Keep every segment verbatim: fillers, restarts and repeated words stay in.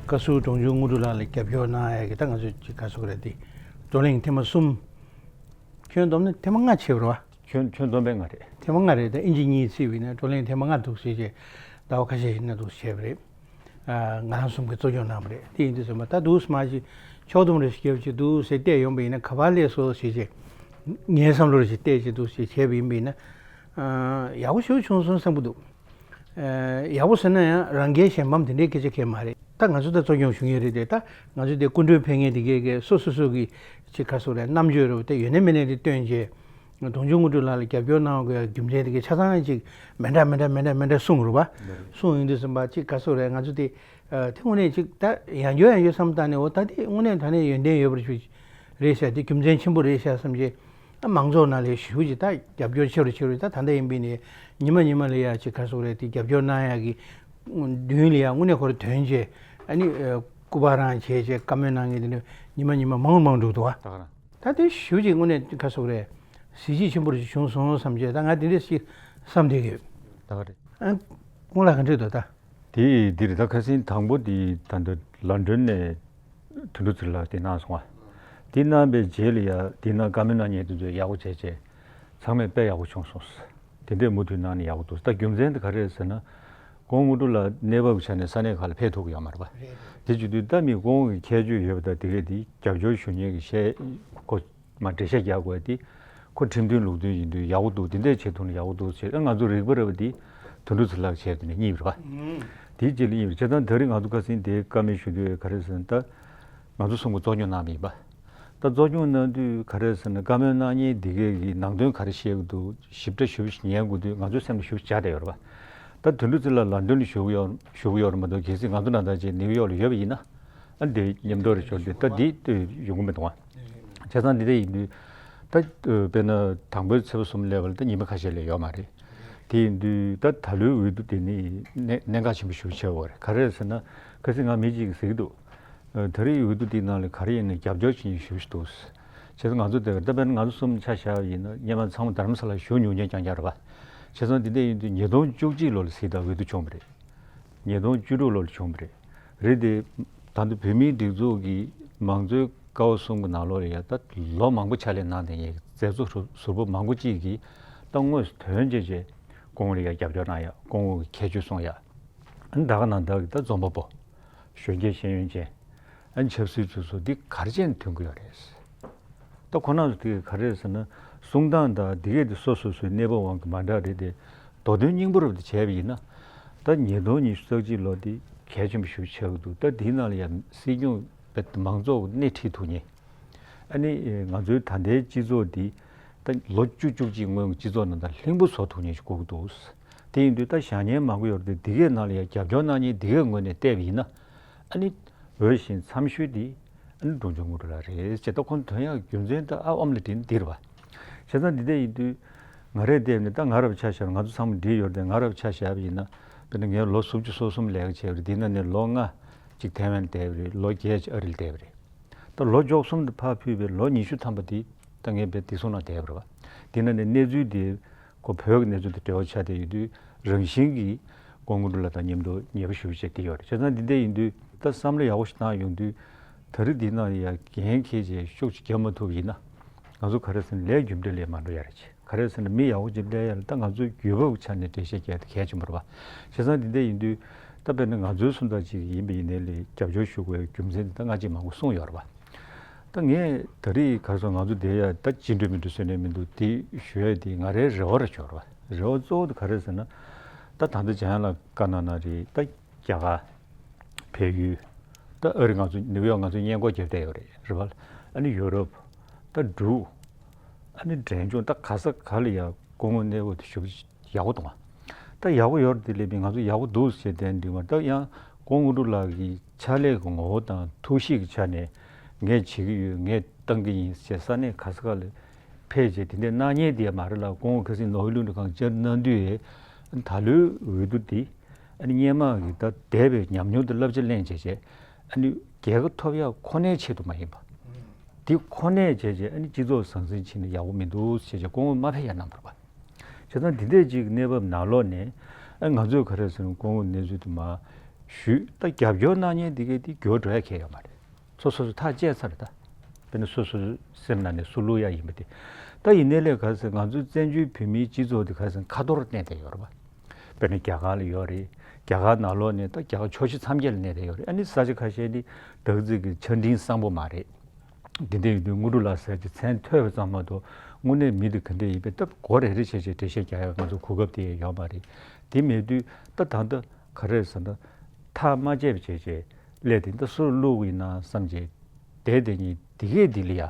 བཀའ་ཟུར་འབྲོང་ཆུང་དངོས་གྲུབ་ལགས་ལ་རྒྱབ་སྐྱོར་གནང་ཡ་གི་ད་ང་ཚོས་ཅིག་ག་རེ་ཟེར་དགོས་རེད་དེ། བགྲོ་གླེང་ཐེངས་མ་གསུམ། ཁྱོན་བསྡོམས་ན་ཐེངས་མ་ལྔ་བྱས་པ་རེད་བ། ཁྱོན་ཁྱོན་བསྡོམས་པས་ལྔ་རེད། ཐེངས་མ་ལྔ་རེད། ད་ཨིན་ཇི་གཉིས་བརྩིས་པ་ཡིན་ན་བགྲོ་གླེང་ཐེངས་མ་ལྔ་འདུག་ཟེར་བྱས། ཟླ་བ་ཁ་ཤས་ཤིག་ན་འདུག་བྱས་པ་རེད། ཨ། ང་རང་གསུམ་གྱིས་གཙོ་སྐྱོང་གནང་བ་རེད། དེ་ཡིན་དུས་ཙམ་པ་ད་འདུག་སེ་མར་ཅིག་ཕྱོགས་བསྡོམས་རེ་ཞིག་བརྒྱབ་བྱས་འདུག་སེ་བལྟས་ཡོང་བ་ཡིན་ན་ག་པར་སླེབས་སོང་ཟེར་བྱས། ངའི་བསམ་བློ་རེ་ཞིག་བལྟས་བྱས་འདུག་སེ་བྱས་པ་ཡིན་པ་ཡིན་ན། ཨ། ཡག་པོ་ཞེ་པོ་བྱུང་སོང་བསམ་གྱི་འདུག་ཨ། ཡག་པོ་ཟེར་ན་ཡང་རང་རྒྱལ་གཞན་ཕམ་དེ་འདྲའི་སྐད་ཆ་གང་ཡང་མ་རེད། ད་ང་ཚོ་ད་གཙོ་སྐྱོང་ཞུ་མཁན་རེད་དེ། ད་ང་ཚོ་དེ་སྐུ་མགྲོན་ཕེབས་མཁན་དེ་གས་གས་སོ་སོ་སོ་གི་ཅིག་ག་རེ་ཟེར་དགོས་རེད། རྣམ་དཔྱོད་རེད་བ། དེ་ཡོད་ནའི་མེད་ནའི་དེ་བཏོན་བྱས། འབྲོང་ཆུང་དངོས་གྲུབ་ལགས་ལ་རྒྱབ་སྐྱོར་གནང་བའི་རྒྱུ་མཚན་དེ་གས་ཆ་ཚང་ཅིག་མི་འདྲ་མི་འདྲ་མི་འདྲ་མི་འདྲ་གསུངས་རེད་བ། གསུངས་ཡོང་དུས་ཙམ་པ་ཅིག་ག་རེ་ཟེར་དགོས་རེད། ང་ཚོ་དེ། ཨ། དེ་དངོས་གནས་ཅིག་ད་ཡང་བསྐྱར་ཡང་བསྐྱར་བསམ་བཏང་ནས། འོ། ད་དེ་དངོས་གནས་དྲང་གནས་ཡོན་ཏན་ཡོད་པ་ཞིག་རེད་ཤག་དེ་རྒྱུ་མཚན་ཆེན་པོ་རེད་ཤག་བསམ་བྱས། ཨ། མང་ཚོགས་ནང་ལ་ཞེ་པོ་ཅིག་ད་རྒྱབ་སྐྱོར་ཆེ་རུ་ཆེ་རུ། ད་ད་ལྟ་ཡིན་པ་ཡིན་ནའི་ཉི་མ་ཉི་མ་ལ་ཡ་ཅིག་ག་རེ་ཟེར་དགོས་རེད། དེ་རྒྱབ་སྐྱོར་གནང་ཡག་གི་མདུན་ལ་ཡ་དངོས་གནས་ཁོ་རང་དོན་བྱས། ཨ་ནི། ཨ། སྐུ་པར་རང་བྱས་བྱས་བཀའ་མོལ་གནང་མཁན་དེ་འདྲ་ཉི་མ་ཉི་མ་མང་རུ་མང་རུ་འགྲོ་གི་འདུག་བ། ད་ག་རང་། ད་དེ་ཞེ་པོ་ཅིག་དངོས་གནས་ག་རེ་ཟེར་དགོས་རེད། གཟི་བརྗིད་ཆེན་པོ་རེ་ཞིག་བྱུང་སོང་བསམ་བྱས། ད་ང་དེ་འདྲ་ཞིག་བསམ་བསྡད་ཀྱི་ཡོད། ད་ག་རེད། ཨ། སྐུ་ངོ་ལགས་ག་འདྲ་འདུག་ད། དེ་འདི་རེད། ད་ཁ་སང་དང་པོ་དེ་ད་ལྟ་ལོན་ཌོན་ནས་དོན་གྲུབ་ཚེ་རིང་ལགས་དེ་གནང་སོང་བ། དེ་གནང་བའི་རྗེས་ལ་ཡ་དེ་ནང་བཀའ་མོལ་གནང་མཁན་དེ་ཚོས་ཡག་པོ་བྱས་བྱས། ཚང་མས་དཔེ་ཡག་པོ་བྱུང་སོང་ཟེར། དེ་འདྲས་མུ་མཐུད་གནང་ནས་ཡག་པོ་འདུག་ད་རྒྱུ་མཚན་དེ་ག་རེ་རེད་ཟེར་ན། སྐུ་ངོ་དངོས་གྲུབ་ལགས་གནས་བབ་ཀྱི་ཆ་ནས་ས་གནས་ཁག་ལ་ཕེབས་ཐུབ་ཀྱི་ཡོད་མ་རེད་པ། དེ་བྱེད་དུས་ད་མི་སྐུ་ངོ་གི་ཁྱད་ཆོས་ཡོད་པ་དང་། དེ་གས་དེ་རྒྱབ་སྐྱོར་ཞུ་མཁན་གྱི་བཤད་སྒོ་མ་འགྲེལ་བཤད་རྒྱག་དགོས་དེ། ཁོ་ཁྲིམས་མཐུན་ལུགས་མཐུན་ཡིན་དུས་ཡག་པོ་འདུག་དེ་འདྲས་བྱེད་ཐུབ་ན་ཡག་པོ་འདུག་ཟེར། ཨ། ང་ཚོ་རིག་པ་རེད་པ། དེ་དོན་གྲུབ་ཚེ་རིང་ལགས་བྱས་དེ་ནས་གཉིས་པ་རེད་པ། དེའི་རྗེས་ལ་གཉིས་པ་རེད། བྱས་ཙང་དེ་རིང་ང་ཚོ་ཁ་སང་དེ་བཀའ་མོལ་ཞུ་དུས་ག་རེ་ཟེར་ན། ད་ང་ཚོ་གསུམ་གྱིས་གཙོ་སྐྱོང་གནང་བ་ཡིན་པ། ད་གཙོ་སྐྱོང་གནང་དུས་ག་རེ་ཟེར་ན། བཀའ་མོལ་གནང་མཁན་འདི་གས་ཀྱི་ནང་དོན་ག་རེ་བཤད་ཀྱི་འདུག་ཞིབ་ཕྲ་ཞེ་པོ་ཞིག་ཉན་དགོས་དུས་ང་ཚོའི་སེམས་ལ་ཞེ་པོ་ཞིག་འཇགས་བསྡད་ཡོད་རེད་པ། ད་དོན་གྲུབ་ཚེ་རིང་ལགས་ལོན་ཌོན་ལ་བཞུགས་ཡོད་བཞུགས་ཡོད་རེད་མ་གཏོགས། གལ་སྲིད་ང་ཚོ་ནང་ལྟར་བྱས་ནིའུ་ཡོག་ལ་ཡོད་པ་ཡིན་ན། ཨ། འདི་མཉམ་དུ་རེ་ཞོར་འདི་ད་འདི་ལྟོས་ཡོང་གི་མི་འདུག་ཨ། བྱས་ཙང་འདི་འདྲ་ཡིན་དུས། ད་དཔེར་ན་དང་པོའི་ཚེས་པ་གསུམ་སླེབས་པ་ལ་ད་ཉི་མ་ཁ་ཤས་ལས་ཡོད་མ་རེད། དེ་ཡིན་དུས་ད་ད་ལོའི་འོས་བསྡུ་དེ་ནི་གནད་གནད་འགག་ཆེན་པོ་ཞེ་པོ་ཆགས་ཡོད་རེད། ག་རེ་རེད་ཟེར་ན། ཁ་སང་ང་མི་གཅིག་གིས་ཟེར་གྱི་འདུག་ཨ། ད་རེས་འོས་བསྡུ་དེའི་ནང་ལ་ག་རེ་ཡིན་ནའི་རྒྱབ་སྐྱོར་བྱེད་མཁན་ཞེ་པོ་ཞིག་འདུག་བྱས་ཙང་ང་ཚོ་དེ་ག་ད་དཔེར་ན་ང་ཚོ་གསུམ་ཆ་བཞག་པ་ཡིན་ན། སྔོན་མ་ཚང་མ་རྡ་རམ་ས་ལར་བཞུགས་མྱོང་མཁན་རྐྱང་རྐྱང་རེད་པ། བྱས་ཙང་འདི་འདྲ་ཡིན་དུས་ཉིས་སྟོང་བཅུ་གཅིག་ལོ་ལ་གཟིགས་དང་འོས་བསྡུ་བྱུང་བ་རེད། ཉིས་སྟོང་བཅུ་དྲུག་ལོ་ལ་བྱུང་བ་རེད། རེད་དེ། ད་ལྟ་བོད་མིའི་སྒྲིག་འཛུགས་ཀྱི་མང་གཙོའི་ཀ་བ་གསུམ་གྱི་ནང་ལོགས་ལ་ཡ་ད་ལོ་མང་པོ་ཕྱག་ལས་གནང་བསྡད་མཁན་གྱི་མཛད་གཙོ་ཟུར་ཟུར་པ་མང་པོ་གཅིག་གིས་ད་དངོས་སུ་དོན་བྱས་བྱས་སྐུ་ངོ་ལ་ཡ་རྒྱབ་སྐྱོར་གནང་ཡ། སྐུ་ངོ་གི་ཁྱད་ཆོས་གསུང་ཡ། ཨ་ནི་ད་ག་ནང་བདག་གི་ད་འཛོམས་པ་པོ། གཞོན་སྐྱེས་ཤེས་ཡོན་ཅན། ཨ་ནི་ཆབ་སྲིད་ཚོགས་གཙོ་འདི་ག་རེ་བྱས་ནས་ཐོན་གྱི་ཡོད་རེད། ད་ཁོ་རང་ཚོ་དེ་ག་རེ་རེད་ཟེར་ན། གསུང་སྟངས་དང་དེ་གས་དེ་སོ་སོ་སོའི་གནས་བབ་དབང་གིས་མ་འདྲ་རེད་དེ། མདོ་དོན་སྙིང་པོ་རུ་དེ་བྱས་པ་ཡིན་ན། ད་ཉིས་སྟོང་ཉི་ཤུ་རྩ་གཅིག་ལོ་འདི་གལ་ཆེན་པོ་ཞིག་ཆགས་ཀྱི་འདུག་ད་དེའི་ནང་ལ་ཡང་སྲིད་སྐྱོང་དཔེ་མང་ཚོགས་སྣེ་ཁྲིད་ཐུབ་མཁན། ཨ་ནི་ང་ཚོའི་ད་ལྟའི་སྤྱི་ཚོགས་འདི་ད་ལོ་བཅུ་བཅུ་གཅིག་སྔོན་གྱི་སྤྱི་ཚོགས་ནང་དང་ལྷུན་པོ་བཟོ་ཐུབ་མཁན་ཞིག་དགོས་ཀྱི་འདུག་དེ་ཡིན་དུས་ད་བཞེངས་མཁན་མང་པོ་ཡོད་རེད་དེ། འདི་གའི་ནང་ལ་ཡང་རྒྱབ་སྐྱོར་གནང་མཁན་འདི་གའི་ངོས་ནས་བལྟས་པ་ཡིན་ན། ཨ་ནི་འོས་ཤིང་འཚམས་ཤོས་འདི་ཨ་ནི་འབྲོང་ཆུང་དངོས་གྲུབ་ལགས་རེད་ཅེས། ད་ཁོང་ཐོན་ཡག་རྒྱུ་མཚན་ད་ཨ་ཨོམ་ལ་དྲིན་འདིར་བ། བྱས་ཙང་འདི་འདྲ་ཡིན་དུས་ང་རས་བལྟས་ནས། ད་ང་རབས་ཆ་བཞག་ན། ང་ཚོ་ཚང་མ་འདིར་ཡོད་རེད་དེ། ང་རབས་ཆ་བཞག་པ་ཡིན་ན། དཔེར་ན་ངས་ལོ་སུམ་ཅུ་སོ་གསུམ་ལས་ཀ་བྱས་པ་རེད། འདི་ནང་ནས་ལོ་ལྔ་ཅིག་ཐའེ་ཝན་ལ་བསྡད་པ་རེད། ལོ་བརྒྱད་ཅིག་ཨ་རི་ལ་བསྡད་པ་རེད། ད་ལོ་བཅུ་གསུམ་དུ་ཕར་ཕུད་པའི་ལོ་ཉི་ཤུ་ཐམ་པ་དེ་ད་ངས་བདེ་སྲུང་ནང་བསྡད་པ་རེད་བ། དེ་ནང་ནས་གནས་ཚུལ་དེ་ཁོ་བོད་ཀྱི་གནས་ཚུལ་དང་འབྲེལ་བ་ཆགས་བསྡད་ཡོད་དུས། རང་བཞིན་གྱིས་སྐུ་ངོ་དངོས་གྲུབ་ལགས་དང་མཉམ་དུ་ཉེ་པོ་ཞེ་པོ་ཅིག་བསྡད་ཡོད་རེད། བྱས་ཙང་འདི་འདྲ་ཡིན་དུས་ད་བསམ་བློ་ཡག་པོ་ཞིག་བཏང་ཡོང་དུས། ད་རེས་འདི་ནང་ཡ་འགན་འཁྱེར་བྱས་ཤུགས་ཅིག་བརྒྱབ་མ་ཐུབ་ཡིན་ན། ང་ཚོ་ག་རེ་ཟེར་ན་ལས་རྒྱུ་འབྲས་ལ་མ་འགྲོ་ཡ་རེད། ག་རེ་ཟེར་ན་མི་ཡག་པོ་ཅིག་སླེབས་ཡ་ལ་ད་ང་ཚོའི་རྒྱུ་བབ་ཀྱི་ཆ་ནས་འགྲེལ་བཤད་རྒྱག་ཡ་དེ་གལ་ཆེན་པོ་རེད་བ། བྱས་ཙང་འདི་འདྲ་ཡིན་དུས་ད་དཔེར་ན་ང་ཚོའི་སུམ་རྟགས་ཅིག་ཡིན་པ་ཡིན་ནའི་ལས་རྒྱབ་སྐྱོར་ཞུ་དགོས་ཡ་རྒྱུ་མཚན་དེ་ད་སྔ་ཕྱི་མང་པོ་གསུངས་ཡོད་རེད་བ། ད་ངས་ད་རེས་ག་རེ་ཟེར། ང་ཚོ་བསྡད་ཡ་ད་ཅི་འགྲོ་མི་འགྲོ་བཟོས་ནས་མི་འདུག་དེ་ཞུ་ཡ་དེ་ང་རའི་རེ་བ་རེ་ཆོག་རེད་བ། རེ་བ་གཙོ་བོ་དེ་ག་རེ་ཟེར་ན། ད་ད་ལྟ་འཇམ་དབྱངས་ལགས་བཀའ་གནང་གནང་རེད། ད་རྒྱ་གར། བལ་ཡུལ། ད་ཨ་རི། ང་ཚོ་ནིའུ་ཡོག་ང་ཚོ་བརྙན་འཁོར་རྒྱབ་བསྡད་ཡོད་རེད། རེད་བ། ཨ་ནི་ཡུ་རོབ། ད་འབྲུག་ཨ་ནི་འབྲས་ལྗོངས། ད་ག་ས་ག་ལ་ཡ་སྐུ་ངོ་གནས་བབ་དེ་ཞེ་པོ་ཡག་པོ་འདུག་ད་ཡག་པོ་ཡོད་རེད་དེ་ལས་མི་ང་ཚོ་ཡག་པོ་འདུག་ཟེར་བསྡད་འགྲིག་མ་རེད། ད་ཡང་སྐུ་ངོ་དངོས་གྲུབ་ལགས་ཀྱི་ཕྱག་ལས་ཀྱི་ངོ་བོ་དང་ཐུགས་གཤིས་ཀྱི་ཆ་ནས་ངས་བྱེད་ཀྱི་ཡོད། ངས་བཏང་གི་ཡིན་ཟེར་ས་གནས་ག་ས་ག་ལ་ཕེབས་བྱས་དེ་འདྲས་གནང་མཁན་དེ་མ་རེད་ལ། སྐུ་ངོ་ཁ་སང་ནོར་ཝེ་གླིང་གྲུ་ཁང་བཅར་གནང་དུས་ད་ལོའི་འོས་བསྡུ་འདི་ཨ་ནི་སྔོན་མ་གི་ད་འདས་པའི་ཉམས་མྱོང་དེ་བསླབ་བྱ་ལེན་བྱས་བྱས། ཨ་ནི་རྒྱལ་ཁ་ཐོབ་ཡག་ཁོ་ནའི་ཆེད་དུ་མ་ཡིན་པ། འདི་ཁོ་ནས་བྱས་བྱས་ཨ་ནི་སྤྱི་ཚོགས་ཟང་ཟིང་ཕྱིན་ན་ཡག་པོ་མི་འདུག་བྱས་བྱས་སྐུ་ངོ་མ་ཕེབས་ཡ་གནང་བ་རེད་པ། བྱས་ཙང་འདི་འདྲས་ཅིག་གནས་བབ་ནང་ལོགས་ནས། ཨ། ང་ཚོས་ག་རེ་ཟེར་ན་སྐུ་ངོ་གནས་ཚུལ་དུ་མ་ ཞུས། ད་རྒྱབ་སྐྱོར་གནང་མཁན་དེ་གས་དེ་འགྱུར་བ་འགྲོ་ཡ་གང་ཡང་ཡོད་མ་རེད། སོ་སོ་སོ་ཐག་བཅད་ཚར་རེད་ད། དཔེར་ན་སོ་སོ་སོའི་སེམས་ནང་ནས་སུ་བླུག་ཡ་ཡིན་པ་དེ། ད་ཡིན་ནའི་ལས་ག་ཟེར་ང་ཚོའི་བཙན་བྱོལ་བོད་མིའི་སྤྱི་ཚོགས་དེ་ག་ཟེར་ཁ་ཐོར་གནས་བསྡད་ཡོད་རེད་པ། དཔེར་ན་རྒྱ་གར་ལ་ཡོད་རེད། རྒྱ་གར་ནང་ལོགས་ནས་ད་རྒྱ་གར་ཕྱོགས་བཞི་མཚམས་བརྒྱད་ལ་གནས་བསྡད་ཡོད་རེད། ཨ་ནི་ས་ཆ་ཁ་ཤས་ནི་བདག་འཛིན་གྱི་ཆ་འཕྲིན་བཟང་པོ་མ་རེད། འདི་འདྲ་ཡིན་དུས་དངོས་གྲུབ་ལགས་ཟེར་གྱི་མཚན་ཐོས་པ་ཙམ་མ་གཏོགས་དངོས་གནས་མི་དེ་ག་འདྲ་ཡིན་པས་སྟབས་མགོ་རེ་རེ་བྱས་བྱས་འགྲེལ་བཤད་རྒྱག་ཡག་ང་ཚོ་གོ་སྐབས་དེ་ཡོད་མ་རེད། དེ་མེད་དུས་ད་ད་ལྟ་ག་རེ་ཟེར་ན་ཐག་མ་བཅད་པ་བྱས་བྱས་སླེབས་ཏེ་ད་སུར་བླུག་གི་ཡིན་ན་བསམ་བྱས་བསྡད་དེ་ཉིད་དེ་གས་འདི་ལ་ཡ་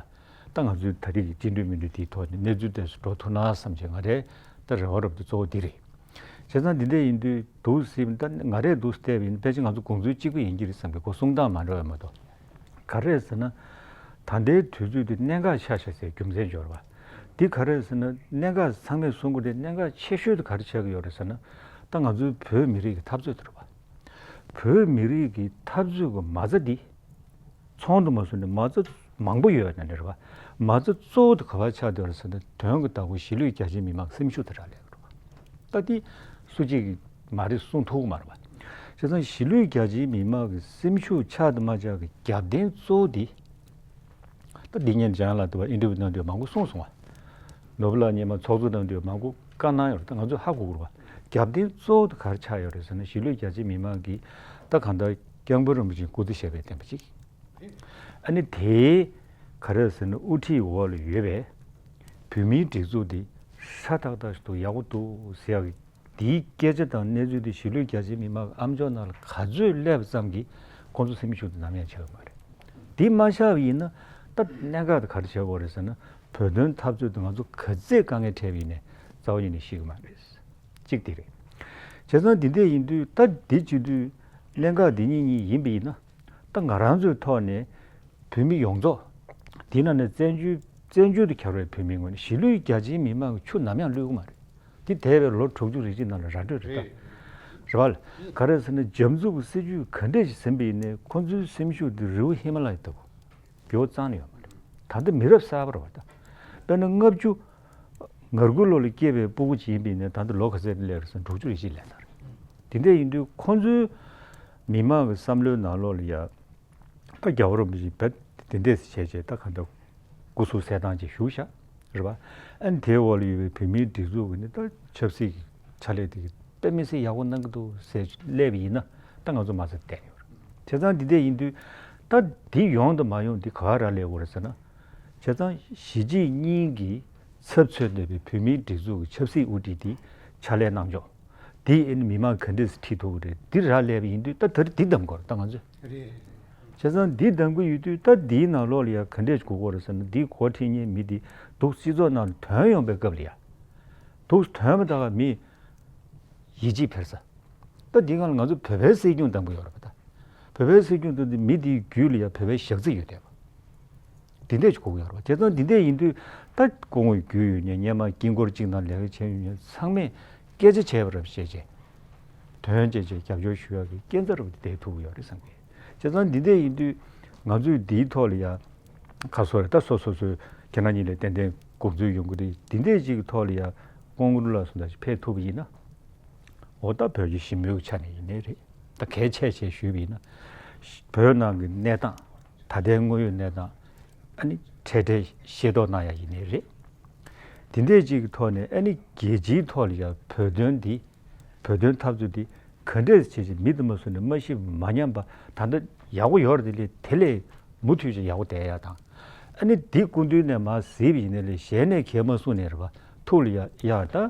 ད་ང་ཚོའི་ད་རེས་ཀྱི་སྤྱི་འཐུས་མི་འཐུས་དེའི་ཐོག་ནས་གནས་ཚུལ་དེ་ཚོ་འགྲོ་ཐུབ་ན་བསམ་བྱས་ང་རའི་ད་རེ་བ་རབ་ཏུ་གཙོ་བོ་འདི་རེད། བྱས་ཙང་འདི་འདྲ་ཡིན་དུས་འདུག་སེ་ད་ང་རས་འདུག་སེ་བལྟས་པ་ཡིན་ན་ཕལ་ཆེར་ང་ཚོ་དགོངས་ཚུལ་གཅིག་པ་ཡིན་གྱི་རེད་བསམ་གྱི། ཁོ་གསུང་སྟངས་མ་འདྲ་བ་མ་གཏོགས། ག་རེ་ཟེར་ན། ད་ལྟའི་དུས་ཚོད་འདི་གནད་འགག་ཆགས་ཤག་ཟེར་རྒྱུ་མཚན་འབྱོར་བ། འདི་ག་རེ་ཟེར་ན་གནད་འགག་ཚང་མས་གསུང་གི་རེད། གནད་འགག་ཆེ་ཤོས་དེ་ག་རེ་ཆགས་ཀྱི་ཡོད་རེད་ཟེར་ན། ད་ང་ཚོའི་བོད་མི་རིགས་ཀྱི་འཐབ་རྩོད་དེ་རེད་བ། བོད་མི་རིགས་ཀྱི་འཐབ་རྩོད་ཀྱི་མ་རྩ་འདི། ཚོགས་འདུ་མ་ཟུར་ནས་མ་རྩ་མང་པོ་ཡོད་ནི་རེད་བ། མ་རྩ་གཙོ་བོ་དེ་ག་པར་ཆགས་བསྡད་ཡོད་རེད་ཟེར་ན་དོན་གྱི་བདག་པོ་གཞིས་ལུས་རྒྱ་ཆེའི་མི་མང་གི་སེམས་ཤུགས་དེ་རག་ལས་ཀྱི་རེད་བ། ད་དེ་སུ་གཅིག་གིས་མ་རེད་གསུང་ཐུབ་ཀྱི་མ་རེད་བ། བྱས་ཙང་གཞིས་ལུས་རྒྱ་ཆེའི་མི་མང་གི་སེམས་ཤུགས་ཆག་དང་མ་ཆག་གི་རྒྱབ་རྟེན་གཙོ་བོ་དེ། ད་འདི་ཉིན་འཇང་ལགས་དུ་བ་ཨིན་ཊར་བིའུ་གནང་དུས་མང་པོ་གསུངས་སོང་བ། ནོར་བུ་ལགས་སྔོན་མ་ཚོགས་གཙོ་གནང་དུས་མང་པོ་བཀའ་གནང་ཡོད་རེད། ད་ང་ཚོས་ཧ་གོ་དགོས་རེད་བ། རྒྱབ་རྟེན་གཙོ་བོ་དེ་ག་རེ་ཆགས་ཡོད་རེད་ཟེར་ན་གཞིས་ལུས་རྒྱ་ཆེའི་མི་མང་གིས་ད་གང་ལྟར་སྐྱབས་མགོན་རིན་པོ་ཆེ་སྐུ་ཚེ་ཞབས་པད་བརྟན་པ་ཅིག་ཨ་ནི་དེའི་ག་རེ་ཟེར་ན་དབུ་ཁྲིད་འོག་ལ་ཡོད་པའི་བོད་མིའི་སྒྲིག་འཛུགས་འདི་ཧྲ་ཐག་ཐག་ཞིག་འདུག་ཡག་པོ་འདུག་ཟེར་ཡག་གི་དེའི་སྐད་ཆ་དང་གནས་ཚུལ་དེ་གཞིས་ལུས་རྒྱ་ཆེའི་མི་མང་གི་ཨམ་ཅོག་ནང་ལ་ག་ཚོད་སླེབས་ཙམ་གྱིས་ཁོང་ཚོ་སེམས་ཤུགས་དེ་ནམ་ཡང་ཆག་གི་མ་རེད། དེ་མ་ཆག་པ་ཡིན་ན་ད་གནད་འགག་དེ་ག་རེ་བྱེད་དགོས་རེད་ཟེར་ན་བོད་དོན་འཐབ་རྩོད་དེ་ང་ཚོ་ག་ཚད་དཀའ་ངལ་འཕྲད་པ་ཡིན་ནའི་རྩ་བ་ཉིད་ནས་ཤི་གི་མ་རེད། གཅིག་དེ་རེད། བྱས་ཙང་འདི་འདྲ་ཡིན་དུས་ད་འདི་བྱེད་དུས་གནད་འགག་འདི་གཉིས་གཉིས་ཡིན་པ་ཡིན་ན་ད་ང་རང་ཚོའི་ཐོག་ནས་བོད་མི་ཡོངས་རྫོགས། དེ་ནང་ནས་བཙན་བྱོལ་བཙན་བྱོལ་དུ་གྱར་བའི་བོད་མིའི་ངོས་ནས་གཞིས་ལུས་རྒྱ་ཆེའི་མི་མང་གི་ཆུ་ནམ་ཡང་བླུག་གི་མ་རེད། དེ་འདས་པའི་ལོ་དྲུག་ཅུ་རེ་གཅིག་ནང་ལ་ར་སྤྲོད་རེད་ད། རེད། རེད་བ། ག་རེ་ཟེར་ན་རྒྱབ་འཛུགས་ཀྱི་སྲིད་ཇུས་ག་འདྲས་ཤིག་ཟིན་པ་ཡིན་ནའི་ཁོ་ཚོའི་སེམས་ཤུགས་དེ་རི་བོ་ཧི་མ་ལ་ཡ་ལྟ་བུ། འགྱུར་བ་རྩ་ནས་ཡོད་མ་རེད། ད་ལྟ་མི་རབས་གསར་པ་རེད་བ་ད། དཔེར་ན་ལྔ་བཅུ། ང་དགུ་ལོ་ལ་སྐྱེས་པའི་སྤུ་གུ་ཅིག་ཡིན་པ་ཡིན་ནའི་ད་ལྟ་ལོ་ག་ཚད་སླེབས་རེད་ཟེར་ན་དྲུག་ཅུ་རེ་གཅིག་སླེབས་ཚར་རེད། དེ་འདྲས་ཡིན་དུས་ཁོ་ཚོའི་མི་མང་གི་བསམ་བློའི་ནང་ལོགས་ལ་ཡ། ད་རྒྱལ་བ་རིན་པོ་ཆེ་བེད་དེ་འདྲས་བྱས་བྱས་ད་ག་འདྲ་སྐུ་གཟུགས་གསལ་ཐང་ཅིག་བཞུགས་ཤག་རེད་པ། ཨ་ནི་དེའི་འོག་ལ་ཡོད་པའི་བོད་མིའི་སྒྲིག་འཛུགས་ཀྱི་ནི་ད་ཆབ་སྲིད་ཀྱི་ཕྱག་ལས་དེ་གི་དཔེ་མི་སྲིད་ཡག་པོ་གནང་གི་འདུག་ཟེར་སླེབས་པ་ཡིན་ན་ད་ང་ཚོ་མ་ཚད་བསྡད་ཡོད་རེད། བྱས་ཙང་འདི་འདྲས་ཡིན་དུས་ད་འདི་ཡོང་དང་མ་ཡོང་འདི་ག་པར་རག་ལས་དགོས་རེད་ཟེར་ན། བྱས་ཙང་གཞིས་བྱེས་གཉིས་ཀྱི་ཚབ་མཚོན་བསྡད་པའི་བོད་མིའི་སྒྲིག་འཛུགས་ཀྱི་ཆབ་སྲིད་དབུ་ཁྲིད་འདི་ཕྱག་ལས་གནང་ཕྱོགས། དེ་ཨ་ནི་མི་མང་ག་འདྲས་སེ་ཁྲིད་ཐུབ་ཀྱི་རེད། འདི་རག་ལས་པ་ཡིན་དུས་ད་ད་རེས་འདི་གདམ་དགོས་རེད་ད་ང་ཚོས། རེད། བྱས་ཙང་འདི་གདམ་གྱི་ཡོད་དུས་ད་འདིའི་ནང་ལོགས་ལ་ཡ་ག་འདྲས་དགོས་ཀྱི་རེད་ཟེར་ན་འདི་འགོ་ཁྲིད་མཁན་མི་འདི་འདུག་སྤྱི་ཚོགས་ནང་ལ་ཐོན་ཡོང་པའི་སྐབས་ལ་ཡ། འདུག་ཐོན་པ་ད་ག་མི་ཡིད་ཆེས་འཕེར་ས། ད་འདི་སྒང་ལ་ང་ཚོ་བོད་པའི་སྲིད་སྐྱོང་གདམ་གྱི་ཡོད་རེད་པ་ད། བོད་པའི་སྲིད་སྐྱོང་དེ་མི་དེའི་རྒྱུད་ལ་ཡ་བོད་པའི་ཞག་རྩི་ཡོད་བསྡད་པ། དེ་འདྲས་ཅིག་དགོས་ཀྱི་ཡོད་རེད་པ། བྱས་ཙང་འདི་འདྲས་ཡིན་དུས་ད་སྐུ་ངོ་རྒྱུས་ཡོད་མཁན་སྔོན་མ་དཀྱིལ་འཁོར་གཅིག་ནང་ལས་ཀ་བྱས་ཡོད་མཁན་ཚང་མས་སྐད་ཆ་བྱས་པ་རེད་བྱས་བྱས། དོན་བྱས་བྱས་རྒྱབ་སྐྱོར་ཞུ་ཡག་གི་སྐྱིན་ཚབ་རེད་པ་དེ་ཐུབ་ཀྱི་ཡོད་རེད་བསམ་གི། བྱས་ཙང་འདི་འདྲས་ཡིན་དུས་ང་ཚོས་འདིའི་ཐོག་ལ་ཡ། ཁ་སོ་རེད་ད་སོ་སོ་སོའི་ཁྱེད་རང་གཉིས་ལས་ཏན་ཏན་དགོངས་ཚུལ་ཡོང་གི་རེད། འདི་འདྲས་ཅིག་གི་ཐོག་ལ་ཡ་སྐུ་ངོ་ལགས་སུ་འདྲ་ཞིག་ཕེབས་ཐུབ་པ་ཡིན་ན། འོ་ད་བོད་ཀྱི་ཞི་མོལ་གྱི་ཆ་ནས་ཡིན་ནའི་རེད། ད་གལ་ཆེ་ཆེ་ཞུས་པ་ཡིན་ན། བོད་ནང་གི་གནས་སྟངས། ད་ལྟའི་དངོས་ཡོད་གནས་སྟངས། ཨ་ནི་འཕྲལ་འཕྲལ་ཤེས་རྟོགས་གནང་ཡ་ཡིན་ནའི་རེད། དེ་འདྲས་ཅིག་གི་ཐོག་ནས་ཨ་ནི་རྒྱལ་སྤྱིའི་ཐོག་ལ་ཡ་བོད་དོན་འདི། བོད་དོན་འཐབ་རྩོད་འདི་ག་འདྲས་བྱས་ཅིག་མི་དུ་མ་སུ་ནས་མ་ཤི་མ་ཉམས་པ་ད་ལྟ་ཡག་པོ་ཡོད་རེད། དེ་ལས་དེ་ལས་མུ་མཐུད་ཅིག་ཡག་པོ་བསྡད་ཡ་དང་། ཨ་ནི་འདི་སྐུ་མདུན་ནས་མར་གཟིགས་པ་ཡིན་ནའི་ལས་གཞན་ནས་གས་མ་གསུངས་ནའི་རེད་པ། ཐུགས་ལ་ཡ་ཡ་ད།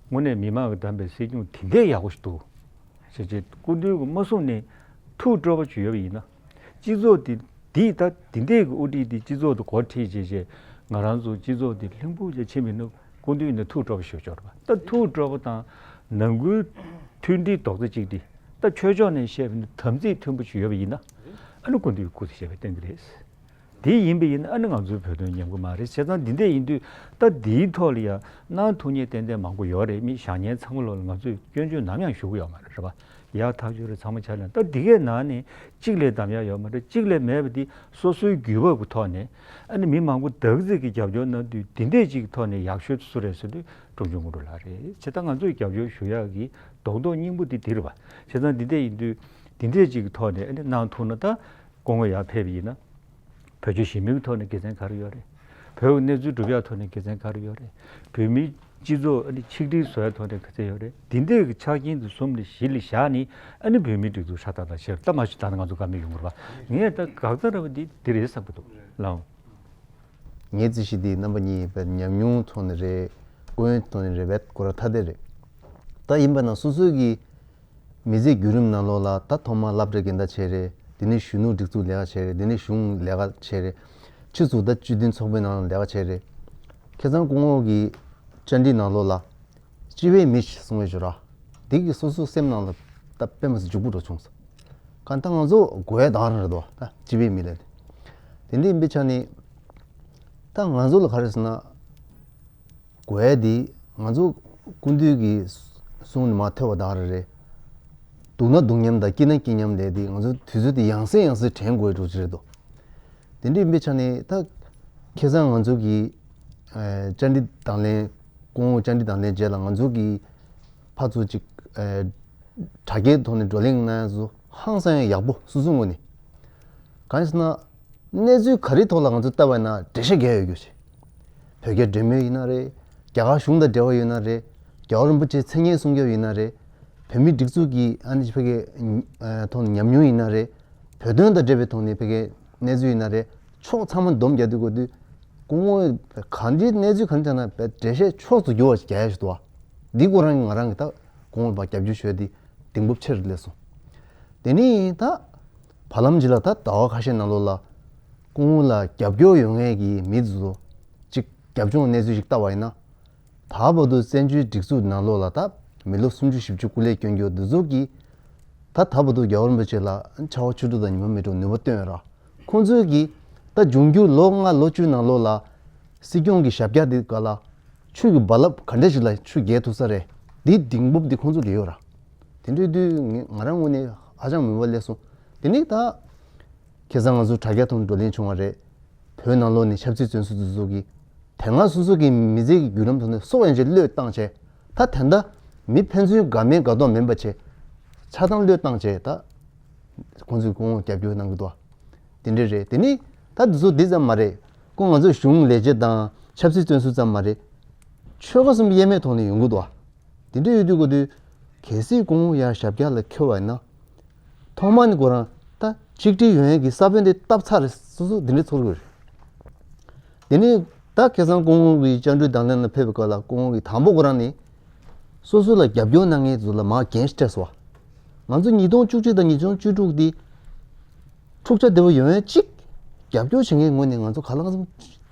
དངོས་གནས་མི་མང་གིས་བདམས་པའི་སྲིད་སྐྱོང་དེ་འདྲས་ཡག་པོ་ཞིག་འདུག་ཟེར་བྱས་སྐུ་མདུན་གྱིས་མ་གསུངས་ནའི་ཐུགས་སྤྲོ་པོ་ཅིག་ཡོད་པ་ཡིན་ན། སྤྱི་ཚོགས་འདི་འདི་ད་འདི་འདྲས་ཀྱི་དབུ་ཁྲིད་འདི་སྤྱི་ཚོགས་འདི་འགོ་ཁྲིད་བྱས་བྱས་ང་རང་ཚོ་སྤྱི་ཚོགས་འདི་ལྷིང་ཕུག་བྱས་ཕྱིན་པ་ཡིན་ན་སྐུ་མདུན་ནས་ཐུགས་སྤྲོ་པོ་ཞིག་འབྱོར་བ། ད་ཐུགས་སྤྲོ་པོ་དང་ནང་ཁུལ་མཐུན་སྒྲིལ་རྡོག་རྩ་གཅིག་སྒྲིལ། ད་ཆོས་ཕྱོགས་ནས་བཤད་པ་ཡིན་ན་དམ་ཚིག་མཐུན་པོ་ཞིག་ཡོད་པ་ཡིན་ན་ཨ་ནི་སྐུ་མདུན་གྱི་སྐུ་ཚེ་ཞབས་པད་བརྟན་གྱི་རེད། དེ་ཡིན་པ་ཡིན་ན་ཨ་ནི་ང་ཚོའི་བོད་དོན་ཉམས་ཀྱི་མ་རེད། བྱས་ཙང་འདི་འདྲས་ཡིན་དུས་ད་འདིའི་ཐོག་ལ་ཡ་གནང་ཐུབ་མཁན་ཏན་ཏན་མང་པོ་ཡོད་རེད། མི་བཞེངས་མཁན་ཚང་མ་ལོག་ལ་ང་ཚོས་སྐྱོན་བརྗོད་ནམ་ཡང་ཞུ་གི་ཡོད་མ་རེད། རེད་པ། ཡག་ཐག་ཆོད་རེད། ཚང་མ་ཆ་ལ་ད་འདི་གའི་ནང་ནས་གཅིག་ལས་གདམ་ཡག་ཡོད་མ་རེད། གཅིག་ལས་མེད་པ་འདི་སོ་སོའི་བརྒྱུད་པ་གི་ཐོག་ནས་ཨ་ནི་མི་མང་པོ་བདག་འཛིན་གྱི་རྒྱབ་སྐྱོར་གནང་དུས་འདི་འདྲས་ཅིག་གི་ཐོག་ནས་ཡག་ཤོས་དེ་སུ་རེད་ཟེར་དུས་འབྲོང་ཆུང་དངོས་གྲུབ་ལགས་རེད། བྱས་ཙང་ང་ཚོས་རྒྱབ་སྐྱོར་ཞུ་ཡག་གི་རྡོག་རྡོག་སྙིང་པོ་འདི་འདི་རེད་པ། བྱས་ཙང་འདི་འདྲས་ཡིན་དུས་ དེ་འདྲས་ཅིག་གི་ཐོག་ནས་ཨ་ནི་གནང་ཐུབ་ན། ད་སྐུ་ངོ་ཡར་ཕེབས་པ་ཡིན་ན། བོད་ཆོལ་གཞིས་མི་གི་ཐོག་ནས་དགེ་མཚན་ག་རེ་ཡོད་རེད། བོད་ཀྱི་གནས་ཚུལ་སྒྲུབ་ཡག་ཐོག་ནས་དགེ་མཚན་ག་རེ་ཡོད་རེད། བོད་མིའི་སྤྱི་ཚོགས་ཨ་ནི་ཆིག་སྒྲིལ་བཟོ་ཡག་ཐོག་ནས་ག་ཚད་ཡོད་རེད། འདི་འདྲའི་གི་ཆ་རྐྱེན་དེ་གསུམ་ལ་གཞི་ལ་བཞག་ནས་ཨ་ནི་བོད་མིའི་སྒྲིག་འཛུགས་ཧྲག་ཐག་ཐག་བྱས་པ། ད་མ་གཞི་ད་ནི་ང་ཚོ་བཀའ་མོལ་ཡོང་གི་རེད་པ། ངས་ད་འགག་རྩ་ར་བ་འདི་འདི་རེད་བསམ་གྱི་འདུག་ལགས། ངའི་རྩིས་གཞི་འདི་རྣམ་པ་གཉིས་པའི་ཉམས་མྱོང་ཐོག་ནས་རེད། སྐུ་ཡོན་ཐོག་ནས་རེད་པས། ཁོ་རང་ཐ་དད་རེད། ད་ཡིན་པ་ན་སོ་སོའི་གི་མི་ཚེ་བརྒྱུད་རིམ་ནང་ལོགས་ལ། ད་ཐོག་མར་སློབ་གྲྭ་འགན་བདག་བྱས་རེད། དེ་ནས་གཞོན་ནུ་སྒྲིག་འཛུགས་ལས་ཀ་བྱས་རེད། དེ་ནས་གཞུང་ལས་ཀ་བྱས་རེད། ཕྱིས་སུ་ད་སྤྱི་མཐུན་ཚོགས་པའི་ནང་ལས་ཀ་བྱས་རེད། ཁ་སང་སྐུ་ངོ་གི་བཅར་འདྲི་ནང་ལོགས་ལ་སྤྱི་པའི་མི་ཞིག་གསུང་བའི་ཞོར་ར། དེ་གི་སོ་སོའི་སེམས་ནང་ལ་ད་དཔེ་མི་སྲིད་འཇུག་པོ་འགྲོ་བྱུང་སོང་། གང་ལྟར་ང་ཚོ་དགོས་ཡ་དང་རང་རེད་དོ། ད་སྤྱི་པའི་མི་ལ་དེ་འདྲ་ཡིན་པའི་ཆ་ནས། ད་ང་ཚོ་ལ་ག་རེ་ཟེར་ན། དགོས་ཡ་དེ་ང་ཚོ་སྐུ་མདུན་གྱི་གསུང་ནས་མར་ཐོས་པ་དང་རེ་རེ། སྡུག་ན་སྡུག་མཉམ་དང་སྐྱིད་ན་སྐྱིད་མཉམ་ལས་དེ། ང་ཚོ་དུས་ཚོད་དེ་ཡང་སེ་ཡང་སེ་དྲན་དགོས་འགྲོ་གི་རེད་དོ། དེ་འདྲ་ཡིན་པའི་ཆ་ནས་ད་ཁ་སང་ང་ཚོ་གི་ཨ་བཅར་འདྲི་དང་ལེན། སྐུ་ངོ་བཅར་འདྲི་དང་ལེན་རྗེས་ལ་ང་ཚོ་གི་ཕར་ཚུར་ཅིག་ཨ་དྲ་རྒྱའི་ཐོག་ནས་བགྲོ་གླེང་གནང་ཡ་ཚོ་ཧང་སང་ཡ་ཡག་པོ། སོ་སོའི་ངོས་ནས། གང་ཡིན་ཟེར་ན། གནས་ཚུལ་ག་རེའི་ཐོག་ལ་ང་ཚོ་ལྟ་བ་ཡིན་ན་འགྲེལ་བཤད་རྒྱག་ཡ་ཡོད་རྒྱུ་ཞིག་བོད་རྒྱ་འབྲེལ་མོལ་ཡིན་ན་རེད། རྒྱ་གར་གཞུང་དང་འབྲེལ་བ་ཡོད་ན་རེད། རྒྱལ་བ་རིན་པོ་ཆེའི་མཚན་སྙན་སྲུང་སྐྱོབ་ཡིན་ན་རེད། བོད་མིའི་སྒྲིག་འཛུགས་ཀྱི་ཨ་ནི་ཕ་གི་ཨ་ཐོག་ནས་ཉམས་མྱོང་ཡིན་ན་རེད། བོད་དོན་དང་འབྲེལ་བའི་ཐོག་ནས་ཕ་གི་གནས་ཚུལ་ཡིན་ན་རེད། ཕྱོགས་ཚང་མ་སྡོམ་རྒྱག་དུས་གོ་དུས། སྐུ་ངོ་ག་འདྲའི་གནས་ཚུལ་ག་འདྲ་ཆགས་ན་འགྲེལ་བཤད་ཕྱོགས་སུ་གྱུར་བ་ཞིག་རྒྱག་ཡ་ཞིག་འདུག་བ། འདི་ཁོ་རང་གིས་ང་རང་གི་ད་སྐུ་ངོ་ལ་རྒྱབ་སྐྱོར་ཞུ་ཡ་འདི་གདེང་སྤོབས་ཆེར་སླེབས་སོང་། དེ་ནས་ད་བར་ལམ་ཅིག་ལ་ད་ཟླ་བ་ཁ་ཤས་ནང་ལོགས་ལ་སྐུ་ངོ་ལ་རྒྱབ་སྐྱོར་ཡོད་མཁན་གྱི་མི་ཚོ་ཅིག་རྒྱབ་ལྗོངས་གནས་ཚུལ་ཞིག་བལྟ་བ་ཡིན་ན། ད་བར་དུ་བཙན་བྱོལ་སྒྲིག་འཛུགས་ནང་ལོགས་ལ་ད་མི་ལོ་སུམ་ཅུ་བཞི་བཅུ་སྐུ་ལས་བསྐྱོན་རྒྱུ་འདི་ཚོ་གིས། ད་ད་བར་དུ་རྒྱལ་བ་རིན་པོ་ཆེ་ལ་ཆར་པ་ཆུ་དྲོད་དང་ཉི་མ་མེ་དྲོད་ནུས་པ་བཏོན་ར། ཁོང་ཚོས་ཀྱིས་ད་འབྱུང་འགྱུར་ལོ་ལྔ་ལོ་བཅུ་ནང་ལོགས་ལ་སྲིད་སྐྱོང་གི་ཞབས་བཀྱག་འདི་ག་ལ་ཆུ་གི་རྦ་རླབས་ག་འདྲ་ཞིག་ལ་ཆུ་རྒྱས་ཐུབ་ས་རེད། འདིའི་གདེང་སྤོབས་འདི་ཁོང་ཚོ་ལ་ཡོད་ར། དེ་འདྲ་དུས་ང་ང་རང་ངོས་ནས་ཧ་ཅང་མོས་པ་སླེབས་སོང་། དེ་ནས་ད་ཁ་སང་ང་ཚོ་དྲ་རྒྱ་ཐོག་ནས་བགྲོ་གླེང་བྱུང་བ་རེད། བོད་ནང་ལོགས་ནས་ཆབ་སྲིད་བཙོན་ཟུར་དེ་ཚོ་གིས་དེ་སྔ་སོ་སོ་གི་མི་ཚེ་གི་བརྒྱུད་རིམ་ཐོག་ནས་སྲོག་ཡན་ཆད་བློས་བཏང་བྱས། ད་དེ་འདྲ་མི་ཕན་ཚུན་དགའ་མེད་དགའ་མདོག་མིན་པ་བྱས། ཆགས་སྡང་བློས་བཏང་བྱས། ད་ཁོང་ཚོས་སྐུ་ངོ་རྒྱབ་སྐྱོར་གནང་གི་འདུག་བ། དེ་འདྲ་རེད། དེ་ནི་ད་འདི་ཚོ་འདི་ཙམ་མ་རེད། ཁོ་ང་ཚོ་གཞུང་ལས་བྱེད་དང་ཆབ་སྲིད་བཙོན་ཟུར་ཙམ་མ་རེད། ཆོལ་ཁ་གསུམ་དབྱེར་མེད་ཐོག་ནས་ཡོང་གི་འདུག་བ། དེ་འདྲ་ཡོད་དུས་གོ་དུས། གལ་སྲིད་སྐུ་ངོ་ཡར་ཞབས་བཀྱག་ལ་འཁྱེར་བ་ཡིན་ན། ཐོག་མ་ནས་ཁོ་རང་ད་ཆིག་སྒྲིལ་ཡོང་ཡས་ཀྱི་ས་བོན་དེ་བཏབ་ཚར་རེད། སོ་སོ་འདི་འདྲ་ཚོར་གི་རེད། དེ་ནས་ད་ཁ་སང་སྐུ་ངོ་གི་བཅར་འདྲི་དང་ལེན་ལ་ཕེབས་པའི་སྐབས་ལ་སྐུ་ངོ་གིས་དང་པོ་ཁོ་རང་ནས་སོ་སོ་ལ་རྒྱབ་སྐྱོར་གནང་མཁན་ཚོ་ལ་མར་འགན་སྤྲད་སོང་བ། ང་ཚོ་ཉིས་སྟོང་བཅུ་གཅིག་དང་ཉིས་སྟོང་བཅུ་དྲུག་འདི་འཁྲུག་ཆ་དེ་བ་ཡོང་ཡས་གཅིག་རྒྱབ་སྐྱོར་བྱེད་མཁན་ངོས་ནས་ང་ཚོ་ག་ལ་གང་འཚམ་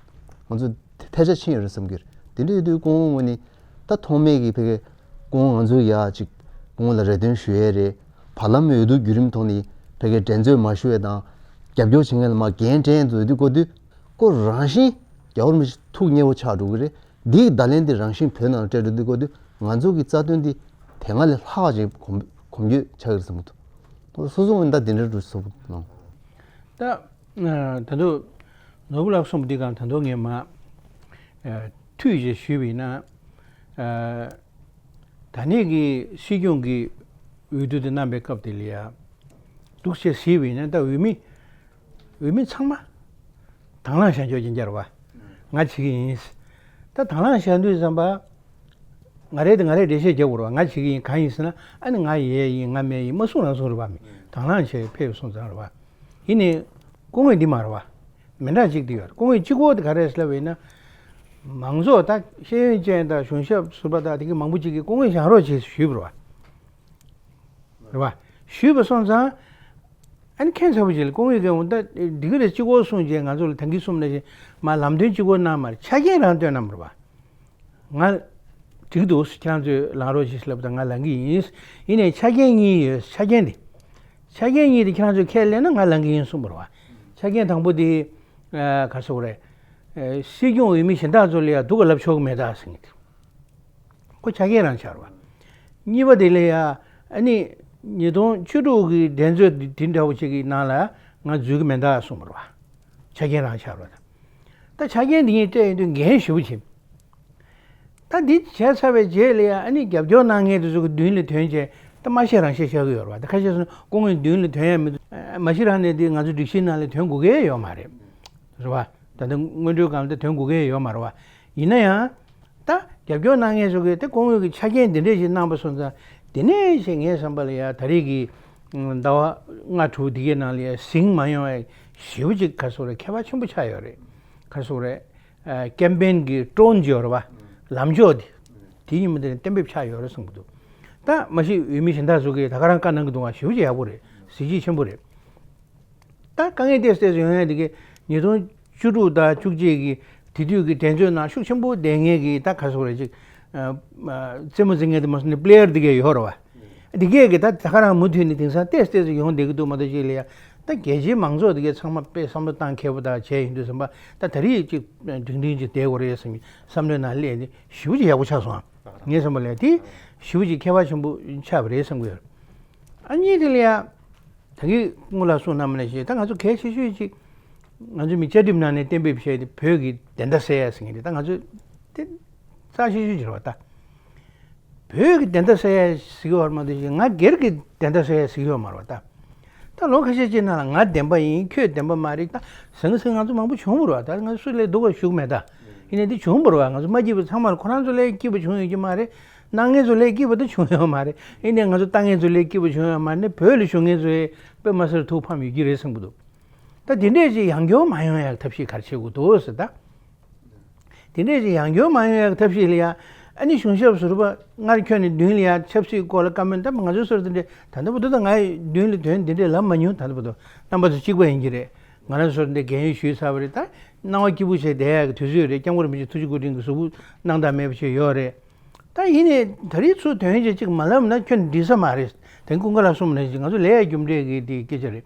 ང་ཚོ་ཐལ་ཆ་ཕྱིན་ཡོད་རེད་བསམ་གྱི་རེད། དེ་འདྲ་ཡོད་དུས་སྐུ་ངོ་ངོས་ནས་ད་ཐོག་མའི་གི་ཕ་གི་སྐུ་ངོ་ང་ཚོ་ཡ་ཅིག་སྐུ་ངོ་ལ་རེ་འདུན་ཞུ་ཡས་རེད། བར་ལམ་འོས་བསྡུ་བརྒྱུད་རིམ་ཐོག་ནས་ཕ་གི་འགྲན་རྩོད་མ་ཞུ་ཡས་དང་རྒྱབ་སྐྱོར་བྱེད་མཁན་ལ་མར་འགན་སྤྲད་མཁན་ཚོ་ཡོད་དུས་གོ་དུས། ཁོ་རང་བཞིན་རྒྱལ་བ་རིན་པོ་ཆེ་ཐུགས་མཉེས་པོ་ཆགས་འགྲོ་གི་རེད། འདིའི་བརྡ་ལན་འདི་རང་བཞིན་བོད་ནང་ལ་སྤྲད་འགྲོ་དུས་གོ་དུས་ང་ཚོ་གི་རྩ་དོན་འདི་དེ་སྔ་ལས་ལྷག་ཅིག་གོམ་གོམ་བགྲོད་ཆགས་ཀྱི་རེད་བསམ་གྱི་འདུག་སོ་སོ་ངོས་ནས་ད་དེ་འདྲ་འགྲོ་སོང་། ད་ད་དུང་ནོར་བུ་ལགས་གསུངས་པ་འདི་གང་ད་དུང་ངས་མ་ཨ་ཐུགས་རྗེ་ཞུས་པ་ཡིན་ན། ཨ་ད་ནས་ཀྱི་སྲིད་སྐྱོང་གི་འོས་བསྡུ་དེ་གནང་པའི་སྐབས་དེ་ལ་ཡ་འདུག་སེ་གཟིགས་པ་ཡིན་ན། ད་འོས་མི་འོས་མི་ཚང་མ་དང་བླངས་བཞག་ཆོག་ཅིག་རེད་བ། ང་བྱེད་ཀྱི་ཡིན། ད་དང་བླངས་བཞག་དུས་ཙམ་པ། ང་རེད་དེ་ང་རེད་འགྲེལ་བཤད་རྒྱག་དགོས་རེད་བ། ང་བྱེད་ཀྱི་ཡིན་གང་ཡིན་ཟེར་ན། ཨ་ནི་ང་ཡས་ཡིན་ང་མེད་ཡིན་མ་གསུང་རང་གསུང་རེད་བ། མི་དང་བླངས་བྱས་ཕེབས་སོང་ཙང་རེད་བ། ཡིན་ནའི་སྐུ་ངོས་འདི་མ་རེད་བ། མི་འདྲ་གཅིག་དེ་ཡོད་རེད། སྐུ་ངོས་གཅིག་པོ་དེ་ག་རེ་ཟེར་ལབ་པ་ཡིན་ན། མང་ཚོགས་ད་ཤེས་ཡོན་ཅན་དང་གཞུང་ཞབས་ཟུར་པ་དང་དེ་གི་མང་པོ་ཅིག་གིས་སྐུ་ངོས་བཞེངས་རོགས་བྱེད་ཞུས་པ་རེད་བ། རེད་བ། ཞུས་པ་སོང་ཙང་། ཨ་ནི་ཁྱད་མཚར་པོ་ཅིག་ལ་སྐུ་ངོས་ཀྱིས་འོ་ད་འདི་ག་རེད་གཅིག་པོ་གསུངས་རྗེས་ང་ཚོ་ལ་ད་གིན་གསུངས་ནང་བཞིན་མར་ལམ་སྟོན་གཅིག་པོ་གནང་མ་རེད། ཆ་རྐྱེན་རང་བཏོན་གནང་བ་རེད་བ། ང་འགྲིག་འདུག་ཁྱེད་རང་ཚོས་ལངས་རོགས་བྱེད་ལབ་ད་ང་ལངས་ཀྱི་ཡིན། ཡིན་ནའི་ཆ་རྐྱེན་གཉིས་ཡོད། ཆ་རྐྱེན་འདི། ཆ་རྐྱེན་གཉིས་དེ་ཁྱེད་རང་ཚོས་ཁས་ལེན་ན་ང་ལངས་ཀྱི་ཡིན་གསུངས་པ་རེད་བ། ཆ་རྐྱེན་དང་པོ་དེ། ཨ་ག་རེ་ཟེར་དགོས་རེད། ཨ་སྲིད་སྐྱོང་འོས་མི་གཞན་དག་ཚོ་ལ་ཡང་སྡུག་ག་ལབ་ཆོག་གི་མེད་ད་ཟེར་མཁན་དེ། ཁོ་ཆ་རྐྱེན་རང་ཆགས་རེད་བ། གཉིས་པ་དེ་ལ་ཡང་ཨ་ནི་ཉིས་སྟོང་བཅུ་དྲུག་གི་འགྲན་རྩོད་དེ་འདྲ་བོ་ཅིག་གི་ནང་ལ་ང་འཛུལ་གྱི་མེད་ད་གསུངས་པ་རེད་བ། ཆ་རྐྱེན་རང་ཆགས་རེད་བ། ད་ཆ་རྐྱེན་འདི་གཉིས་སྤྲད་ཡོང་དུས་འགན་ཞེ་པོ་ཆེ། ད་འདི་བྱས་ཚར་བའི་རྗེས་ལ་ཡང་ཨ་ནི་རྒྱབ་སྐྱོར་གནང་མཁན་དེ་ཚོ་གི་མདུན་ལ་ཐོན་བྱས། ད་མ་ཤེས་རང་ཤེས་ཤར་གི་ཡོད་རེད་བ། ད་ཁ་ཤས་སོང་སྐུ་ངོ་མདུན་ལ་ཐོན་ཡ་མི་འདུག་མ་གཞི་རང་ནས་འདི་ང་ཚོ་སྒྲིག་གཞི་ནང་ལ་ཐོན་དགོས་ཀྱི་ཡོད་མ་རེད། རེད་བ། ད་ལྟ་སྔོན་འགྲོའི་སྒང་ལ་ད་ཐོན་དགོས་ཀྱི་ཡོད་མ་རེད་བ། ཡིན་ན་ཡང་། ད་རྒྱབ་སྐྱོར་གནང་མཁན་ཚོ་གིས་ད་སྐུ་ངོ་གི་ཆ་རྐྱེན་འདི་འདྲས་ཞིག་གནང་པ་སོང་ཙང་། དེ་ནས་ཞིག་ངའི་བསམ་པ་ལ་ཡ་ད་རེས་ཀྱི་ཟླ་བ་ལྔ་དྲུག་འདི་གའི་ནང་ལ་ཡ་ཟིང་མ་ཡོང་བའི་ཞེ་པོ་ཅིག་ག་རེ་ཟེར་དགོས་རེད། ཁྱད་པར་ཆེན་པོ་ཆགས་ཡོད་རེད། ག་རེ་ཟེར་དགོས་རེད། ཨ། ཀེམ་པེན་གྱི་ཊོན་ཅིག་ཡོད་རེད་བ། ལམ་ཕྱོགས་དེ། དེ་ཡིན་མིན་དེ་གཏན་འབེབས་ཆགས་ཡོད་རེད་བསམ་གྱི་འདུག་ད་མ་གཞི་འོས་མི་གཞན་དག་ཚོ་གིས་ད་ག་རང་བཀའ་གནང་གི་འདུག་བ། ཞེ་པོ་ཅིག་ཡག་པོ་རེད། གཟི་བརྗིད་ཆེན་པོ་རེད། ད་དཀའ་ངལ་ཏོག་ཙམ་ཡོང་ཡ་དེ་གའི་ཉིས་སྟོང་བཅུ་དྲུག་དང་བཅུ་གཅིག་གི་དེ་དུས་ཀྱི་འགྲན་རྩོད་ནང་ཤུགས་ཆེན་པོ་ལྡན་མཁན་གྱི་ད་ག་རེ་ཟེར་དགོས་རེད། ཅིག་ཨ། ཨ། རྩེད་མོ་རྩེ་མཁན་དེ་མ་སོང་ནས་པི་ལེ་ཡར་དེ་གའི་ཡོད་རེད་བ། དེ་གས་ཀྱི་ད་ད་ག་རང་མུ་མཐུད་ནས་དེང་སང་ཏོག་ཙམ་ཏོག་ཙམ་ཡོང་བསྡད་ཀྱི་འདུག་མ་གཏོགས་ཅིག་ལ་ཡ། ད་རྒྱལ་སྤྱིའི་མང་ཚོགས་དེ་གས་ཚང་མ་དཔེ་བསམ་བློ་བཏང་མཁས་པོ་དག་བྱས་ཡིན་དུས་ཙམ་པ། ད་ད་རེས་ཅིག་སྒྲིང་སྒྲིང་ཅིག་བསྡད་དགོས་རེད་བསམ། བསམ་བློའི་ནང་སླེབས་ནས་ཞེ་པོ་ཅིག་ཡག་པོ་ཆགས་སོང་། ངའི་བསམ་པ་ལ་དེ་ཞེ་པོ་ཅིག་ཁྱད་པར་ཆེན་པོ་ཆགས་པ་རེད་བསམ་གྱི་ཡོད། ཨ། གཉིས་དེ་ལ་ཡ། ད་གིན་སྔོན་ལ་གསུངས་གནང་བ་ནང་བཞིན་ད་ང་ཚོ་གལ་ཆེ་ཤོས་ཅིག་ང་ཚོ་མི་བཅའ་ཁྲིམས་ནང་ནས་གཏན་འབེབས་བྱས་ཏེ་བོད་ཀྱི་བདེན་མཐའ་གསལ་ཡ་ཟེར་མཁན་དེ་ད་ང་ཚོ་དེ་རྩ་ཆེ་ཤོས་ཅིག་རེད་བ་ད། བོད་ཀྱི་བདེན་མཐའ་གསལ་ཡ་ཟེར་གྱི་ཡོད་མ་གཏོགས་ཅིག་ང་སྒེར་གྱི་བདེན་མཐའ་གསལ་ཡ་ཟེར་གྱི་ཡོད་མ་རེད་བ་ད། ད་ལོ་ཁ་ཤས་ཅིག་ནང་ལ་ང་བདེན་པ་ཡིན། ཁྱོད་བདེན་པ་མ་རེད། ད་ཟང་ཟིང་ང་ཚོ་མང་པོ་བྱུང་བ་རེད་བ། ད་ང་ཚོ་སུ་ལས་སྡུག་པ་ཞུ་གི་མེད་ད། ཡིན་ནའི་འདི་བྱུང་བ་རེད་བ། ང་ཚོ་མ་སྐྱིད་པ་ཚང་མ་ལ་ཁོ་རང་ཚོ་ལས་སྐྱིད་པ་བྱུང་ཡོད་ཀྱི་མ་རེད། གནང་མཁན་ཚོ་ལས་སྐྱིད་པ་ད་བྱུང་ཡོད་མ་རེད། ཡིན་ནའི་ང་ཚོ་བཏང་མཁན་ཚོ་ལས་སྐྱིད་པ་བྱུང་ཡོད་མ་རེད། བོད་ལ་བཞུགས་མཁན་ཚོ་ཡས་དཔེ་མ་སྲིད་ཐུགས་ཕམ་ཡོད་ཀྱི་རེད་བསམ་གྱི་འདུག་ད་དེ་འདྲས་ཅིག་ཡང་བསྐྱར་མ་ཡོང་ཡག་ཐབས་ཤེས་ག་རེ་བྱེད་དགོས་འདུག་ཟེར་ད། དེ་འདྲས་ཅིག་ཡང་བསྐྱར་མ་ཡོང་ཡག་ཐབས་ཤེས་ལ་ཡ། ཨ་ནི་གཞུང་ཞབས་ཟུར་པ་སྔར་ཁྱོན་ནས་མདུན་ལ་ཡ་ཆབ་སྲིད་སྐོར་ལ་བཀའ་མོལ་ད་ང་ཚོའི་སོར་དེ་འདྲས་ད་ལྟ་བར་དུ་ད་ང་ཡི་མདུན་ལ་དོན་དེ་འདྲས་ལབ་མ་མྱོང་། ད་ལྟ་བར་དུ་རྣམ་པ་ཚོ་གཅིག་པ་ཡིན་གྱི་རེད། ང་རང་ཚོ་སོར་འདི་རྒན་ཡོལ་ཞུས་ཚར་བ་རེད། ད་སྣང་བ་སྐྱིད་པོ་བྱས་བསྡད་ཡག་གི་དུས་ཚོད་རེད། སྐྱབས་མགོན་རིན་པོ་ཆེ་ཐུགས་རྗེ་སྐུ་ཕྲེང་གི་གཟུགས་པོ་སྣང་དག་མེད་པ་བྱས་ཡོད་རེད། ད་ཡིན་ནའི་ད་རེས་ཚུར་དོན་ཅིག་གཅིག་མ་ལབ་ན་ཁྱོན་འགྲིག་ས་མ་རེད། དེང་ཀུན་དགའ་ལགས་གསུངས་པ་ནང་བཞིན་ང་ཚོ་ལས་ཡ་རྒྱུ་འབྲས་ཀྱི་དེ་སྐད་ཆ་རེད།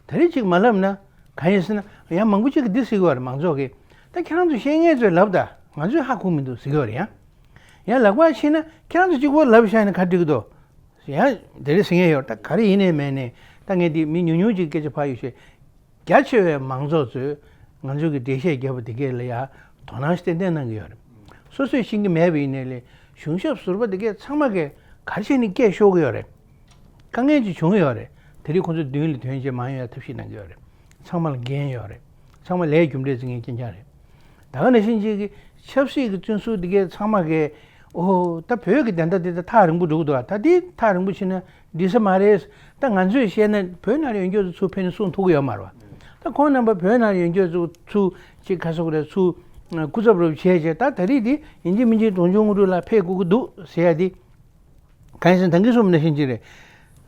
ད་རེས་གཅིག་མ་ལབ་ན་གང་ཡིན་ཟེར་ན། ཡང་མང་པོ་ཅིག་གིས་འདི་ཟེར་གྱི་ཡོད་རེད། མང་ཚོགས་ཀྱིས། ད་ཁྱེད་རང་ཚོ་ཤེས་མཁན་ཚོས་ལབ་ད། ང་ཚོས་ཧ་གོ་མི་འདུག་ཟེར་གྱི་ཡོད་རེད། ཡང་ཡང་ལག་པ་ཕྱིས་ན་ཁྱེད་རང་ཚོ་གཅིག་པོ་ལབ་བཞག་ན་ག་འགྲིག་གི་འདུག་ཡང་དེ་རེད་ཟེར་མཁན་ཡོད། ད་ག་རེ་ཡིན་ནའི་མིན་ནའི་ད་ངས་འདི་མི་ཉུང་ཉུང་ཅིག་སྐད་ཆ་ཕར་ཡོད་ཤེས། རྒྱ་ཆེ་བའི་མང་ཚོགས་ཚོས་ང་ཚོ་གི་འགྲེལ་བཤད་བརྒྱབ་པ་དེ་གས་ལ་ཡ་དོ་སྣང་ཏན་ཏན་གནང་གི་ཡོད་རེད། སོ་སོས་ཤེས་ཀྱི་མེད་པ་ཡིན་ནའི་ལས་གཞུང་ཞབས་ཟུར་པ་དེ་གས་ཚང་མ་གས་ག་རེ་བྱས་ནས་སྐད་ཤོར་གི་ཡོད་རེད། དཀའ་ངལ་ཅིག་བྱུང་ཡོད་རེད། དེ་རིང་ཁོང་ཚོ་མདུན་ལ་དོན་བྱེད་མ་ཡོང་ཡ་ཐབས་ཤེས་གནང་གི་ཡོད་རེད། ཚང་མ་ལ་འགན་ཡོད་རེད། ཚང་མ་ལས་རྒྱུ་འབྲས་བརྩི་མཁན་རྐྱང་རྐྱང་རེད། ད་ག་ནང་བཞིན་ཅིག་གི་ཆབ་སྲིད་ཀྱི་བཙོན་ཟུར་འདི་གས་ཚང་མ་གས། ཨོ། ད་བོད་ཀྱི་བདེན་མཐའ་འདི་ད་ཐག་རིང་པོ་འགྲོ་གི་འདུག་ད་འདི་ཐག་རིང་པོ་ཕྱིན་ན་འགྲིག་ས་མ་རེད། ད་ང་ཚོས་བཤད་ན་བོད་ནང་ལ་ཡོད་མཁན་ཚོ་ཚུར་ཕེབས་ནས་གསུང་ཐུབ་ཀྱི་ཡོད་མ་རེད་བ། ད་ཁོང་རྣམ་པ་བོད་ནང་ལ་ཡོད་མཁན་ཚོ་ཚུར་ཅིག་ག་རེ་ཟེར་དགོས་རེད། ཚུར་སྐུ་ཚབ་རུ་བྱས་བྱས། ད་ད་རེས་འདི་ཡིན་གཅིག་མིན་གཅིག་འབྲོང་ཆུང་དངོས་གྲུབ་ལགས་ཕེབས་དགོས་ཀྱི་འདུག་ཟེར་ཡ་འདི། གང་ཡིན་ཟེར་ན་ད་གིན་གསུངས་པ་ནང་བཞིན་ཅིག་རེད།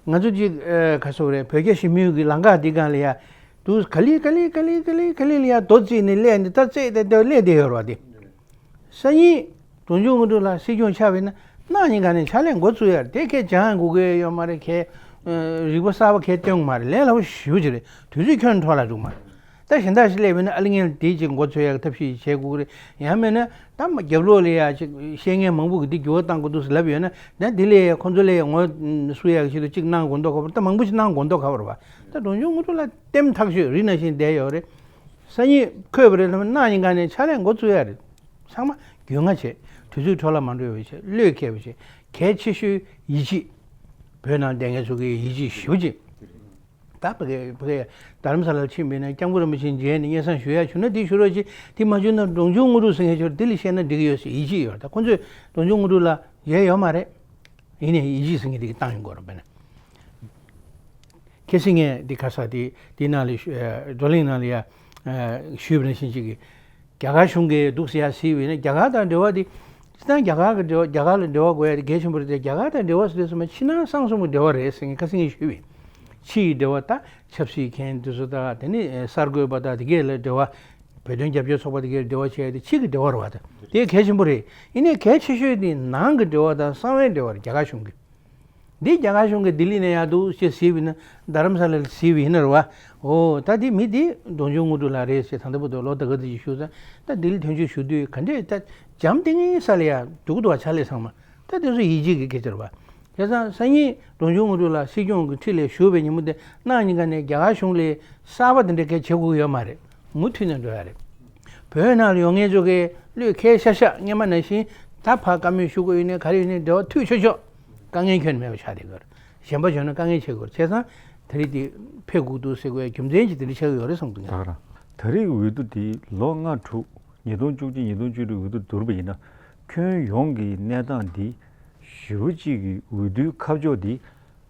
ང་ཚོ་ཅིག་ཨ། ག་རེ་ཟེར་དགོས་རེད། བོད་རྒྱ་ཞི་མོལ་གྱི་ལམ་ཁ་འདི་སྒང་ལ་ཡ། འདུག་ག་ལེ་ག་ལེ་ག་ལེ་ག་ལེ་ག་ལེ་ལ་ཡ་རྡོ་བརྩིགས་ནས་སླེབས་ནས་ད་རྩེད་བསྡད་བསྡད་སླེབས་བསྡད་ཡོད་རེད་བ། དེ་སང་ཉིན་འབྲོང་ཆུང་དངོས་གྲུབ་ལགས་སྲིད་སྐྱོང་ཆགས་པ་ཡིན་ན་གནངས་ཉིན་ག་ནས་ཕྱག་ལས་འགོ་བཙུགས་ཡ་རེད། དེ་ཁྱེད་སྦྱང་དགོས་ཀྱི་ཡོད་མ་རེད། ཁྱེད་ཨ། རིག་པ་གསར་པ་ཁྱེད་སྟོན་དགོས་མ་རེད། ལས་སླ་པོ་ཞེ་པོ་ཅིག་རེད། དུས་ཚོད་ཁྱོན་ནས་འཕྲོ་བརླག་འགྲོ་གི་མ་རེད། ད་གཞན་དག་ཞིག་སླེབས་ཡོད་ན་ཨ་ལེ་ངས་དེ་ཅིག་འགོ་ཚུགས་ཡག་ཐབས་ཤེས་བྱེད་དགོས་ཀྱི་རེད། ཡང་མིན་ན་ད་མ་རྒྱབ་ལོགས་ལ་ཡ་ཅིག་བཤད་མཁན་མང་པོ་གིས་འདི་འགྱུར་བ་གཏང་དགོས་འདུག་ཟེར་ལབ་ཡོད་ན། ད་འདི་ལ་ཡ་ཁོང་ཚོ་ལ་ཡ་ངོ་སུ་ཡག་ཆེད་དུ་ཅིག་གནང་དགོས་མདོག་ཁ་པོ། ད་མང་པོ་ཞིག་གནང་དགོས་མདོག་ཁ་པོ་རེད་བ། ད་འབྲོང་ཆུང་དངོས་གྲུབ་ལགས་ལྟད་མོ་ཐག་ཆོད་རི་ནང་བཞིན་བསྡད་ཡོད་རེད། སང་ཉིན་འཁོད་པ་རེད་ལབ་ན་གནངས་ཉིན་ག་ནས་ཕྱག་ལས་འགོ་བཙུགས་ཡ་རེད། ཚང་མ་རྒྱུས་མངའ་བྱེད། དུས་ཚོད་འཕྲོ་བརླག་མ་འགྲོ་བའི་ཆེད། བློས་འཁེལ་བའི་ཆེད། གལ་ཆེ་ཤོས་ཡིད་ཆེས། བོད་ནང་བསྡད་མཁན་ཚོ་གི་ཡིད་ཆེས་ཞེ་པོ་ཅིག་ད་ཕ་གི་ཕ་གི་རྡ་རམ་ས་ལར་ཕྱིན་པ་ཡིན་ན་སྐྱབས་མགོན་རིན་པོ་ཆེ་མཇལ་ནས་སྙན་སེང་ཞུ་ཡ་བྱུང་ན་འདི་ཞུ་རོགས་གྱིས། དེ་མ་བྱུང་ན་འབྲོང་ཆུང་དངོས་གྲུབ་ཟེར་མཁན་ཚོར་འདི་ལ་བཤད་ན་འགྲིག་གི་ཡོད་ཟེར་ཡིད་ཆེས་ཡོད། ད་ཁོང་ཚོས་འབྲོང་ཆུང་དངོས་གྲུབ་ལགས་མཇལ་ཡོད་མ་རེད། ཡིན་ནའི་ཡིད་ཆེས་ཟེར་མཁན་དེ་གི་བཏང་ཡོང་གི་རེད། དཔེར་ན། གལ་སྲིད་ངས་འདི་ག་ས་དེ་དེ་ནང་ལ་ཞུ་ཨ། བགྲོ་གླེང་ནང་ལ་ཡ་ཨ། ཞུས་པ་ནང་བཞིན་ཅིག་གི་རྒྱ་གར་གཞུང་གིས་འདུག་ཟེར་ཡ་ཟེར་བས་ན། རྒྱ་གར་དང་འབྲེལ་བ་དེ། སྤྱིར་བཏང་རྒྱ་གར་གྱི་འབྲེལ་བ། རྒྱ་གར་ལ་འབྲེལ་བ་དགོས་ཡ་དེ་གལ་ཆེན་པོ་རེད་དེ། རྒྱ་གར་དང་འབྲེལ་བ་ཟེར་དུས་ཙམ་པ་ཕྱི་ནང་གསང་གསུམ་གྱི་འབྲེལ་བ་རེད་ཟེར་མཁན་ཁ་སང་ངས་ཞུས་པས། ཕྱི་ཡི་འབྲེལ་བ་ད་ཆབ་སྲིད་མཁན་དེ་ཚོ་དང་། དེ་ནས་གསར་འགོད་པ་དང་དེ་གས་ལ་འབྲེལ་བ། བོད་དོན་རྒྱབ་སྐྱོར་ཚོགས་པ་དེ་གས་འབྲེལ་བ་བྱས་ཏེ་ཕྱི་གི་འབྲེལ་བ་རེད་བ། ད་དེ་གལ་ཆེན་པོ་རེད། ཡིན་ནའི་གལ་ཆེ་ཤོས་དེ་ནང་གི་འབྲེལ་བ་དང་གསང་བའི་འབྲེལ་བ་རེད། རྒྱ་གར་གཞུང་གི། འདི་རྒྱ་གར་གཞུང་གིས་ལྡི་ལི་ནས་ཡར་འདུག་ཅེས་ཟེར་བས་ན། རྡ་རམ་ས་ལ་ལ་ཟེར་བས་ཡིན་ན་རེད་བ། འོ། ད་འདི་མི་འདི་འབྲོང་ཆུང་དངོས་གྲུབ་ལགས་རེད་ཅེས་ད་ལྟ་བར་དུ་ལོ་ད་ག་ཙམ་ཞིག་བཞུགས་ཙང་། ད་ལྡི་ལི་ཐོན་ཆེད་ཞུ་དུས་ག་འདྲས་ད་འཇམ་ཐིང་ངེ་ས་ལ་ཡར་འགྲོ་གི་འདུག་བ། ཕྱག་ལས་ཚང་མ། ད་དེ་ཚོ་ཡིད་ཆེས་ཀྱི་སྐད་ཆ་རེད་བ། བྱས་ཙང་སང་ཉིན་འབྲོང་ཆུང་དངོས་གྲུབ་ལགས་སྲིད་སྐྱོང་གི་ཁྲི་ལ་བཞུགས་པའི་ཉིན་མོ་དེ། གནངས་ཉིན་ག་ནས་རྒྱ་གར་གཞུང་ལ་གསར་པ་དེ་འདྲ་གས་བྱེད་དགོས་ཀྱི་ཡོད་མ་རེད། མུ་མཐུད་ནས་འགྲོ་ཡ་རེད། བོད་ནང་ལ་ཡོད་མཁན་ཚོ་གིས་བློས་འཁེལ་ཤག་ཤག་སྔོན་མ་ནང་བཞིན། ད་ཕར་བཀའ་མོལ་ཞུ་དགོས་ཡོད་ནའི་ག་རེ་ཡོད་ནའི་འབྲེལ་བ་མཐུད་ཆོག་ཆོག་དཀའ་ངལ་ཁྱོན་ནས་མེད་པ་ཆགས་བསྡད་ཀྱི་ཡོད་རེད། གཞན་པ་བྱུང་ན་དཀའ་ངལ་ཆེ་གི་རེད། བྱས་ཙང་དེ་རིང་འདི་ཕེབས་དགོས་འདུག་ཟེར་དགོས་རྒྱུ་མཚན་ཅིག་དེ་འདྲ་ཆགས་ཀྱི་ཡོད་རེད་བསམ་གི་འདུག་ད་ང་། ག་རང་། ད་རེས་ཀྱི་འོས་བསྡུ་འདི་ལོ་ལྔ་དྲུག་ཉིས་སྟོང་བཅུ་གཅིག་ཉིས་སྟོང་བཅུ་དྲུག་འོས་བསྡུ་བསྡུར་བ་ཡིན་ན། ཁྱོན་ཡོངས་ཀྱི་གནས་སྟངས་འདི་ཞེ་པོ་ཅིག་གི་འོས་བསྡུའི་ཁ་ཕྱོགས་འདི་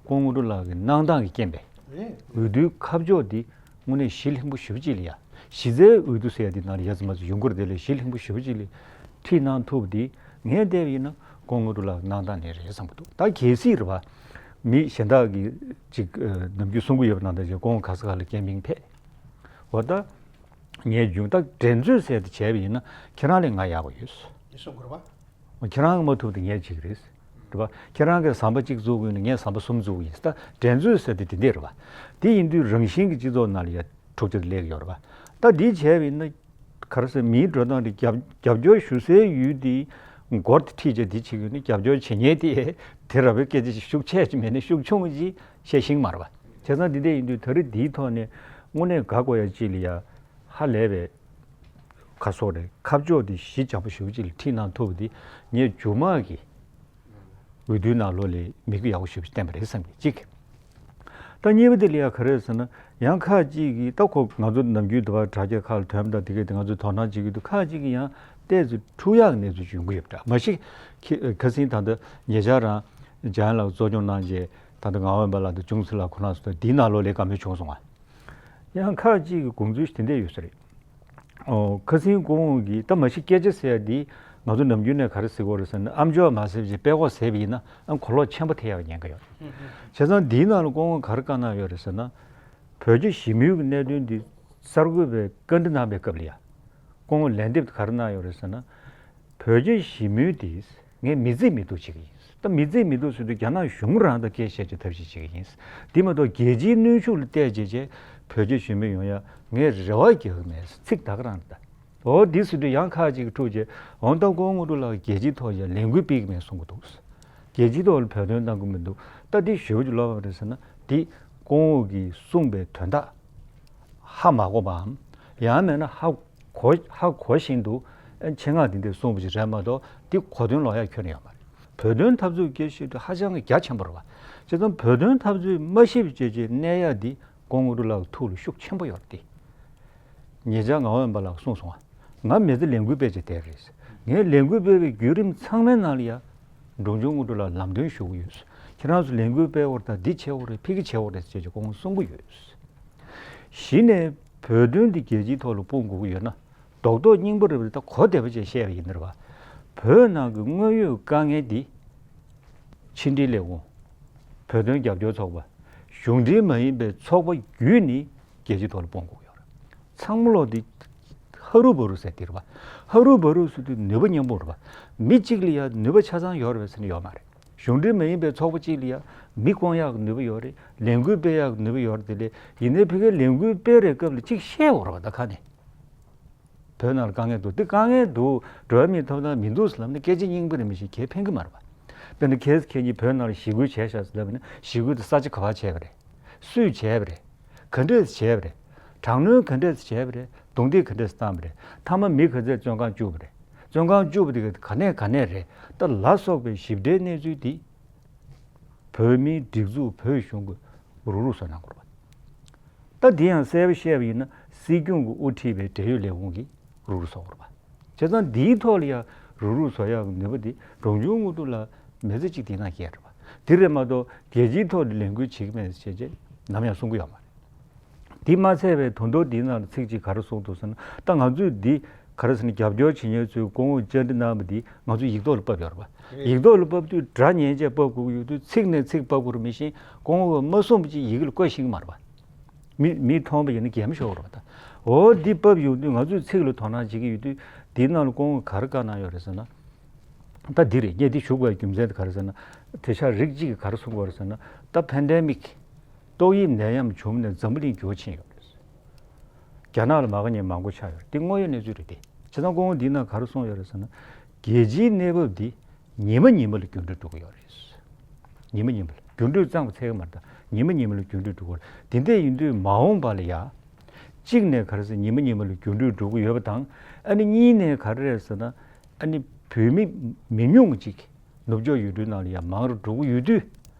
སྐུ་ངོ་དངོས་གྲུབ་ལགས་ཀྱི་གནང་སྟངས་ཀྱི་རྐྱེན་པས། རེད། འོས་བསྡུའི་ཁ་ཕྱོགས་འདི་དངོས་གནས་ཞི་ལྷིང་པོ་ཞེ་པོ་ཅིག་ལ་ཡ། གཞི་རྩའི་འོས་བསྡུ་ཟེར་ཡ་འདི་ནང་ལ་ཡ་ཙམ་མ་ཙམ་ཡོང་གི་རེད། དེ་ལས་ཞི་ལྷིང་པོ་ཞེ་པོ་ཅིག་ལ་ཁྲིད་གནང་ཐུབ་པ་འདི་ངས་བལྟས་པ་ཡིན་ན་སྐུ་ངོ་དངོས་གྲུབ་ལགས་གནང་སྟངས་ནས་རེད་བསམ་གྱི་འདུག་ད་གལ་སྲིད་རེད་པ། མི་གཞན་དག་གིས་ཅིག་ཨ་ནམ་རྒྱུན་གསུང་གི་ཡོད་པ་ནང་ལྟར་ཅིག་སྐུ་ངོ་ག་ས་ག་ལ་སྐད་མིང་ཕེབས། འོ་ད། ངས་རྒྱུན་ད་འགྲན་རྩོད་ཟེར་དེ་བྱས་པ་ཡིན་ན་ཁྱེད་རང་ལས་ང་ཡག་པོ་ཡོད། ཡིན་གསུང་དགོས་རེད་པ། ཁྱེད་རང་གིས་མ་ཐུབ་དེ་ངས་བྱེད་ཀྱི་རེད། རེད་པ། ཁྱེད་རང་གིས་ཟམ་པ་གཅིག་བཙུགས་ཀྱི་ཡོད་ན་ངས་ཟམ་པ་གསུམ་བཙུགས་ཀྱི་ཡིན། ད་འགྲན་རྩོད་ཟེར་དེ་དེ་འདྲས་རེད་པ། དེ་ཡིན་དུས་རང་བཞིན་གྱི་སྤྱི་ཚོགས་ནང་ལ་ཡ་འཁྲུག་ཆ་དེ་སླེབས་ཀྱི་ཡོད་རེད་པ། ད་འདི་བྱས་པ་ཡིན་ན། ག་རེ་ཟེར། མིའི་འགྲོ་སྟངས་དེ་རྒྱབ་རྒྱབ་སྐྱོར་ཞུ་སའི་ཡུལ་དེ་མགོ་དེ་ཁྲིད་བྱས་དེ་བྱེད་ཀྱི་ཡོད་ན། རྒྱབ་སྐྱོར་བྱེད་མཁན་དེ་དེ་ར་བའི་སྐད་ཆ་ཞིག་ཤུགས་ཆེ་ཅིག་མེད་ན་ཤུགས་ཆུང་ཅིག་བཤད་ཤེས་ཀྱི་མ་རེད་པ། བྱས་ཙང་འདི་འདྲས་ཡིན་དུས་ད་རེས་འདིའི་ཐོག་ནས་དངོས་གནས་དགའ་དགོས་ཡ་ཅིག་ལ་ཡ། ཧ་ལས་པའི་ཁ་སོགས་རེད། ཁ་ཕྱོགས་དེ་ཞི་འཇམ་པོ་ཞེ་པོ་ཅིག་ལ་ཁྲིད་གནང་ཐུབ་པ་འདི་ངས་མཇུག་མ་གི་འོས་བསྡུའི་ནང་ལོགས་ལ་མིག་དཔེ་ཡག་པོ་ཞེ་པོ་ཅིག་བསྟན་པ་རེད་བསམ་གྱི། གཅིག་ད་གཉིས་པ་དེ་ལ་ཡ་ག་རེ་ཟེར་ན། ཡང་ཁག་ཅིག་གིས་ད་ཁོ་ང་ཚོ་ནམ་རྒྱུན་དུ་བ་དྲ་རྒྱ་ཁག་ལ་ཐོན་པ་དང་དེ་གས་དེ་ང་ཚོས་དོ་སྣང་བྱེད་ཀྱི་འདུག་ཁག་ཅིག་གིས་ཡང་ཏོག་ཙམ་འཁྲུག་ཡག་གི་གནས་ཚུལ་ཅིག་ཡོང་གི་ཡོད་པ་འདྲ། མ་གཞི་ཁ་ཁ་སང་ད་ལྟ་ཉེ་ཆར་རང་འཇམ་དབྱངས་ལགས་གཙོ་སྐྱོང་གནང་རྗེས་ད་ལྟ་ངག་དབང་པ་ལགས་དང་ཅུང་ཙི་ལགས་ཁོ་རང་ཚོ་དང་འདིའི་ནང་ལོགས་ལ་དགའ་མོས་བྱུང་སོང་ང་། ཡང་ཁག་ཅིག་གི་དགོངས་ཚུལ་དེ་འདྲ་ཡོད་ས་རེད། ཨོ། ཁ་སང་སྐུ་ངོ་གིས་ད་མ་གཞི་སྐད་ཆ་ཟེར་ཡ་འདི་ང་ཚོ་ནམ་རྒྱུན་ནས་ག་རེ་ཟེར་གྱི་ཡོད་རེད་ཟེར་ན། ཨམ་ཅོག་མ་ཟེར་བྱས་དཔྲལ་ཀོག་ཟེར་བ་ཡིན་ན་ཨ་གོ་ལོག་ཆེན་པོ་ཐེབས་ཡག་ཉེན་ཁ་ཡོད་རེད། བྱས་ཙང་འདིའི་ནང་ལ་སྐུ་ངོ་ག་རེ་བཀའ་གནང་ཡོད་རེད་ཟེར་ན། བོད་རྒྱ་ཞི་མོལ་གྱི་གནད་དོན་འདི་གསར་འགོད་པས་བཀའ་འདྲི་གནང་བའི་སྐབས་ལ་ཡ། སྐུ་ངོ་ལན་འདེབས་ག་རེ་གནང་ཡོད་རེད་ཟེར་ན། བོད་རྒྱ་ཞི་མོལ་འདི་ངས་མི་བརྩི་མི་འདུག་བྱེད་ཀྱི་ཡིན། ད་མི་བརྩི་མི་འདུག་ཟེར་དུས་རྒྱ་ནག་གཞུང་རང་དང་སྐད་བཤད་ཀྱི་ཐབས་ཤེས་བྱེད་ཀྱི་ཡིན། འདི་མ་གཏོགས་རྒྱལ་སྤྱིའི་གནོན་ཤུགས་ལ་བལྟས་བྱས་བྱས་བོད་རྒྱ་ཞི་མོལ་ཡོང་ཡ་ངས་རེ་བ་རྒྱག་གི་མེད། ཚིག་ད་ག་རང་རེད་ད། འོ་འདི་ཟེར་དུས་ཡང་ཁག་ཅིག་གིས་འཁྲུག་བྱས། འོ་ད་སྐུ་ངོ་དངོས་གྲུབ་ལགས་ཀྱིས་རྒྱལ་སྤྱིའི་ཐོག་ལ་ལས་འགུལ་སྤེལ་གྱི་མེད་གསུང་གི་འདུག་རྒྱལ་སྤྱིའི་ཐོག་ལ་བོད་དོན་གནང་གི་མི་འདུག་ད་འདི་ཞེ་པོ་ཅིག་ལོག་པ་རེད་ཟེར་ན། འདི་སྐུ་ངོ་གིས་གསུངས་པའི་དོན་དག་ཧ་མ་གོ་བའམ། ཡང་མིན་ན་ཧ་གོ་ཧ་གོ་བཞིན་དུ་ཆེད་མངགས་འདི་འདྲས་གསུངས་པ་ཞིག་རེད་མ་གཏོགས་འདི་གོ་དོན་ལོག་ཡ་ཁྱོན་ནས་ཡོད་མ་རེད། བོད་དོན་འཐབ་རྩོད་སྐད་ཆ་དེ་ཧ་ཅང་གི་རྒྱ་ཆེན་པོ་རེད་པ། བྱས་ཙང་བོད་དོན་འཐབ་རྩོད་མ་ཤེས་པ་བྱས་བྱས་གནས་ཡ་འདི་སྐུ་ངོ་དངོས་གྲུབ་ལགས་ཐུགས་ལ་ཤུགས་ཆེན་པོ་ཡོད་རེད་དེ། ཉེ་ཆར་ངག་དབང་པ་ལགས་གསུངས་སོང་ང་། ང་མི་ཚེ་ལས་འགུལ་སྤེལ་བྱས་བསྡད་རེད། ངས་ལས་འགུལ་སྤེལ་བའི་བརྒྱུད་རིམ་ཚང་མའི་ནང་ལ་ཡ། འབྲོང་ཆུང་དངོས་གྲུབ་ལགས་ལམ་སྟོན་ཞུ་གི་ཡོད། ཁྱེད་རང་ཚོ་ལས་འགུལ་སྤེལ་བར་ད་འདི་བྱེད་དགོས་རེད། ཕ་གི་བྱེད་དགོས་རེད་ཟེར་བྱས་སྐུ་ངོ་གསུང་གི་ཡོད། གཞི་ནས་བོད་དོན་འདི་རྒྱལ་སྤྱིའི་ཐོག་ལ་སྤུངས་དགོས་ཀྱི་ཡོད་ན། རྡོག་རྡོག་རྙིང་པ་རེད་པ། ད་གོ་བདེ་པོ་བྱས་བཤད་པ་ཡིན་ན་རེད་པ། བོད་ནང་གི་དངོས་ཡོད་དཀའ་ངལ་འདི། ཕྱི་འབྲེལ་ལས་ཁུངས། བོད་དོན་རྒྱབ་སྐྱོར་ཚོགས་པ། གཞུང་འབྲེལ་མ་ཡིན་པའི་ཚོགས་པ་བརྒྱུད་ནས་རྒྱལ་སྤྱིའི་ཐོག་ལ་སྤུངས་དགོས་ཀྱི་ཡོད་རེད། ཚང་མ་ལོག་འདི་ཧ་རུ་བ་རུ་ཟེར་དེ་རེད་པ། ཧ་རུ་བ་རུ་ཟེར་དུས་ནུས་པ་མཉམ་སྤུངས་རེད་པ། མི་གཅིག་ལ་ཡ་ནུས་པ་ཆ་ཚང་ཡོད་རེད་པས་ཟེར་ན་ཡོད་མ་རེད། གཞུང་འབྲེལ་མ་ཡིན་པའི་ཚོགས་པ་གཅིག་ལ་ཡ་མི་སྐོང་ཡག་གི་ནུས་པ་ཡོད་རེད། ལས་འགུལ་སྤེལ་ཡག་གི་ནུས་པ་ཡོད་རེད། དེ་ལས་ཡིན་ནའི་ཕ་གིའི་ལས་འགུལ་སྤེལ་རེས་སྐབས་ལ་གཅིག་བཤད་འོ་རེད་པ། ད་ཁ་ནས། བོད་ནང་ལ་དཀའ་ངལ་འདུག་འདི་དཀའ་ངལ་འདུག་འགྲོ་བ་མིའི་ཐོབ་ཐང་མི་འདུག་ཟེར་ལབ་ན་སྐད་ཆ་རྙིང་པ་རེད། མི་ཤེས་གལ་ཕན་གི་མ་རེད་པ། དཔེར་ན་ཁྱེད་ཁྱེད་ཀྱིས་བོད་ནང་ལ་ཞི་རྒོལ་བྱས་ཤག་ཟེར་ལབ་ན་ཞི་རྒོལ་དེ་ས་ཆ་ག་པར་བྱས་པ་རེད། སུས་བྱས་པ་རེད། ག་འདྲས་བྱས་པ་རེད། དྲག་གནོན་ག་འདྲས་བྱས་པ་རེད། རྡུང་རྡེག་ག་འདྲས་བཏང་བ་རེད། མཐའ་མ་མི་ག་ཚད་བཙོན་ཁང་བཅུག་པ་རེད། བཙོན་ཁང་བཅུག་པ་དེ་ག་ནས་ག་ནས་རེད། ད་ལ་སོགས་པའི་ཞིབ་ཕྲའི་གནས་ཚུལ་དེ། བོད་མིའི་སྒྲིག་འཛུགས་བོད་གཞུང་གི་རུག་རུག་སོགས་གནང་དགོས་རེད་པ། ད་འདི་ཡང་གསལ་པོ་བཤད་པ་ཡིན་ན་སྲིད་སྐྱོང་གི་དབུ་ཁྲིད་པའི་འབྲེལ་ཡོད་ལས་ཁུངས་ཀྱིས་རུག་རུག་བཟོ་དགོས་རེད་པ། བྱས་ཙང་འདིའི་ཐོག་ལ་ཡང་རུག་རུག་བཟོ་ཡག་གི་ནུས་པ་དེ་འབྲོང་ཆུང་དངོས་གྲུབ་ལགས་མི་ཚེ་གཅིག་འདི་ནང་བསྐྱལ་རེད་པ། དེ་རེད་མ་གཏོགས་རྒྱལ་སྤྱིའི་ཐོག་ནས་ལས་འགུལ་བྱེད་ཀྱི་མེད་ཟེར་བྱས་ནམ་ཡང་གསུང་གི་ཡོད་མ་རེད། དེ་མ་ཚད་པའི་དོན་དག་འདིའི་ནང་ལ་ཚིག་གཅིག་ག་རེ་གསུངས་འདུག་ཟེར་ན། ད་ང་ཚོས་འདི་ག་རེ་ཟེར་ན་རྒྱབ་སྐྱོར་བྱེད་མཁན་ཚོས་སྐུ་ངོ་བཅར་འདྲི་གནང་བ་འདི་ང་ཚོས་ཡིག་ཐོག་ལ་ཕབ་ཡོད་རེད་པ། རེད། ཡིག་ཐོག་ལ་ཕབ་དུས་སྒྲ་ཉན་བྱས་ཕབ་དགོས་ཀྱི་ཡོད་དུས་ཚིག་ནས་ཚིག་ཕབ་དགོས་རེད། མི་ཤེས་སྐུ་ངོ་གིས་མ་གསུངས་པ་ཅིག་ཡི་གེ་ལ་བཀོད་ཤེས་ཀྱི་མ་རེད་པ། མི་མིས་མཐོང་བ་ཡིན་ན་གད་མོ་ཤོར་བ་རེད་པ། ད་འོ་འདི་ཕབ་ཡོང་དུས་ང་ཚོས་ཚིག་ལ་དོ་སྣང་བྱེད་ཀྱི་ཡོད་དུས་འདིའི་ནང་ལ་སྐུ་ངོ་གིས་ག་རེ་བཀའ་གནང་ཡོད་རེད་ཟེར་ན། ད་འདི་རེད། ངས་འདི་ཞུ་དགོས་པའི་རྒྱུ་མཚན་དེ་ག་རེ་ཟེར་ན། དེ་ཤག་རིགས་གཅིག་གིས་ག་རེ་གསུང་གི་ཡོད་རེད་ཟེར་ན། ད་ཕན་ཌེ་མིག་ཏོག་དབྱིབས་ནད་ཡམས་བྱུང་ནས་འཛམ་བུ་གླིང་འགྱུར་བ་ཕྱིན་ཡོད་རེད། རྒྱ་ནག་ལ་མ་དགའ་མཁན་མང་པོ་ཆགས་ཡོད་རེད། འདི་དངོས་ཡོད་གནས་ཚུལ་རེད་དེ། བྱས་ཙང་སྐུ་ངོ་འདིའི་ནང་ག་རེ་གསུངས་ཡོད་རེད་ཟེར་ན། རྒྱལ་སྤྱིའི་གནས་བབ་འདི་ཉི་མ་ཉི་མ་ལ་འགྱུར་འགྲོས་འགྲོ་གི་ཡོད་རེད། ཉི་མ་ཉི་མ་ལ་འགྱུར་འགྲོས་གཙང་མ་འཚལ་གི་མ་རེད། ད་ཉི་མ་ཉི་མ་ལ་འགྱུར་འགྲོས་འགྲོ་གི་ཡོད་རེད། དེ་འདྲ་ཡིན་དུས་མ་འོངས་པ་ལ་ཡ། གཅིག་ནས་ག་རེ་ཟེར་ཉི་མ་ཉི་མ་ལ་འགྱུར་འགྲོས་འགྲོ་གི་ཡོད་པ་དང་། ཨ་ནི་གཉིས་ནས་ག་རེ་རེད་ཟེར་ན། ཨ་ནི་བོད་མི་མི་ཉུང་ཅིག་ནུབ་ཕྱོགས་ཡུལ་གྲུའི་ནང་ལ་ཡ་མང་རུ་འགྲོ་གི་ཡོད་དུས།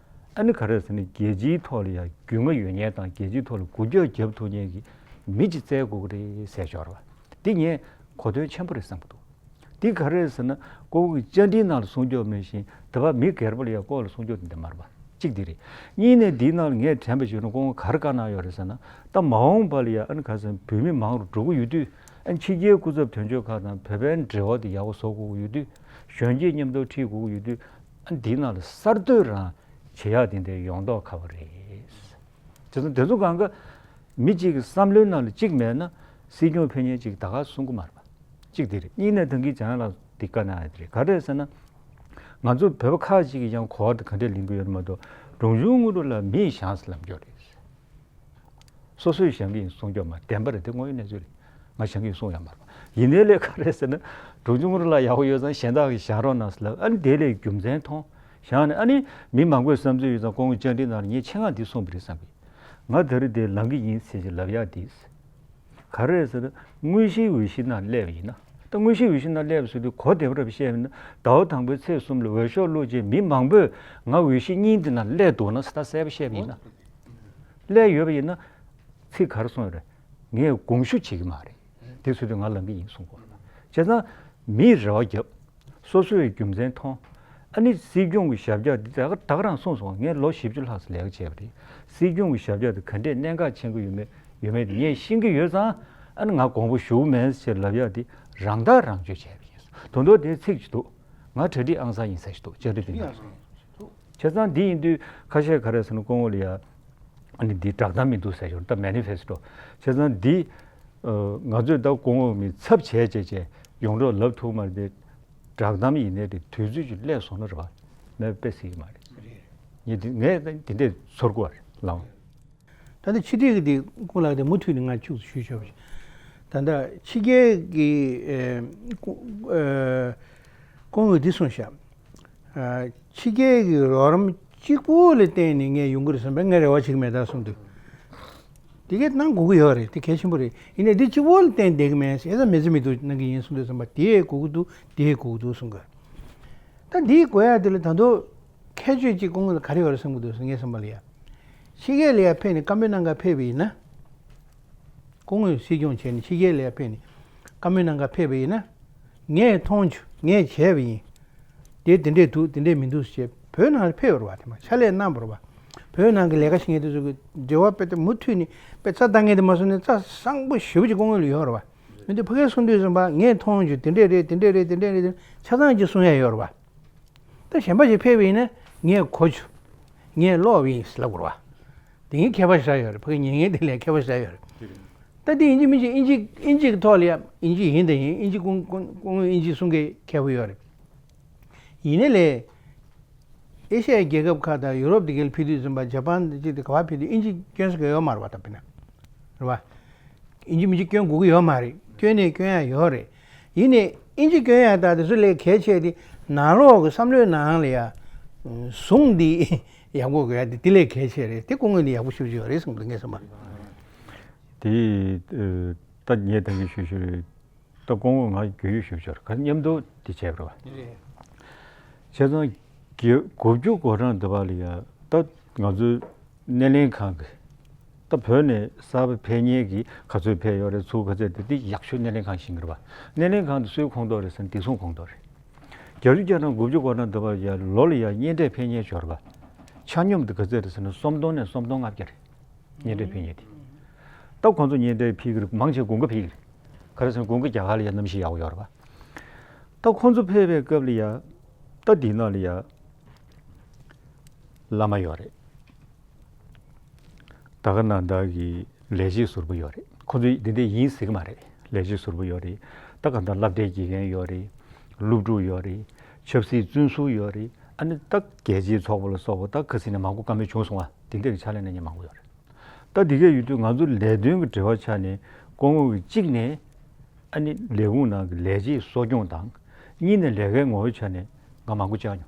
ཨ་ནི་ག་རེ་ཟེར་ན་རྒྱལ་སྤྱིའི་ཐོག་ལ་ཡང་རྒྱུས་མངའ་ཡོད་མཁན་དང་རྒྱལ་སྤྱིའི་ཐོག་ལ་འགུལ་སྐྱོད་རྒྱབ་ཐུབ་མཁན་གྱི་མི་ཅིག་བཙལ་དགོས་ཀྱི་རེད་ཟེར་ཞོར་བ། འདི་ངས་གོ་དོན་ཆེན་པོ་རེད་བསམ་གྱི་འདུག་འདི་ག་རེ་རེད་ཟེར་ན་ཀོང་པོ་གི་བཅར་འདྲིའི་ནང་ལ་སྲུང་སྐྱོབ་མེད་བཞིན་དེ་བ་མི་སྒེར་པ་ལ་ཡང་ལྐོག་ལ་སྲུང་སྐྱོབ་དེ་འདྲ་མ་རེད་པ། གཅིག་འདི་རེད། གཉིས་ནས་འདིའི་ནང་ལ་ངས་དྲན་པ་བྱས་ན་ཀོང་པོ་ག་རེ་བཀའ་གནང་ཡོད་རེད་ཟེར་ན། ད་མ་འོངས་པ་ལ་ཡང་ཨ་ནི་ག་ཟེར་བོད་མི་མང་རུ་འགྲོ་གི་ཡོད་དུས། ཨ་ནི་ཕྱི་རྒྱལ་སྐུ་ཚབ་དོན་གཅོད་ཁག་དང་བོད་པའི་འབྲེལ་བ་དེ་ཡག་པོ་བཟོ་དགོས་ཀྱི་ཡོད་དུས། གཞོན་སྐྱེས་མཉམ་དུ་ཁྲིད་དགོས་ཀྱི་ཡོད་དུས། ཨ་ནི་འདིའི་ནང་ལ་གསར་གཏོད་རང་བྱེད་ཡག་དེ་འདྲའི་ཡོང་མདོག་ཁ་པོ་རེད། བྱས་ཙང་དེ་ཚོ་གང་ག་མི་གཅིག་གི་བསམ་བློའི་ནང་ལ་གཅིག་མེད་ན་སྲིད་སྐྱོང་ཕེབས་མཁན་གཅིག་ད་ག་གསུང་གི་མ་རེད་པ། གཅིག་དེ་རེད། གཉིས་ནས་ད་གིན་བྱང་ལ་འདི་བཀའ་གནང་ཡ་དེ་རེད། ག་རེ་རེད་ཟེར་ན། ང་ཚོ་བོད་པ་ཁག་ཅིག་གིས་ཀྱང་གོ་བ་དེ་ག་འདྲས་ལེན་གི་ཡོད་མ་གཏོགས་འབྲོང་ཆུང་དངོས་གྲུབ་ལགས་མི་ཡིས་བཞེངས་ཟེར་ལབ་ཀྱི་ཡོད་རེད། སོ་སོས་བཞེངས་ཀྱི་ཡིན་གསུང་རྒྱུ་མ་བདེན་པ་རེད། དེ་དངོས་ཡོད་གནས་ཚུལ་རེད། ང་བཞེངས་ཀྱི་ཡིན་གསུང་ཡ་མ་རེད་པ། ཡིན་ནའི་ལས་ག་རེ་ཟེར་ན་འབྲོང་ཆུང་དངོས་གྲུབ་ལགས་ཡག་པོ་ཡོད་ཙང་གཞན་དག་གིས་བཞེངས་རོགས་གནང་ཟེར་ལབ། ཨ་ནི་དེ་ལས་རྒྱུ་མཚན་མཐོང་བཞག་ནས། ཨ་ནི་མི་མང་པོས་བསམ་ཚུལ་ཡོད་ཙང་ཀོང་པོ་བཅར་འདྲིའི་ནང་ལ་ངས་ཆེད་མངགས་འདི་གསུངས་པ་རེད་བསམ་གི། ང་ད་རེས་དེ་ལངས་ཀྱི་ཡིན་ཟེར་ཅིག་ལབ་ཡག་འདི། ག་རེ་རེད་ཟེར་ན་དངོས་གཞིའི་འོས་གཞི་ནང་སླེབས་པ་ཡིན་ན། ད་དངོས་གཞིའི་འོས་གཞི་ནང་སླེབས་ཟེར་དུས་གོ་བདེ་པོ་རེད་པ། བཤད་པ་ཡིན་ན་ཟླ་བ་དང་པོའི་ཚེས་གསུམ་ལ་འོས་ཤོག་བླུགས་རྗེས་མི་མང་པོས་ང་འོས་གཞི་གཉིས་འདི་ནང་སླེབས་འདུག་ན་ཟེར། ད་གསལ་པོ་བཤད་པ་ཡིན་ན། སླེབས་ཡོད་པ་ཡིན་ན་ཚིག་ག་རེ་གསུངས་ཡོད་རེད། ངས་དགོངས་ཞུ་བྱེད་ཀྱི་མ་རེད། དེ་ཚོ་དུས་ང་ལངས་ཀྱི་ཡིན་གསུང་གོ། བྱས་ཙང་མིས་རེ་བ་བརྒྱབ། སོ་སོའི་རྒྱུ་མཚན་མཐོང་། ཨ་ནི་སྲིད་སྐྱོང་གི་ཞབས་བཀྱག་འདི་ད་ག་ད་ག་རང་གསུངས་སོང་། ངས་ལོ་བཞི་བཅུ་ལྷག་ཙམ་ལས་ཀ་བྱས་པ་རེད། སྲིད་སྐྱོང་གི་ཞབས་བཀྱག་འདི་ག་འདྲས་གནད་འགག་ཆེན་པོ་ཡོད་མེད་ཡོད་མེད་དེ་ངས་ཤེས་ཀྱི་ཡོད་ཙང་། ཨ་ནི་ང་དགོངས་པ་ཞུ་གི་མེད་ཟེར་ལབ་ཡག་འདི་རང་ཐག་རང་གཅོད་བྱས་པ་ཡིན། དོན་དག་དེ་ཚིག་ཅིག་འདུག་ང་གྲ་སྒྲིག་ཨང་གསར་ཡིན་ཟེར་ཞིག་འདུག་བཅར་འདྲི་དེ་འདྲ། བྱས་ཙང་འདི་ཡིན་དུས་ཁ་ཤས་ག་རེ་ཟེར་ན་ཀོང་པོ་ལ་ཡ། ཨ་ནི་འདི་བསྒྲགས་གཏམ་མི་འདུག་ཟེར་ཞོར་ད་མེ་ནི་ཕེ་སི་ཊོ། བྱས་ཙང་འདི། ཨ། ང་ཚོས་ད་ཀོང་པོ་མི་ཚབ་བྱས་བྱས་བྱས་ཡོང་རོགས་ལབ་ཐུབ་མ་རེད་དེ། བསྒྲགས་གཏམ་ཡིན་ནའི་རེད། དུས་ཚོད་ཅིག་སླེབས་སོང་ན་རེད་པ། མེད་པ་དཔེ་སྲིད་ཀྱི་མ་རེད། ངས་འདི་ངས་འདི་འདྲས་ཚོར་གོ་བ་རེད་ལགས། ད་ལྟ་ཕྱི་འབྲེལ་གྱི་འདི་ཀོང་ལགས་དེ་མུ་མཐུད་ནས་ང་ཁྱུག་ཙམ་ཞུས་ཆོག་པ་ཞིག་ད་ལྟ་ཕྱི་རྒྱལ་གྱི་ཨེ་ཀོ- ཨེ་ཀོང་པོས་འདི་གསུངས་ཤག་ཨ། ཕྱི་རྒྱལ་གྱི་རོགས་རམ་གཅིག་པུ་ལ་བརྟེན་ནས་ངས་ཡོང་གི་རེད་བསམ་པའི་ངས་རེ་བ་བྱེད་ཀྱི་མེད་ད་གསུངས་འདུག་དེ་གས་གནང་དགོས་ཀྱི་ཡོད་རེད། དེ་གལ་ཆེན་པོ་རེད། ཡིན་ནའི་འདི་གཅིག་པོ་ལ་བརྟེན་བསྡད་ཀྱི་མེད། ཨེ་ཙམ་མེ་ཙམ་མི་འདུག་གནང་གི་ཡིན་གསུངས་འདུག་བསམ་པ་དེ་ཡས་དགོས་ཀྱི་འདུག་དེ་ཡས་དགོས་ཀྱི་འདུག་གསུང་གི་ད་འདིའི་དགོས་ཡ་དེ་ལ་ད་དུང་ཁྱད་ཆོས་གཅིག་ཀོང་པོ་ལ་ག་རེ་ཡོད་རེད་བསམ་གྱི་འདུག་ཟེར་ངས་བསམ་པ་ལ་ཡ། ཕྱི་རྒྱལ་ལ་ཡ་ཕེབས་ནས་བཀའ་མོལ་གནང་ག་ཕེབས་པ་ཡིན་ན། ཀོང་པོས་སྲིད་སྐྱོང་བྱས་ནས་ཕྱི་རྒྱལ་ལ་ཡ་ཕེབས་ནས་བཀའ་མོལ་གནང་ག་ཕེབས་པ་ཡིན་ན། ངས་མཐོང་བྱུང་། ངས་བྱས་པ་ཡིན། དེ་དེ་འདྲས་འདུག་དེ་འདྲས་མི་འདུག་ཟེར་བྱས་བོད་ནང་ལ་ཕེབས་པ་རེད་པ། དེ་མ་ཕྱག་ལས་གནང་བ་རེད་པ། བོད་ནང་གི་ལས་ཀ་བྱེད་མཁན་དེ་ཚོ་གི་འབྲེལ་བ་དཔེ་དེ་མུ་མཐུད་ནས་དཔེ་རྩ་འདང་མཁན་དེ་མ་སོང་ནས་རྩ་བཟང་པོ་ཞེ་པོ་ཅིག་ཀོང་པོ་ལ་ཡོད་རེད་པ། མི་འདུག་ཕ་གིར་གསུང་དུས་ཙམ་པ་ངས་མཐོང་བྱུང་། དེ་འདྲས་རེད། དེ་འདྲས་རེད། དེ་འདྲས་རེད། དེ་ཆ་ཚང་ཅིག་གསུང་ཡ་ཡོད་རེད་པ། ད་གཞན་པ་ཞིག་ཕེབས་པ་ཡིན་ན་ངས་གོ་བྱུང་། ངས་ཀློག་པ་ཡིན་ཟེར་ལབ་དགོས་རེད་པ། དེ་ངས་མཁས་པ་ཞིག་རག་ཡོད་རེད། ཕ་གི་ཉན་མཁན་དེ་ལས་མཁས་པ་ཞིག་རག་ཡོད་རེད། ད་དེ་ཡིན་གཅིག་མིན་གཅིག་དབྱིན་ཇི་དབྱིན་ཇི་གི་ཐོག་ལ་ཡ་དབྱིན་ཇི་ཡིན་དང་ཡིན། དབྱིན་ཇི་ཀོང་ཀོང་ཀོང་དབྱིན་ཇི་གསུང་མཁན་མཁས་པོ་ཡོད་རེད། ཡིན་ནའི་ལས་ཨེ་ཤ་ཡའི་རྒྱལ་ཁབ་ཁག་དང་ཡུ་རོབ་དེ་གའི་ཕེབས་དུས་ཙམ་པ་ཇ་པན་དེ་ཅིག་དེ་ག་པར་ཕེབས་དུས་དབྱིན་ཇི་སྐྱོན་ས་ག་ཡོད་མ་རེད་པ། ད་དཔེར་ན་རེད་པ། དབྱིན་ཇི་མི་གཅིག་སྐྱོན་དགོས་ཀྱི་ཡོད་མ་རེད། སྐྱོན་ནས་སྐྱོན་ཡ་ཡོད་རེད། ཡིན་ནའི་དབྱིན་ཇི་སྐྱོན་ཡ་ད་དེ་ཚོ་ལས་གལ་ཆེ་དེ་ནང་ལོགས་ཀྱི་བསམ་བློའི་ནང་ལ་ཡ་ཟུང་འདི་ཡག་པོ་དགོས་ཡ་དེ་དེ་ལས་གལ་ཆེ་རེད། དེ་སྐུ་ངོས་འདི་ཡག་པོ་ཞེ་པོ་ཅིག་ཡོད་རེད་བསམ་གི་འདུག་ངས་བསམ་པ། དེ་ད་ངས་ད་གིན་ཞུས་ཞུས་རེད། ད་སྐུ་ངོ་ང་རྒྱུས་ཡོད་ཞུ་ཆོག་ག་མཉམ་དུ་དེ་བྱས་པ་རེད་པ། བྱས་ཙང་དགུ་བཅུ་གོ་གྲངས་འདི་པ་ལ་ཡ་ད་ང་ཚོའི་སྣེ་ལེན་ཁང་གི་ད་བོད་ནས་གསར་པ་ཕེབས་མཁན་གྱི་ག་ཚོད་ཕེབས་ཡོད་རེད། ཚུར་ག་ཚོད་དེ་དེ་ཡག་ཤོས་སྣེ་ལེན་ཁང་ཤེས་ཀྱི་རེད་པ། སྣེ་ལེན་ཁང་དེ་སུའི་ཁོངས་གཏོགས་རེད་ཟེར་ན་བདེ་སྲུང་ཁོངས་གཏོགས་རེད། བརྒྱད་ཅུ་གྱ་གྲངས་དགུ་བཅུ་གོ་གྲངས་འདི་པ་ཡ་ལོ་ལ་ཡ་གཉེན་འཕྲད་ཕེབས་མཁན་ཡོད་རེད་པ། ཆ་སྙོམས་དེ་ག་ཚོད་རེད་ཟེར་ན་སུམ་སྟོང་ནས་སུམ་སྟོང་ལྔ་བརྒྱ་རེད། གཉེན་འཕྲད་ཕེབས་མཁན་དེ། ད་ཁོང་ཚོ་གཉེན་འཕྲད་ཕེབས་ཀྱི་རེད། མང་ཆེ་དགུན་ཁ་ཕེབས་ཀྱི་རེད། ག་རེ་ཟེར་ན་དགུན་ཁ་རྒྱ་གར་ལ་ཡ་གནམ་གཤིས་ཡག་པོ་ཡོད་རེད་པ། ད་ཁོང་ཚོ་ཕེབས་པའི་སྐབས་ལ་ཡ། ད་དེའི་ནང་ལ་ཡ། བླ་མ་ཡོད་རེད། ད་ག་ནང་བདག་གི་ལས་བྱེད་ཟུར་པོ་ཡོད་རེད། ཁོང་ཚོ་འདི་འདྲ་ཡིན་ཟེར་གི་མ་རེད། ལས་བྱེད་ཟུར་པོ་ཡོད་རེད། ད་ག་ད་སློབ་གྲྭའི་དགེ་རྒན་ཡོད་རེད། སློབ་ཕྲུག་ཡོད་རེད། ཆབ་སྲིད་བཙོན་ཟུར་ཡོད་རེད། ཨ་ནི་ད་རྒྱལ་སྤྱིའི་ཚོགས་པ་ལ་སོགས་པ་ད་ཁ་སང་ནས་མང་པོ་བཀའ་མོལ་བྱུང་སོང་བ། དེ་འདྲའི་ཕྱག་ལས་གནང་མཁན་མང་པོ་ཡོད་རེད། ད་འདི་གས་ཡོད་དུས་ང་ཚོ་ལས་དོན་གྱི་འབྲེལ་བ་ཆགས་ནས་སྐུ་ངོ་གིས་གཅིག་ནས་ཨ་ནི་ལས་ཁུངས་ནང་གི་ལས་བྱེད་གསོ་སྐྱོང་དང་། གཉིས་ནས་ལས་ཀའི་ངོ་བོའི་ཆ་ནས་ང་མང་པོ་བཅར་མྱོང་།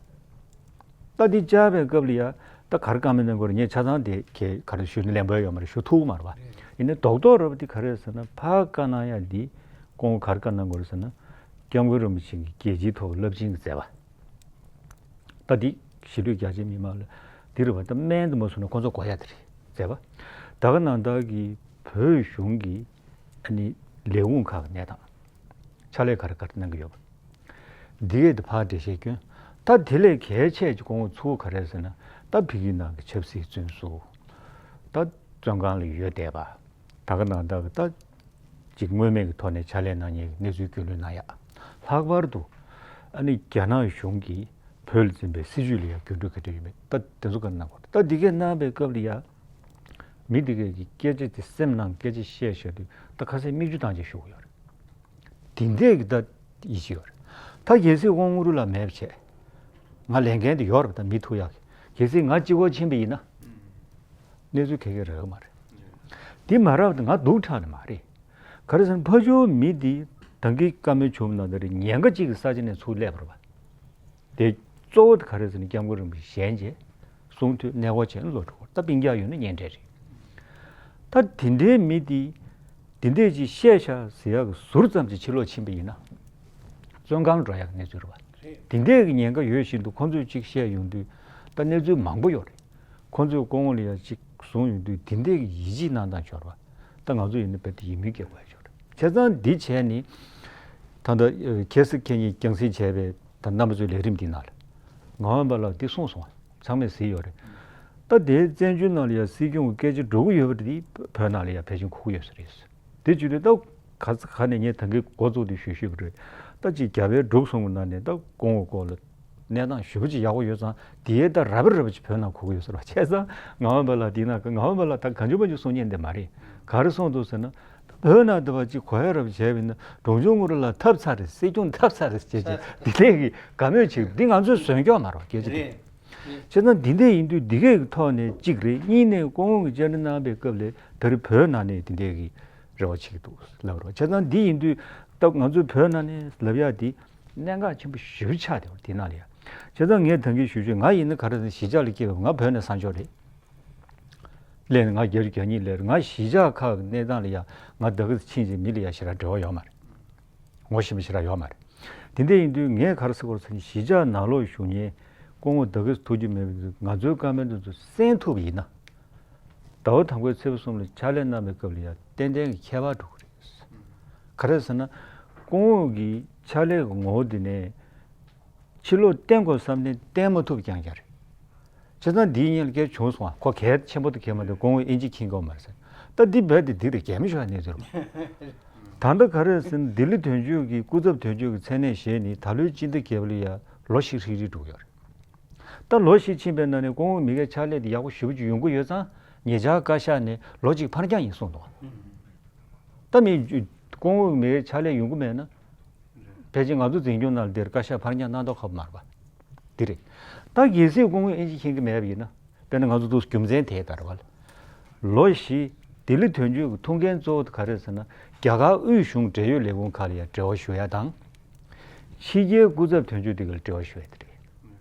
ད་འདི་བཅར་བའི་སྐབས་ལ་ཡ་ད་ག་རེ་བཀའ་མོལ་གནང་དགོས་རེད། ངས་ཆ་ཚང་དེ་གས་ག་རེ་ཞུ་ན་ལན་པོ་ཡོད་མ་རེད། ཞུ་ཐུབ་མ་རེད་པ། ཡིན་ནའི་རྡོག་རྡོག་རེད་པ་འདི་ག་རེ་རེད་ཟེར་ན། ཕར་བཀའ་གནང་ཡ་འདི་སྐུ་ངོ་ག་རེ་བཀའ་གནང་དགོས་རེད་ཟེར་ན། སྐྱབས་མགོན་རིན་པོ་ཆེ་གི་རྒྱལ་སྤྱིའི་ཐོག་རླབས་ཆེན་གྱི་མཛད་པ། ད་འདི་གཞིས་ལུས་རྒྱ་ཆེ་མི་མང་ལ་ འདི་རེད་བ། ད་སྨན་དུ་མ་སོང་ན་ཁོང་ཚོ་གོ་ཡ་དེ་རེད་ཟེར་བ། ད་ག་ནང་ལྟར་གྱི་བོད་གཞུང་གི་ཨ་ནི་ལས་ཁུངས་ཁག་གི་གནས་སྟངས་ཕྱག་ལས་ག་རེ་ག་རེ་གནང་གི་ཡོད་པ། འདི་གས་དེ་ཕར་འགྲེལ་བཤད་སྐྱོན། ད་དེ་ལས་གལ་ཆེ་ཅིག་སྐུ་ངོ་ཚུར་ག་རེ་ཟེར་ན། ད་ཕ་གིའི་ནང་གི་ཆབ་སྲིད་བཙོན་ཟུར། ད་བཙོན་ཁང་ལ་ཡོད་བསྡད་པ། ད་ག་ནང་ལྟར་གི་ད་ཅིག་མངོན་མེད་ཀྱི་ཐོག་ནས་ཕྱག་ལས་གནང་མཁན་གྱི་གནས་ཚུལ་རྒྱུས་ལོན་གནང་ཡ། ལྷག་པར་དུ་ཨ་ནི་རྒྱ་ནག་གཞུང་གིས་བོད་ལ་འཛིན་པའི་སྲིད་བྱུས་ལ་ཡང་འགྱུར་འགྲོས་ག་འདྲ་ཡོད་མེད། ད་དེ་ཚོ་ག་གནང་དགོས། ད་འདི་གས་གནང་བའི་སྐབས་ལ་ཡ། མི་འདི་གས་ཀྱི་སྐད་ཆ་དེ་སེམས་ནང་སྐད་ཆ་བཤད་བཤད་དུས་ད་ཁ་སང་མིག་ཆུ་བཏང་བྱས་ཞུ་གི་ཡོད་རེད། དེ་འདྲས་ཀྱི་ད་ཡིད་ཆེས་ཡོད་རེད། ད་གལ་སྲིད་དབང་དངོས་གྲུབ་ལགས་མེད་པ་བྱས། ང་ལས་འགན་དེ་ཡོད་རེད་པ། ད་མི་ཐུག་ཡག་གི། གལ་སྲིད་ང་གཅིག་པོ་ཕྱིན་པ་ཡིན་ན། གནས་ཚུལ་ག་གེ་རག་གི་མ་རེད། དེ་མ་རག་པ་དེ་ང་སྡུག་དྲགས་ནི་མ་རེད། ག་རེ་ཟེར་ན་ཕར་ཕྱོགས་མི་དེ་ད་གིན་བཀའ་མོལ་བྱུང་ན་ད་རེས་ཉེན་ཁ་གཅིག་གི་ས་ཆ་ནས་ཚུར་སླེབས་པ་རེད་པ། དེ་གཙོ་བོ་དེ་ག་རེ་ཟེར་ན་སྐྱབས་མགོན་རིན་པོ་ཆེ་ཞལ་མཇལ་གསུང་ཐོས་གནས་སྐོར་བྱས་ནས་ལོག་འགྲོ་དགོས། ད་སྤུན་ཀྱག་ཡོད་ན་གཉེན་འཕྲད་རེད། ད་དེ་འདྲའི་མི་དེ་དེ་འདྲས་ཅིག་བཤད་ཤག་ཟེར་ཡག་གི་ཟུར་ཙམ་ཅིག་ཕྱིར་ལོག་ཕྱིན་པ་ཡིན་ན། བཙོན་ཁང་ལ་འགྲོ་ཡག་གི་གནས་ཚུལ་རེད་པ། རེད། དེ་འདྲས་ཀྱི་ཉེན་ཁ་ཡོད་བཞིན་དུ་ཁོང་ཚོས་ཅིག་བཤད་ཡོང་དུས་ད་གནས་ཚུལ་མང་པོ་ཡོད་རེད། ཁོང་ཚོས་སྐུ་ངོ་ལ་ཡ་ཅིག་བཟུང་ཡོང་དུས་དེ་འདྲས་ཀྱི་ཡིད་ཆེས་གནང་སྟངས་ཤོར་བ། ད་ང་ཚོ་ཡིན་ན་རྦད་དེ་ཡིད་སྨོན་སྐྱེ་དགོས་ཡ་ཅིག་ཡོད་རེད། བྱས་ཙང་འདི་བྱས་ནས་ད་ལྟ་ཁ་སང་ཁྱེད་ཉིད་རྒྱང་སྲིང་བྱས་པའི་ད་རྣམ་པ་ཚོའི་ལས་རིམ་འདི་ནང་ལ་ངག་དབང་པ་ལགས་འདི་གསུངས་སོང་བ། ཚང་མས་གཟིགས་ཡོད་རེད། ད་དེའི་བཙན་བྱོལ་ནང་ལ་ཡ་སྲིད་སྐྱོང་གི་སྐད་ཆ་འགྲོ་གི་ཡོད་པ་དེ་བོད་ནང་ལ་ཡ་ཕལ་ཆེར་གོ་གི་ཡོད་ས་རེད། དེ་བྱེད་དུས་ད་ག་ས་ག་ནས་ངས་ད་གིན་འགོ་བཙུགས་དུས་ཞུས་ཞུས་པ་རེད། ད་ཅིག་རྒྱ་བལ་འབྲུག་གསུམ་གྱི་ནང་ནས་ད་སྐུ་ངོ་སྐོར་ལ་གནས་སྟངས་ཞེ་པོ་ཅིག་ཡག་པོ་ཡོད་ཙང་དེའི་ད་ར་བ་ར་བ་ཅིག་བོད་ནང་གོ་གི་ཡོད་ས་རེད་པ། བྱས་ཙང་ངག་དབང་པ་ལགས་འདི་ན་ངག་དབང་པ་ལགས་ད་གང་བྱུང་མང་བྱུང་གསུང་མཁན་དེ་མ་རེད། ག་རེ་གསུངས་འདུག་ཟེར་ན། བོད་ནང་དུ་བ་ཅིག་གོ་ཡ་རབ་བྱས་པ་ཡིན་ན་འབྲོང་ཆུང་དངུལ་ལགས་ཐབས་ཚར་རེད། སྲིད་སྐྱོང་ཐབས་ཚར་རེད་ཟེར་བྱས་འདི་ལས་ཀྱི་དགའ་མོས་བྱེད་འདི་ང་ཚོས་བཟོས་སྐྱོ་མ་རོགས་སྐད་ཆ་དེ། རེད། བྱས་ཙང་འདི་འདྲས་ཡིན་དུས་འདི་གས་ཀྱི་ཐོག་ནས་གཅིག་རེད། གཉིས་ནས་སྐུ་ངོ་གི་བཅར་འདྲི་གནང་བའི་སྐབས་ལ་ད་རེས་བོད་ནང་ནས་འདི་འདྲས་ཀྱི་རེ་བ་བྱེད་ཀྱི་འདུག་ལབ་རོགས། བྱས་ཙང་འདི་ཡིན་དུས་ད་ང་ཚོས་བོད་ནང་ནས་ལབ་ཡ་འདི་གནད་འགག་ཆེན་པོ་ཞེ་པོ་ཆགས་བསྡད་པ་འདི་ནང་ལ་ཡ། བྱས་ཙང་ངས་ད་གིན་ཞུ་ཞུ་ང་ཡིན་ན་ག་རེ་ཟེར་ན་གཞིས་ཆགས་ལ་སྐྱེས་པ་ང་བོད་ནས་སངས་ཆོག་རེད། སླེབས་ནས་ང་བརྒྱད་ཅུ་གྱ་གཉིས་སླེབས་རེད། ང་གཞིས་ཆགས་ཁག་གི་གནས་སྟངས་ལ་ཡ་ང་ད་གིན་ཕྱིན་ཅིག་མི་ལ་ཡ་ཞེ་དྲག་འབྲེལ་བ་ཡོད་མ་རེད། ངོ་ཤེས་པ་ཞེ་དྲག་ཡོད་མ་རེད། དེ་འདྲ་ཡིན་དུས་ངས་ག་རེ་ཟེར་དགོས་རེད་ཟེར་ན་གཞིས་ཆགས་ནང་ལོགས་བཞུགས་མཁན་སྐུ་ངོ་ད་གིན་ཐུགས་རྒྱུས་མེད་པའི་ང་ཚོའི་བཀའ་མོལ་འདི་ཚོ་གསན་ཐུབ་པ་ཡིན་ན། ཟླ་བ་དང་པོའི་ཚེས་པ་གསུམ་ལ་ཕྱག་ལས་གནང་བའི་སྐབས་ལ་ཡང་ཏན་ཏན་གྱི་ཁྱད་པར་འགྲོ་གི་རེད། ག་རེ་ཟེར་ན། སྐུ་ངོ་གི་ཕྱག་ལས་ཀྱི་ངོ་བོ་འདི་ནས་ཕྱི་ལོགས་བསྟན་དགོས་བསམ་ནས་བསྟན་མ་ཐུབ་རྐྱང་རྐྱང་རེད། བྱས་ཙང་འདིའི་སྔོན་ལ་སྐད་བྱུང་སོང་ང་། ཁོ་གལ་ཆེན་པོ་དང་གལ་མི་འདུག་སྐུ་ངོ་ཨིན་ཇི་མཁྱེན་གྱི་ཡོད་མ་རེད་ཟེར། ད་འདི་རྦད་དེ་འདི་རེད། གལ་མི་ཆེ་བ་གནས་ཚུལ་རེད། ད་ལྟ་ག་རེ་ཟེར་ན་ལྡི་ལི་དོན་གཅོད་ཀྱི་སྐུ་ཚབ་དོན་གཅོད་ཀྱི་མཚན་གནས་བཞེས་ནས་ད་ལོའི་སྤྱི་ཟླ་བརྒྱད་པ་ལ་ཡ་ལོ་བཞི་ཧྲིལ་ཧྲིལ་འགྲོ་གི་ཡོད་རེད། ད་ལོ་བཞི་ཕྱིན་པའི་ནང་ནས་སྐུ་ངོ་མི་སྒེར་ཕྱག་ལས་དེ་ཡག་པོ་ཞེ་པོ་ཅིག་ཡོང་གི་ཡོད་ཙང་ཉེ་ཆར་བཀའ་ཤག་ནས་ལོ་གཅིག་ཕར་འགྱངས་ཡིན་གསུངས་འདུག་ད་མི་སྐུ་ངོ་མི་སྒེར་ཕྱག་ལས་ཡོང་གི་མེད་ན། ཕལ་ཆེར་ང་ཚོ་འཛིན་སྐྱོང་ནང་དེར་བཀའ་ཤག་ཕར་འགྱངས་གནང་མདོག་ཁ་པོ་མ་རེད་པ། འདི་རེད། ད་གལ་སྲིད་སྐུ་ངོ་ཨིན་ཇི་མཁྱེན་གྱི་མེད་པ་ཡིན་ན། དཔེར་ན་ང་ཚོ་འདུག་རྒྱུ་མཚན་དེ་ལྟར་བ་ལ། ལོ་བཞི་ལྡི་ལི་དོན་གཅོད་ཀྱི་ཐུགས་འགན་གཙོ་བོ་དེ་ག་རེ་རེད་ཟེར་ན། རྒྱ་གར་དབུས་གཞུང་འབྲེལ་ཡོད་ལས་ཁུངས་ཁག་ལ་ཡང་འབྲེལ་བ་ཞུ་ཡ་དང་། ཕྱི་རྒྱལ་སྐུ་ཚབ་དོན་གཅོད་དེ་ག་ལ་འབྲེལ་བ་ཞུ་ཡ་དེ་རེད།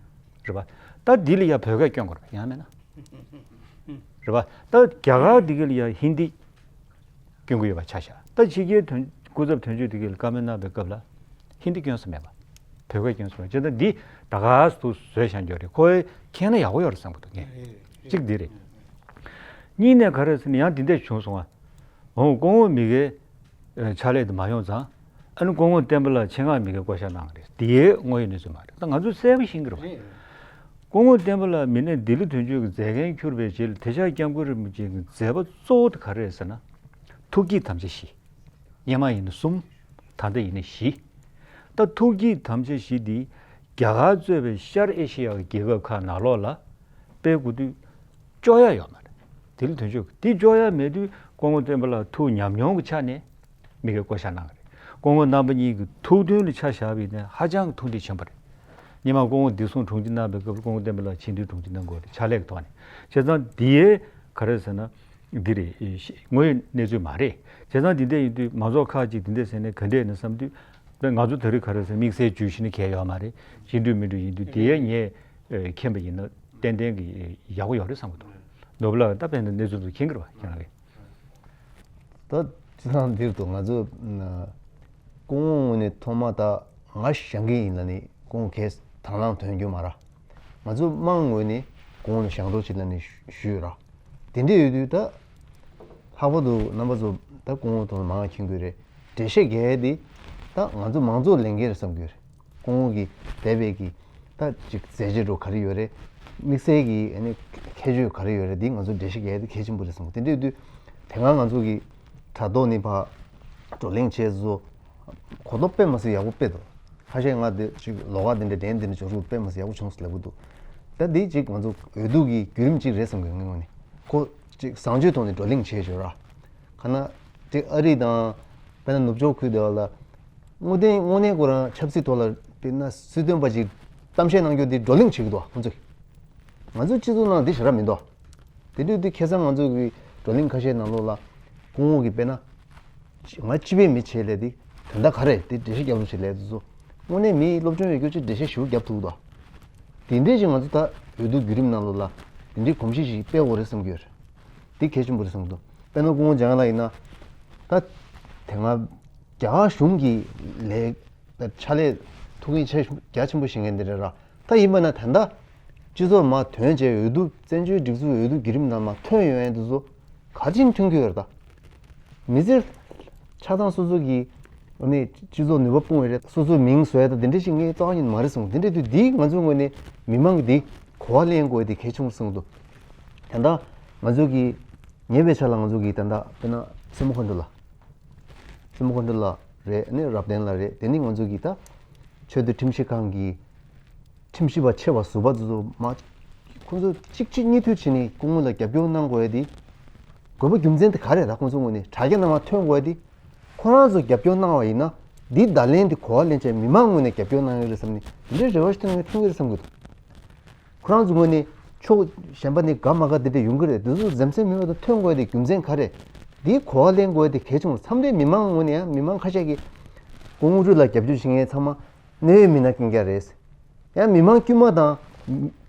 རེད་པ། ད་འདི་ལ་ཡང་བོད་སྐད་སྐྱོན་དགོས་རེད་པ། ཡང་མིན་ན། རེད་པ། ད་རྒྱ་གར་འདི་ག་ལ་ཡང་ཧིན་དི་སྐྱོན་གྱི་ཡོད་པ་ཆ་བཞག་ད་ཕྱི་རྒྱལ་དོན་སྐུ་ཚབ་དོན་གཅོད་དེ་ག་ལ་བཀའ་མོལ་གནང་བའི་སྐབས་ལ་ཧིན་དི་སྐྱོན་ས་མེད་པ། བོད་སྐད་སྐྱོན་ས་མེད། བྱས་ཙང་འདི་ད་ག་སུ་བཟོས་བཞག་འགྱོ་རེད། ཁོ་མཁྱེན་ན་ཡག་པོ་ཡོད་རེད་བསམ་གྱི་འདུག་ངས། གཅིག་འདི་རེད། གཉིས་ནས་ག་རེ་ཟེར་ན་ཡང་འདི་འདྲས་བྱུང་སོང་ང་། འོང་སྐུ་ངོ་མི་སྒེར་ཕྱག་ལས་དེ་མ་ཡོང་ཙང་། ཨ་ནི་སྐུ་ངོ་བསྟན་པ་ལགས་ཆེད་མངགས་མི་སྒེར་བསྐོ་བཞག་གནང་གི་རེད། དེའི་དངོས་ཡོད་གནས་ཚུལ་མ་རེད། ད་ང་ཚོས་གསལ་པོ་ཤེས་ཀྱི་རེད་པ། སྐུ་ངོ་བསྟན་པ་ལགས་མི་སྣས་ལྡི་ལི་དོན་གཅོད་ཀྱི་མཛད་འགན་འཁྱུར་བའི་རྗེས་ལ་དེང་སང་སྐྱབས་མགོན་རིན་པོ་ཆེ་གི་མཛད་པ་གཙོ་བོ་དེ་ག་རེ་རེད་ཟེར་ན། ཐུགས་བསྐྱེད་དམ་བཅའ་བཞི། སྔོན་མ་ཡིན་ན་གསུམ། ད་ལྟ་ཡིན་ན་བཞི། ད་ཐུགས་བསྐྱེད་དམ་བཅའ་བཞི་འདི་རྒྱ་གར་གཙོས་པའི་ཤར་ཨེ་ཤེ་ཡ་གི་རྒྱལ་ཁབ་ཁག་ནང་ལོགས་ལ་སྤེལ་དགོས་དུས་བཅོ་ཡ་ཡོད་མ་རེད། དེ་ལ་དོན་གཅོད་དེ་བཅོ་ཡ་མེད་དུས་སྐུ་ངོ་བསྟན་པ་ལགས་ཐུགས་ཉམས་མྱོང་གི་ཆ་ནས་མི་སྒེར་བསྐོ་བཞག་གནང་གི་རེད། སྐུ་ངོ་རྣམ་པ་གཉིས་ཀྱི་ཐུགས་མཐུན་ལ་ཆ་བཞག་པ་ཡིན་ན་ཧ་ཅང་གི་ཐུགས་འདྲེས་ཆེན་པོ་རེད། སྔོན་མ་སྐུ་ངོ་བདེ་སྲུང་དྲུང་ཆེ་གནང་བའི་སྐབས་ལ་སྐུ་ངོ་བསྟན་པ་ལགས་ཆེས་མཐོའི་དྲུང་ཆེ་གནང་དགོས་རེད། ཕྱག་ལས་ཀྱི་ཐོག་ནས། བྱས་ཙང་འདིའི་ག་རེ་ཟེར་ན། འདི་རེད། དངོས་ཡོད་གནས་ཚུལ་མ་རེད། བྱས་ཙང་འདི་འདྲ་ཡིན་དུས་མང་ཚོགས་ཁག་ཅིག་འདི་འདྲ་ཟེར་ནས་ག་འདྲས་ནས་བསམ་དུས། དཔེ་ང་ཚོ་ད་རེས་ག་རེ་ཟེར་དམིགས་བསལ་བརྗོད་གཞི་ནི་གལ་ཡོད་མ་རེད། ཤེས་འདོད་མི་འདོད་ཡིན་དུས་དེ་ཡས་ངས་མཁྱེན་པ་ཡིན་ན་ཏན་ཏན་གྱི་ཡག་པོ་ཡོད་རེད་བསམ་གྱི་འདུག་ནོར་བུ་ལགས་ད་དཔེ་འདི་གནས་ཚུལ་ཚོ་མཁྱེན་གྱི་རེད་པ་ཁྱེད་རང་གིས། ད་བྱས་ཙང་འདིར་དུ་ང་ཚོ་སྐུ་ངོ་ངོས་ནས་ཐོག་མ་ད་ང་ཞང་གི་ཡིན་ན་ནི་སྐུ་ངོ་གས་དང་བླངས་དོན་རྒྱུ་མ་ར། ང་ཚོ་དམངས་ངོས་ནས་ སྐུ་ངོ་ལ་ཞབས་བྲོ་ཅིག་ལབ་ནས་ཞུས་ཡོད་ར། དེ་འདྲ་ཡོད་དུས་ད་ལྷག་པར་དུ་རྣམ་པ་ཚོ་ད་སྐུ་ངོ་དང་མང་མཁྱེན་གྱི་རེད། འགྲེལ་བཤད་རྒྱག་ཡས་དེ་ད་ང་ཚོ་མང་ཚོགས་ལས་འགན་རེད་བསམ་གྱི་ཡོད་རེད། སྐུ་ངོ་གི་འདས་པའི་གི་ད་ཅིག་མཛད་རྗེས་འགྲོ་ག་རེ་ཡོད་རེད། དམིགས་བསལ་གྱི་ཨ་ནི་ཁྱད་ཆོས་ག་རེ་ཡོད་རེད། འདི་ང་ཚོ་འགྲེལ་བཤད་རྒྱག་ཡས་དེ་གལ་ཆེན་པོ་རེད་བསམ་གྱི། དེ་འདྲ་ཡོད་དུས་དེ་སྔ་ང་ཚོ་གི་དྲ་ཐོག་ནས་ཕར་བགྲོ་གླེང་བྱས་སོ། གོ་རྟོགས་དཔེ་མ་སྲིད་ཡག་པོ་དཔེ་འདུག་ཁ་ཤས་ང་འདི་ཅིག་ལོགས་ཀ་འདི་འདྲ་དྲན་འདི་འདྲ་འབྱོར་རུ་དཔེ་མ་སྲིད་ཡག་པོ་བྱུང་སོང་ལབ་གི་འདུག་ད་འདི་ཅིག་ང་ཚོ་འོས་བསྡུ་གི་བརྒྱུད་རིམ་ཅིག་རེད་བསམ་གི། ངའི་ངོས་ནས་ཁོ་ཅིག་བཟང་སྤྱོད་ཐོག་ནས་བགྲོ་གླེང་བྱས་ཡོད་ར། ཁ་ན་ཅིག་ཨ་རི་དང་དཔེར་ན་ནུབ་ཕྱོགས་ཁུལ་དེ་བ་ལ་དངོས་བདེན་དངོས་གནས་ཁོ་རང་ཆབ་སྲིད་ཐོག་ལ་དཔེར་ན་སྲིད་དོན་པ་ཅིག་གཏམ་བཤད་གནང་རྒྱུ་འདི་བགྲོ་གླེང་བྱེད་གི་འདུག་ཁོང་ཚོས། ང་ཚོ་སྤྱི་ཚོགས་ནང་འདི་ཞེ་དྲག་མི་འདུག་དེ་དུས་དེ་ཁ་སང་ང་ཚོ་གི་བགྲོ་གླེང་ཁ་ཤས་ནང་ལོགས་ལ་སྐུ་ངོ་གིས་དཔེར་ན་ང་སྤྱི་པའི་མི་བྱེད་ལས་དེ་དོན་དག་ག་རེ་དེ་འགྲེལ་བཤད་རྒྱབ་རོགས་བྱེད་ལས་དེ་ཚོ་དངོས་གནས་མི་སློབ་སྦྱོང་ཡོད་རྒྱུ་ཅིག་འགྲེལ་བཤད་ཞིབ་རྒྱབ་ཐུབ་དོ། དེ་འདྲས་ཅིག་ང་ཚོ་ད་འོས་བསྡུ་བརྒྱུད་རིམ་ནང་ལོགས་ལ་དེ་འདྲའི་གོམས་གཤིས་ཤིག་སྤེལ་དགོས་རེད་བསམ་གྱི་ཡོད་རེད། དེ་གལ་ཆེན་པོ་རེད་བསམ་གྱི་འདུག་དཔེར་ན་སྐུ་ངོ་འཇམ་དབྱངས་ལགས་ཡིན་ན་ད་དེ་སྔ་རྒྱ་གར་གཞུང་གི་ལས་ཕྱག་ལས་ཐུགས་འགན་ཆེ་རྒྱ་ཆེན་པོ་བཞེས་མཁན་དེ་རེད་ར། ད་ཡིན་པ་ན་ད་ལྟ་སྤྱི་ཚོགས་མར་ཐོན་བྱས་འོས་བསྡུ་བཙན་བྱོལ་སྒྲིག་འཛུགས་འོས་བསྡུ་བརྒྱུད་རིམ་ནང་མར་ཐོན་ཡོང་ཡས་འདི་ཚོ་ག་ཅིན་ཐོན་གྱི་ཡོད་རེད་ད། མི་ཚེ་ཆ་ཚང་སོ་སོ་གི་ནས་སྤྱི་ཚོགས་ནུས་པ་སྤུངས་ཡོད་རེད། སོ་སོའི་མིང་བཟོ་ཡ་ད་འདི་འདྲ་ཞིག་ངས་རྩ་བ་ཉིད་མ་རེད་གསུངས། འདི་འདྲ་དུས་འདིའི་ང་ཚོའི་ངོས་ནས་མི་མང་གི་འདི་གོ་བ་ལེན་དགོས་དེ་གལ་ཆེན་པོ་གསུངས་འདུག་ད་ལྟ་ང་ཚོ་གི་ཉེ་བའི་ཆར་ལ་ང་ཚོ་གི་ད་ལྟ་དཔེར་ན་སྲིན་མོ་མཁའ་འགྲོ་ལགས། སྲིན་མོ་མཁའ་འགྲོ་ལགས་རེད། ཨ་ནི་རབ་བརྟན་ལགས་རེད། དེ་ནི་ང་ཚོ་གི་ད་ཆེས་མཐོའི་ཁྲིམས་ཞིབ་ཁང་གི་ཁྲིམས་ཞིབ་པ་ཆེ་བ་ཟུར་པ་ཚོ་མ་ཁོང་ཚོ་གཅིག་གཅིག་གཉིས་མཐུད་བྱས་ནས་སྐུ་ངོ་ལ་རྒྱབ་སྐྱོར་གནང་དགོས་ཡ་དེ་དགོས་པ་རྒྱུ་མཚན་དེ་ག་རེ་རེད། ད་ཁོང་ཚོ་ངོས་ནས་དྲ་རྒྱ་ནང་མར་ཐོན་དགོས་ཡ་དེ་ཁོ་རང་ཚོ་རྒྱབ་སྐྱོར་གནང་བ་ཡིན་ན་འདི་བརྡ་ལན་དེ་གོ་བ་ལེན་བྱས་མི་མང་ངོས་ནས་རྒྱབ་སྐྱོར་གནང་ཡོད་རེད་བསམ་ནས་འདི་འདྲའི་རེ་བ་ཞིག་ཐོན་ཐོན་གྱི་རེད་བསམ་གྱི་འདུག་ཁོ་རང་ཚོ་ངོས་ནས་ཕྱོགས་གཞན་པ་ནས་དགའ་མ་དགའ་དེ་འདྲ་ཡོང་གི་རེད། དེ་ཚོ་འཛེམ་ཟོན་མེད་པ་དང་ཐོན་དགོས་དེ་རྒྱུ་མཚན་ག་རེ། འདིའི་གོ་བ་ལེན་དགོས་དེ་གལ་ཆེན་པོ། མཚམས་རེ་མི་མང་ངོས་ནས་ཡང་མི་མང་ཁ་ཤས་ཀྱིས་སྐུ་ངོ་ལགས་ལ་རྒྱབ་སྐྱོར་བྱེད་མཁན་ཚང་མ་གནད་ཡོད་མི་སྣ་རྐྱང་རྐྱང་རེད། ཡང་མི་མང་དཀྱུས་མ་དང་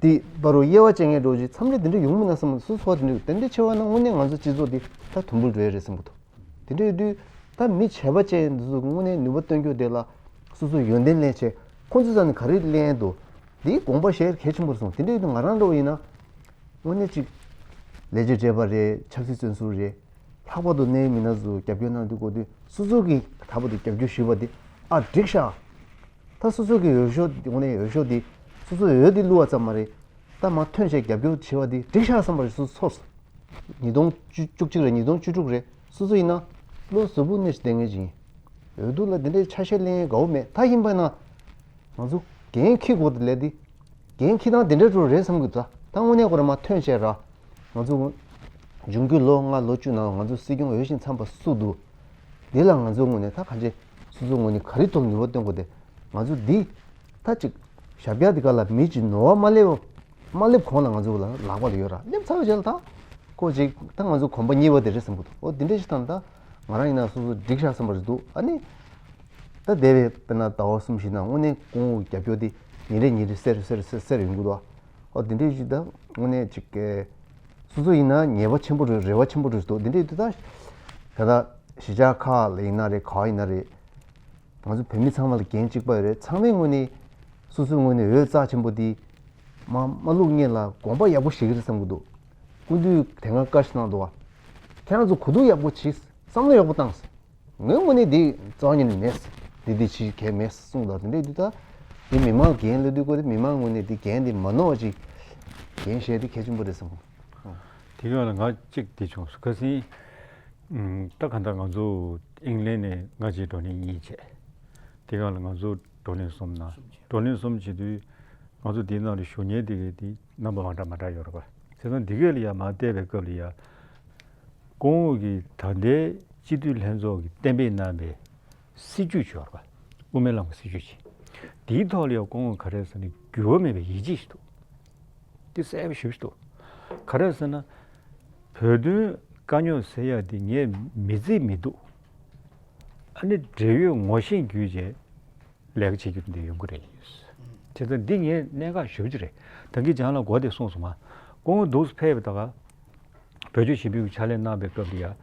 དེ་བར་དུ་དབྱེ་བ་འབྱེད་མཁན་འདྲ་ཅིག་མཚམས་རེ་དེ་འདྲ་ཡོང་མིན་ན་བསམ། སོ་སོ་དེ་འདྲ་དེ་འདྲ་ཆེ་བ་ན་དངོས་གནས་ང་ཚོ་སྤྱི་ཚོགས་འདི་ད་དུམ་བུར་འགྲོ་ཡ་རེད་བསམ་གྱི་འདུག་དེ་འདྲ་ཡོད་དུས་ད་མི་བྱས་པ་ཅན་འདི་ཚོ་དངོས་གནས་ནུས་པ་བཏོན་རྒྱུ་དེ་ལ་སོ་སོ་ཡོན་ཏན་ལེན་བྱས། ཁོང་ཚོའི་རྩ་ནས་ག་རེ་ལེན་འདུག་འདིའི་དགོངས་པ་བཞེས་གལ་ཆེན་པོ་རེད་གསུངས། དེ་འདྲ་ཡོད་དུས་ང་རང་འདྲ་བོ་ཡིན་ན་དངོས་གནས་ཅིག་ལས་བྱེད་བགྲེས་པ་རེད། ཆབ་སྲིད་བཙོན་ཟུར་རེད། ལྷག་པར་དུ་གནད་ཡོད་མི་སྣ་ཚོ་རྒྱབ་སྐྱོར་གནང་དུས་གོ་དུས་སོ་སོ་གིས་ལྷག་པར་དུ་རྒྱབ་སྐྱོར་ཞུས་པ་དེ་ཨ་འགྲིག་ཤག་ད་སོ་སོ་གི་འོས་ཤོག་དངོས་གནས་འོས་ཤོག་དེ་སོ་སོ་འོས་དེ་བླུགས་པ་ཙམ་མ་རེད། ད་མར་ཐོན་བྱས་རྒྱབ་སྐྱོར་བྱས་པ་དེ་འགྲིག་ཤག་བསམ་པ་རེད། སོ་སོ་ཚོར་སོང་། ཉིས་སྟོང་བཅུ་གཅིག་རེད། ཉིས་སྟོང་བཅུ་དྲུག་རེད། སོ་སོ་ཡིན་ན་བློ་གཟུ་བོ་གནས་བསྡད་མཁན་ཅིག་ཡིན། འོས་བསྡུ་ལ་དེ་འདྲའི་ཆ་ཤས་ལེན་དགའ་བོ་མེད། ད་ཡིན་པ་ན་ང་ཚོ་འགན་འཁྱེར་དགོས་དེ་ལས་དེ་འགན་འཁྱེར་སྟངས་དེ་འདྲ་འགྲོ་རེད་བསམ་གི་འདུག་ད་དངོས་གནས་ཁོ་རང་མར་ཐོན་བྱས་ར། ང་ཚོ་འབྱུང་འགྱུར་ལོ་ལྔ་ལོ་བཅུ་ནང་ང་ཚོ་སྲིད་སྐྱོང་འོས་ཤིང་འཚམས་པ་སུ་འདུག་འདི་ལ་ང་ཚོའི་ངོས་ནས་ད་གང་ཅི་སོ་སོའི་ངོས་ནས་ག་རེ་ཐོག་ནུས་པ་བཏོན་དགོས་དེ། ང་ཚོ་འདི་ད་ཅིག་ཞབས་བཀྱག་འདི་ག་ལ་མི་ཅིག་ནོར་བ་མ་སླེབས་མ་སླེབས་གོང་ལ་ང་ཚོ་ལ་ལག་པ་ལ་ཡོད་ར། སླེབས་ཚར་བ་རྗེས་ལ་ད་ཁོ་ཅིག་ད་ང་ཚོ་གོམ་པ་གཉིས་པ་དེ་རེད་བསམ་གི་འདུག་འོ་འདི་འདྲ་ཞིག་དང་ད་ང་རང་ཡིན་ན་སོ་སོ་འགྲིག་ཤག་བསམ་པ་རེད་འདུག་ཨ་ནི་ད་འདས་པའི་དཔེར་ན་ཟླ་བ་གསུམ་བཞི་ནང་དངོས་གནས་སྐུ་ངོ་རྒྱབ་སྐྱོར་དེ་ཉིན་རེ་ཉིན་རེ་སེར་སེར་སེར་སེར་ཡོང་གི་འདུག་འོ་འདི་འདྲ་ཞིག་ད་དངོས་གནས་ཅིག་གི་སོ་སོ་ཡིན་ན་ངེས་པ་ཆེན་པོ་རེད། རེ་བ་ཆེན་པོ་རེད་འདུག་འདི་འདྲ་ཡོད་དུས་ད་ད་ལྟ་གཞིས་ཆགས་ཁག་ལ་ཡིན་ན་རེད། ག་བ་ཡིན་ན་རེད། ང་ཚོ་བོད་མི་ཚང་མ་ལ་འགན་གཅིག་པ་ཡོད་རེད། ཚང་མའི་ངོས་ནས་སོ་སོའི་ངོས་ནས་འོས་རྩ་ཆེན་པོ་འདི་མ་མ་བླུག་སྔོན་ལ་དགོངས་པ་ཡག་པོ་བཞེས་ཀྱི་རེད་བསམ་གྱི་འདུག་སྐུ་མདུན་དེ་སྔ་བཀའ་ཞིག་གནང་འདུག་བ། ཁྱེད་རང་ཚོ་གོ་བསྡུར་ཡག་པོ་བྱེད། བསམ་བློ་ཡག་པོ་བཏང་། ངའི་ངོས་ནས་འདི་རྩ་བ་ཉིད་ནས་མེད། འདི་འདི་བྱེད་གལ་མེད་གསུངས་དང་དེ་འདྲ་ཡོད་དུས་ད་འདི་མི་མང་འགན་ལ་འདུས་དགོས་རེད། མི་མང་ངོས་ནས་འདི་འགན་འདི་མ་ནོར་བ་ཅིག་འགན་བཞེས་འདི་གལ་ཆེན་པོ་རེད་བསམ། དེ་ག་ལ་ང་གཅིག་འདི་བྱུང་སོང་། ཁ་སང་ད་ག་འདྲ་ང་ཚོ་ཨིང་ལན་ནས་ང་གཅིག་བགྲོ་གླེང་གཉིས་བྱས། དེ་ག་ལ་ང་ཚོ་བགྲོ་གླེང་གསུམ་གནང་། བགྲོ་གླེང་གསུམ་བྱེད་དུས་ང་ཚོ་འདིའི་ནང་ལ་ཞུགས་མཁན་དེ་གའི་དེ་རྣམ་པ་མ་འདྲ་མ་འདྲ་ཡོད་རེད་པ། བྱས་ཙང་འདི་གས་ལ་ཡ་མར་བལྟས་པའི་སྐབས་ལ་ཡ། སྐུ་ངོ་གིས་ད་ལྟའི་སྤྱི་འཐུས་ལྷན་ཚོགས་ཀྱིས་གཏན་འབེབས་གནང་བའི་སྲིད་ཇུས་ཅིག་ཡོད་རེད་པ། དབུ་མའི་ལམ་གྱི་སྲིད་ཇུས་ཅིག་དེའི་ཐོག་ལ་ཡང་སྐུ་ངོ་ག་རེ་ཟེར་ན་འགྱུར་བ་མེད་པའི་ཡིད་ཆེས་ཤིག་འདུག་དེ་གསལ་པོ་ཞེ་པོ་ཞིག་འདུག་ག་རེ་ཟེར་ན། བོད་དོན་དཀའ་རྙོག་སེལ་ཡག་དེ་ངས་མི་བརྩི་མི་འདུག་ཨ་ནི་འབྲེལ་ཡོད་ངོ་ཤེས་བརྒྱུད་བྱས། ལས་ཀ་བྱེད་རྒྱུ་འདི་ཡོང་གི་རེད། བྱས་ཙང་འདི་ངས་གནད་འགག་ཞེ་པོ་ཅིག་རེད། ད་གིན་རྒྱང་ལ་གོ་དེ་གསུངས་སོང་ང་། སྐུ་ངོ་འདུག་སེ་ཕེབས་པའི་ད་ག་བོད་ལྗོངས་ཞི་བདེའི་ཕྱག་ལས་གནང་བའི་སྐབས་དེ་ཡ།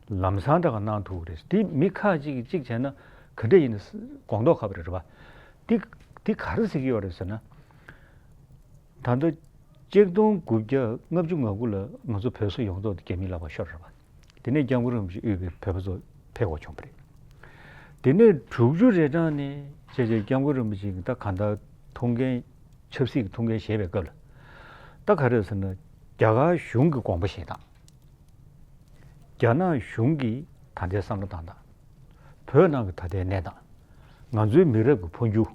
ལམ་སང་ད་ག་གནང་ཐུབ་ཀྱི་རེད། འདི་མི་ཁག་ཅིག་གིས་གཅིག་བྱས་ན་ག་འདྲ་ཡིན་ན་དགོངས་དོགས་ཁ་པོ་རེད་རེད་པ། འདི་འདི་ག་རེ་ཟེར་གྱི་ཡོད་རེད་ཟེར་ན། ད་ལྟ་ ཆིག་སྟོང་དགུ་བརྒྱ་ལྔ་བཅུ་ང་དགུ་ལ་ང་ཚོ་བོད་སོག་ཡོངས་རྫོགས་དེ་རྒྱ་མིའི་ལག་པར་ཤོར་རེད་པ། དེ་ནས་སྐྱབས་མགོན་རིན་པོ་ཆེ་དབུས་པའི་བོད་པ་ཚོ་ཕེབས་དགོས་བྱུང་བ་རེད། དེ་ནས་དྲུག་ཅུ་རེ་གྲངས་ནས་བྱས་བྱས་སྐྱབས་མགོན་རིན་པོ་ཆེ་གི་ད་གང་ལྟར་ཐུགས་འགན་ཆབ་སྲིད་ཀྱི་ཐུགས་འགན་བཞེས་པའི་སྐབས་ལ། ད་ག་རེ་ཟེར་ན། རྒྱ་གར་གཞུང་གི་དགོངས་པ་བཞེས་སྟངས། རྒྱ་ནག་གཞུང་གི་ད་ལྟའི་བསམ་བློ་བཏང་སྟངས། བོད་ནང་གི་ད་ལྟའི་གནས་སྟངས། ང་ཚོའི་མི་རབས་ཀྱི་འཕོ་འགྱུར།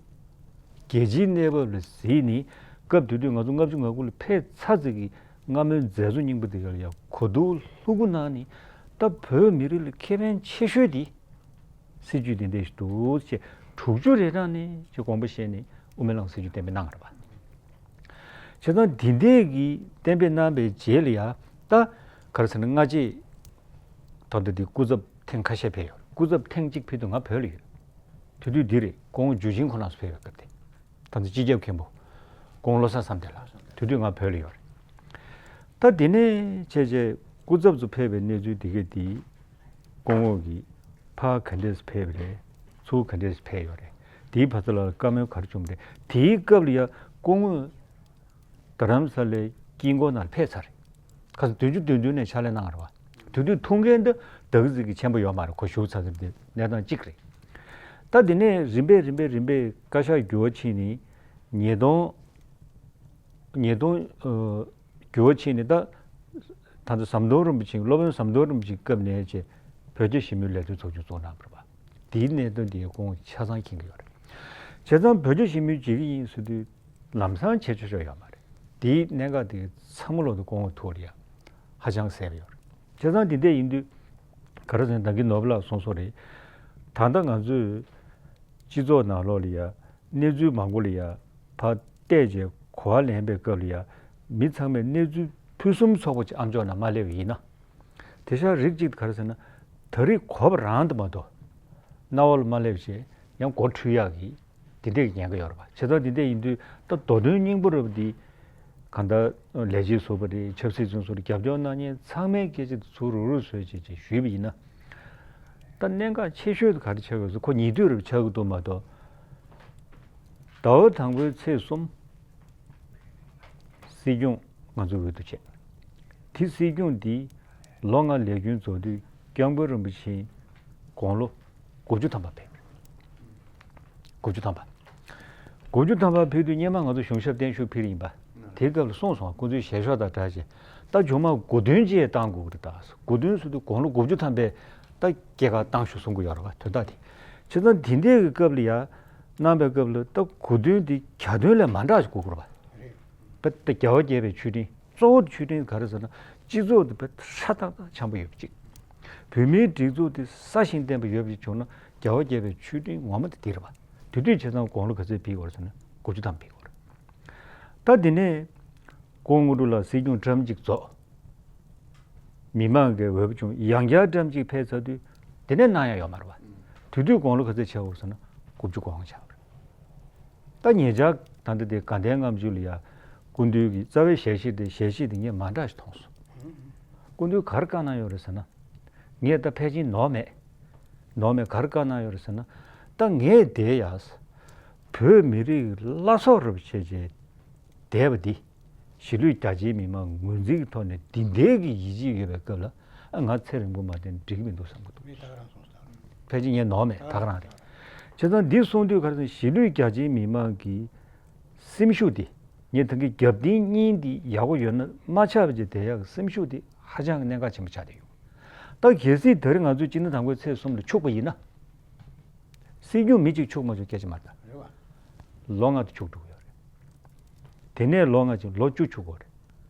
རྒྱལ་སྤྱིའི་གནས་བབ་ལ་གཟིགས་ནས་སྐབས་དེ་དུས་ང་ཚོ་ལྔ་བཅུ་ང་དགུ་ལ་ཕེབས་ཚར་ཚད་ཀྱི་སྔ་མོའི་མཛད་གཙོ་རྙིང་པ་དེ་ག་ལ་ཡ་གོ་བསྡུར་ལྷུག་པོ་གནང་ནས། ད་བོད་མི་རིགས་ལ་ཁེ་ཕན་ཆེ་ཤོས་དེ་སྲིད་ཇུས་དེ་འདྲ་ཞིག་འདུག་ཅེས་དྲུག་ཅུ་རེ་གྲངས་ནས་ཅེས་དགོངས་པ་བཞེས་ནས་དབུ་མའི་ལམ་སྲིད་ཇུས་གཏན་འབེབས་གནང་བ་རེད་པ། བྱས་ཙང་འདི་འདྲས་ཀྱི་གཏན་འབེབས་གནང་བའི་རྗེས་ལ་ཡ། ད་ག་རེ་ཟེར་ན། སྔ་རྗེས་ད་ལྟ་འདི་སྐུ་ཚབ་ཐེངས་ཁ་ཤས་ཕེབས་ཡོད། སྐུ་ཚབ་ཐེངས་གཅིག་ཕེབས་དུས་ང་བོད་ལ་ཡོད། དེ་དུས་འདི་རེད། སྐུ་ངོ་ཇུ་ཆིང་ཁོ་རང་ཚོ་ཕེབས་ཡོད་སྐབས་དེ། ད་ལྟ་སྤྱི་ཁྱབ་མཁན་པོ་སྐུ་ངོ་བློ་བཟང་བསམ་གཏན་ལགས་དེ་དུས་ང་བོད་ལ་ཡོད་རེད། ད་དེ་ནས་བྱས་བྱས་སྐུ་ཚབ་ཚོ་ཕེབས་པའི་གནས་ཚུལ་དེ་ག་དེ། སྐུ་ངོ་གིས་ཕར་ག་འདྲས་ཕེབས་པ་རེད། ཚུར་ག་འདྲས་ཕེབས་ཡོད་རེད། དེའི་བར་མཚམས་ལ་བཀའ་མོལ་ག་རེ་བྱུང་བ་རེད། དེའི་སྐབས་ལ་ཡ་སྐུ་ངོ་རྡ་རམ་ས་ལའི་དཀྱིལ་འཁོར་ནང་ལ་ཕེབས་ཚར་རེད། ཁ་སང་བདུན་ཅུ་དོན་བདུན་ནས་ཕྱག་ལས་གནང་བ་རེད་པ། དེ་དུས་ཐུགས་འགན་འདི་ད་ག་ཟིག་གི་ཆེན་པོ་ཡོད་མ་རེད། ཁོ་བཞུགས་ཚར་ཚར་དེ་གནས་སྟངས་གཅིག་རེད། ད་དེ་ནས་རིམ་པས་རིམ་པས་རིམ་པས་བཀའ་ཤག་འགྱུར་བ་ཕྱིན་ནས་ཉིས་སྟོང་། ཉིས་སྟོང་། ཨ། འགྱུར་བ་ཕྱིན་ནས་ད། ད་ལྟ་ཟམ་གདོང་རིན་པོ་ཆེ། སློབ་དཔོན་ཟམ་གདོང་རིན་པོ་ཆེའི་སྐབས་ནས་བྱས་བོད་རྒྱ་ཞི་མོལ་ལས་དོན་ཚོགས་ཆུང་བཙུགས་གནང་བ་རེད་པ། དེའི་གནད་དོན་དེ་ཁོང་ཆ་ཚང་མཁྱེན་གྱི་ཡོད་རེད། བྱས་ཙང་བོད་རྒྱ་ཞི་མོལ་བྱེད་ཀྱི་ཡིན་ཟེར་དུས་ལམ་སང་བྱེད་ཆོག་ཆོག་ཡོད་མ་རེད། དེའི་གནད་འགག་དེ་ཚང་མ་ལོག་ཏུ་སྐུ་ངོ་ཐུགས་ལ་ཡ་ཧ་ཅང་གསལ་པོ་ཡོད་རེད། བྱས་ཙང་དེ་འདྲ་ཡིན་དུས་ག་རེ་ཟེར་ན། ད་གིན་ནོར་བུ་ལགས་གསུངས་སོང་རེད། ད་ལྟ་ང་ཚོས་སྤྱི་ཚོགས་ནང་ལོགས་ལ་ཡ་གནས་ཚུལ་མང་པོ་ལ་ཡ་ཕར་བལྟས་བྱས་གོ་བ་ལེན་པའི་སྐབས་ལ་ཡ་མི་ཚང་མས་གནས་ཚུལ་ཕུན་སུམ་ཚོགས་པ་ཅིག་ཨ་མཆོག་ནང་མ་སླེབས་པ་ཡིན་ན། དེང་སང་རིགས་གཅིག་ག་རེ་ཟེར་ན། ད་རེས་གོ་བ་རང་དུ་མ་གཏོགས་རྣ་བ་ལ་མ་སླེབས་བྱས་ཡང་མགོ་འཁྲུད་ཡག་གི་དེ་འདྲས་ཀྱི་ཉེན་ཁ་ཡོད་རེད་པ། བྱས་ཙང་དེ་འདྲས་ཡིན་དུས་ད་མདོ་དོན་སྙིང་པོ་རེད་པ། འདི་གང་ལྟར་ལས་བྱེད་ཟུར་པ་རེད། ཆབ་སྲིད་བཙོན་ཟུར་རྒྱབ་སྐྱོར་གནང་མཁན་ཚང་མའི་སྐད་ཆ་དེ་ཚུར་རུག་རུག་བཟོས་བྱས་བྱས་ཞུས་པ་ཡིན་ན། ད་གནད་འགག་ཆེ་ཤོས་དེ་ག་རེ་ཆགས་ཡོད་ཟེར། ཁོ་ཉེ་དུས་རེད་པ། ཆགས་ཀྱི་འདུག་མ་གཏོགས། ཟླ་བ་དང་པོའི་ཚེས་གསུམ། སྲིད་སྐྱོང་ང་ཚོའི་འོས་བསྡུ་བྱས། དེ་སྲིད་སྐྱོང་འདི་ལོ་ལྔ་ལས་རྒྱུན་རྫོགས་དུས་སྐྱབས་མགོན་རིན་པོ་ཆེ་དགུང་ལོ་དགུ་བཅུ་ཐམ་པ་ཕེབས། དགུ་བཅུ་ཐམ་པ། དགུ་བཅུ་ཐམ་པ་ཕེབས་དུས་སྔོན་མ་ང་ཚོ་གཞུང་ཞབས་བརྟན་བཞུགས་ཕུལ་ཡིན་པ། དེའི་སྐབས་ལ་གསུངས་སོང་། སྐུ་མདུན་ཞལ་ཤོག་དང་སྦྲགས་བྱས། ད་མཇུག་མ་དགུ་སྟོན་ཅིག་བཏང་དགོས་ཀྱི་རེད། ད་དགུ་སྟོན་ཟེར་དུས་དགུང་ལོ་དགུ་བཅུ་ཐམ་པའི་ད་སྐྱེས་སྐར་བཏང་ཞུ་གསུང་གི་ཡོད་རེད་པ། དོན་དག་དེ། བྱས་ཙང་དེ་འདྲའི་གི་སྐབས་ལ་ཡ་གནང་བའི་སྐབས་ལ་ད་དགུ་སྟོན་དེ་གྱ་སྟོན་ལས་མ་འདྲ་ཞིག་དགོས་ཀྱི་རེད་པ། ད་ད་རྒྱལ་བ་དགྱེས་པའི་མཆོད་སྤྲིན། གཙོ་བོ་མཆོད་སྤྲིན་ག་རེ་ཟེར་ན། སྤྱི་ཚོགས་དེ་དཔེ་ཧྲ་ཏག་ཏག་འཆམ་པོ་ཡོད་པ་ཅིག་བོད་མིའི་སྒྲིག་འཛུགས་དེ་སྲ་ཞིང་བརྟན་པོ་ཡོད་པ་ཅིག་བྱུང་ན་རྒྱལ་བ་དགྱེས་པའི་མཆོད་སྤྲིན་ངོ་མ་དེ་དེ་རེད་པ། དེ་དུས་བྱས་ཙང་དགུང་ལོ་ག་ཚོད་ཕེབས་ཀྱི་ཡོད་རེད་ཟེར་ན་དགུ་བཅུ་ཐམ་ཕེབས་ཀྱི་ཡོད་རེད། ད་དེ་ནས་སྐུ་ངོ་དངོས་གྲུབ་ལགས་སྲིད་སྐྱོང་ཐེངས་གཅིག་རྫོགས། མི་མང་གི་འོས་བྱུང་ཡང་བསྐྱར་ཐེངས་གཅིག་ཕེབས་ཚར་དུས་དེ་ནས་གནང་ཡག་ཡོད་མ་རེད་པ། དེ་དུས་དགུང་ལོ་ག་ཚོད་ཆགས་ཡོད་རེད་ཟེར་ན་དགུ་བཅུ་གོ་ལྔ་ཆགས་ཡོད་རེད། ད་ཉེ་ཆར་ད་ལྟ་དེ་དགའ་ལྡན་ལྔ་མཆོད་ལ་ཡ་སྐུ་མདུན་གྱི་རྩ་བའི་ཞལ་བཞེས་དེ་ཞལ་བཞེས་དེ་ངས་མ་འདྲ་ཞིག་མཐོང་སོང་། སྐུ་མདུན་ག་རེ་བཀའ་གནང་ཡོད་རེད་ཟེར་ན། ངས་ད་ཕལ་ཆེར་ནོར་མེད། ནོར་མེད། ག་རེ་བཀའ་གནང་ཡོད་རེད་ཟེར་ན། ད་ངས་དེ་ཡ་བོད་མི་རིགས་བླ་སྲོག་རུ་བྱས་བྱས་བསྡད་པ་འདི། གཞིས་ལུས་རྒྱ་ཆེའི་མི་མང་ངོས་འཛིན་གྱི་ཐོག་ནས་འདི་འདྲའི་གི་ཡིད་ཆེས་ཡོད་པའི་སྐབས་ལ། ཨ། ང་ཚེ་རིང་པོ་མ་བསྟེན་འགྲིག་གི་མི་འདུག་བསམ་གྱི་འདུག་མི་ད་ག་རང་སོང་ས། ཕལ་ཆེར་ངས་ནོར་མེད། ད་ག་རང་རེད། བྱས་ཙང་འདི་གསུངས་དུས་ག་རེ་ཟེར་ན། གཞིས་ལུས་རྒྱ་ཆེའི་མི་མང་གི་སེམས་ཤུགས་འདི། ངས་ད་གིན་རྒྱབ་རྟེན་གཉིས་འདི་ཡག་པོ་ཡོད་ན་མ་ཆག་པ་ཅིག་བསྡད་ཡག་གི་སེམས་ཤུགས་འདི་ཧ་ཅང་གི་གནད་འགག་ཆེན་པོ་ཆགས་བསྡད་ཡོད། ད་གལ་སྲིད་ད་རེས་ང་ཚོས་སྤྱི་ཟླ་དང་པོའི་ཚེས་གསུམ་ལ་འཁྱུག་པ་ཡིན་ན། སྲིད་སྐྱོང་མི་གཅིག་འཁྱུག་མ་འཁྱུག་སྐད་ཆ་མ་རེད་ད། རེད་བ། ལོ་ལྔ་དེ་འཁྱུག་འགྲོ་གི་ཡོད་རེད། དེ་ནས་ལོ་ལྔ་ཅིག་ལོ་བཅུ་འཁྱུག་དགོས་རེད།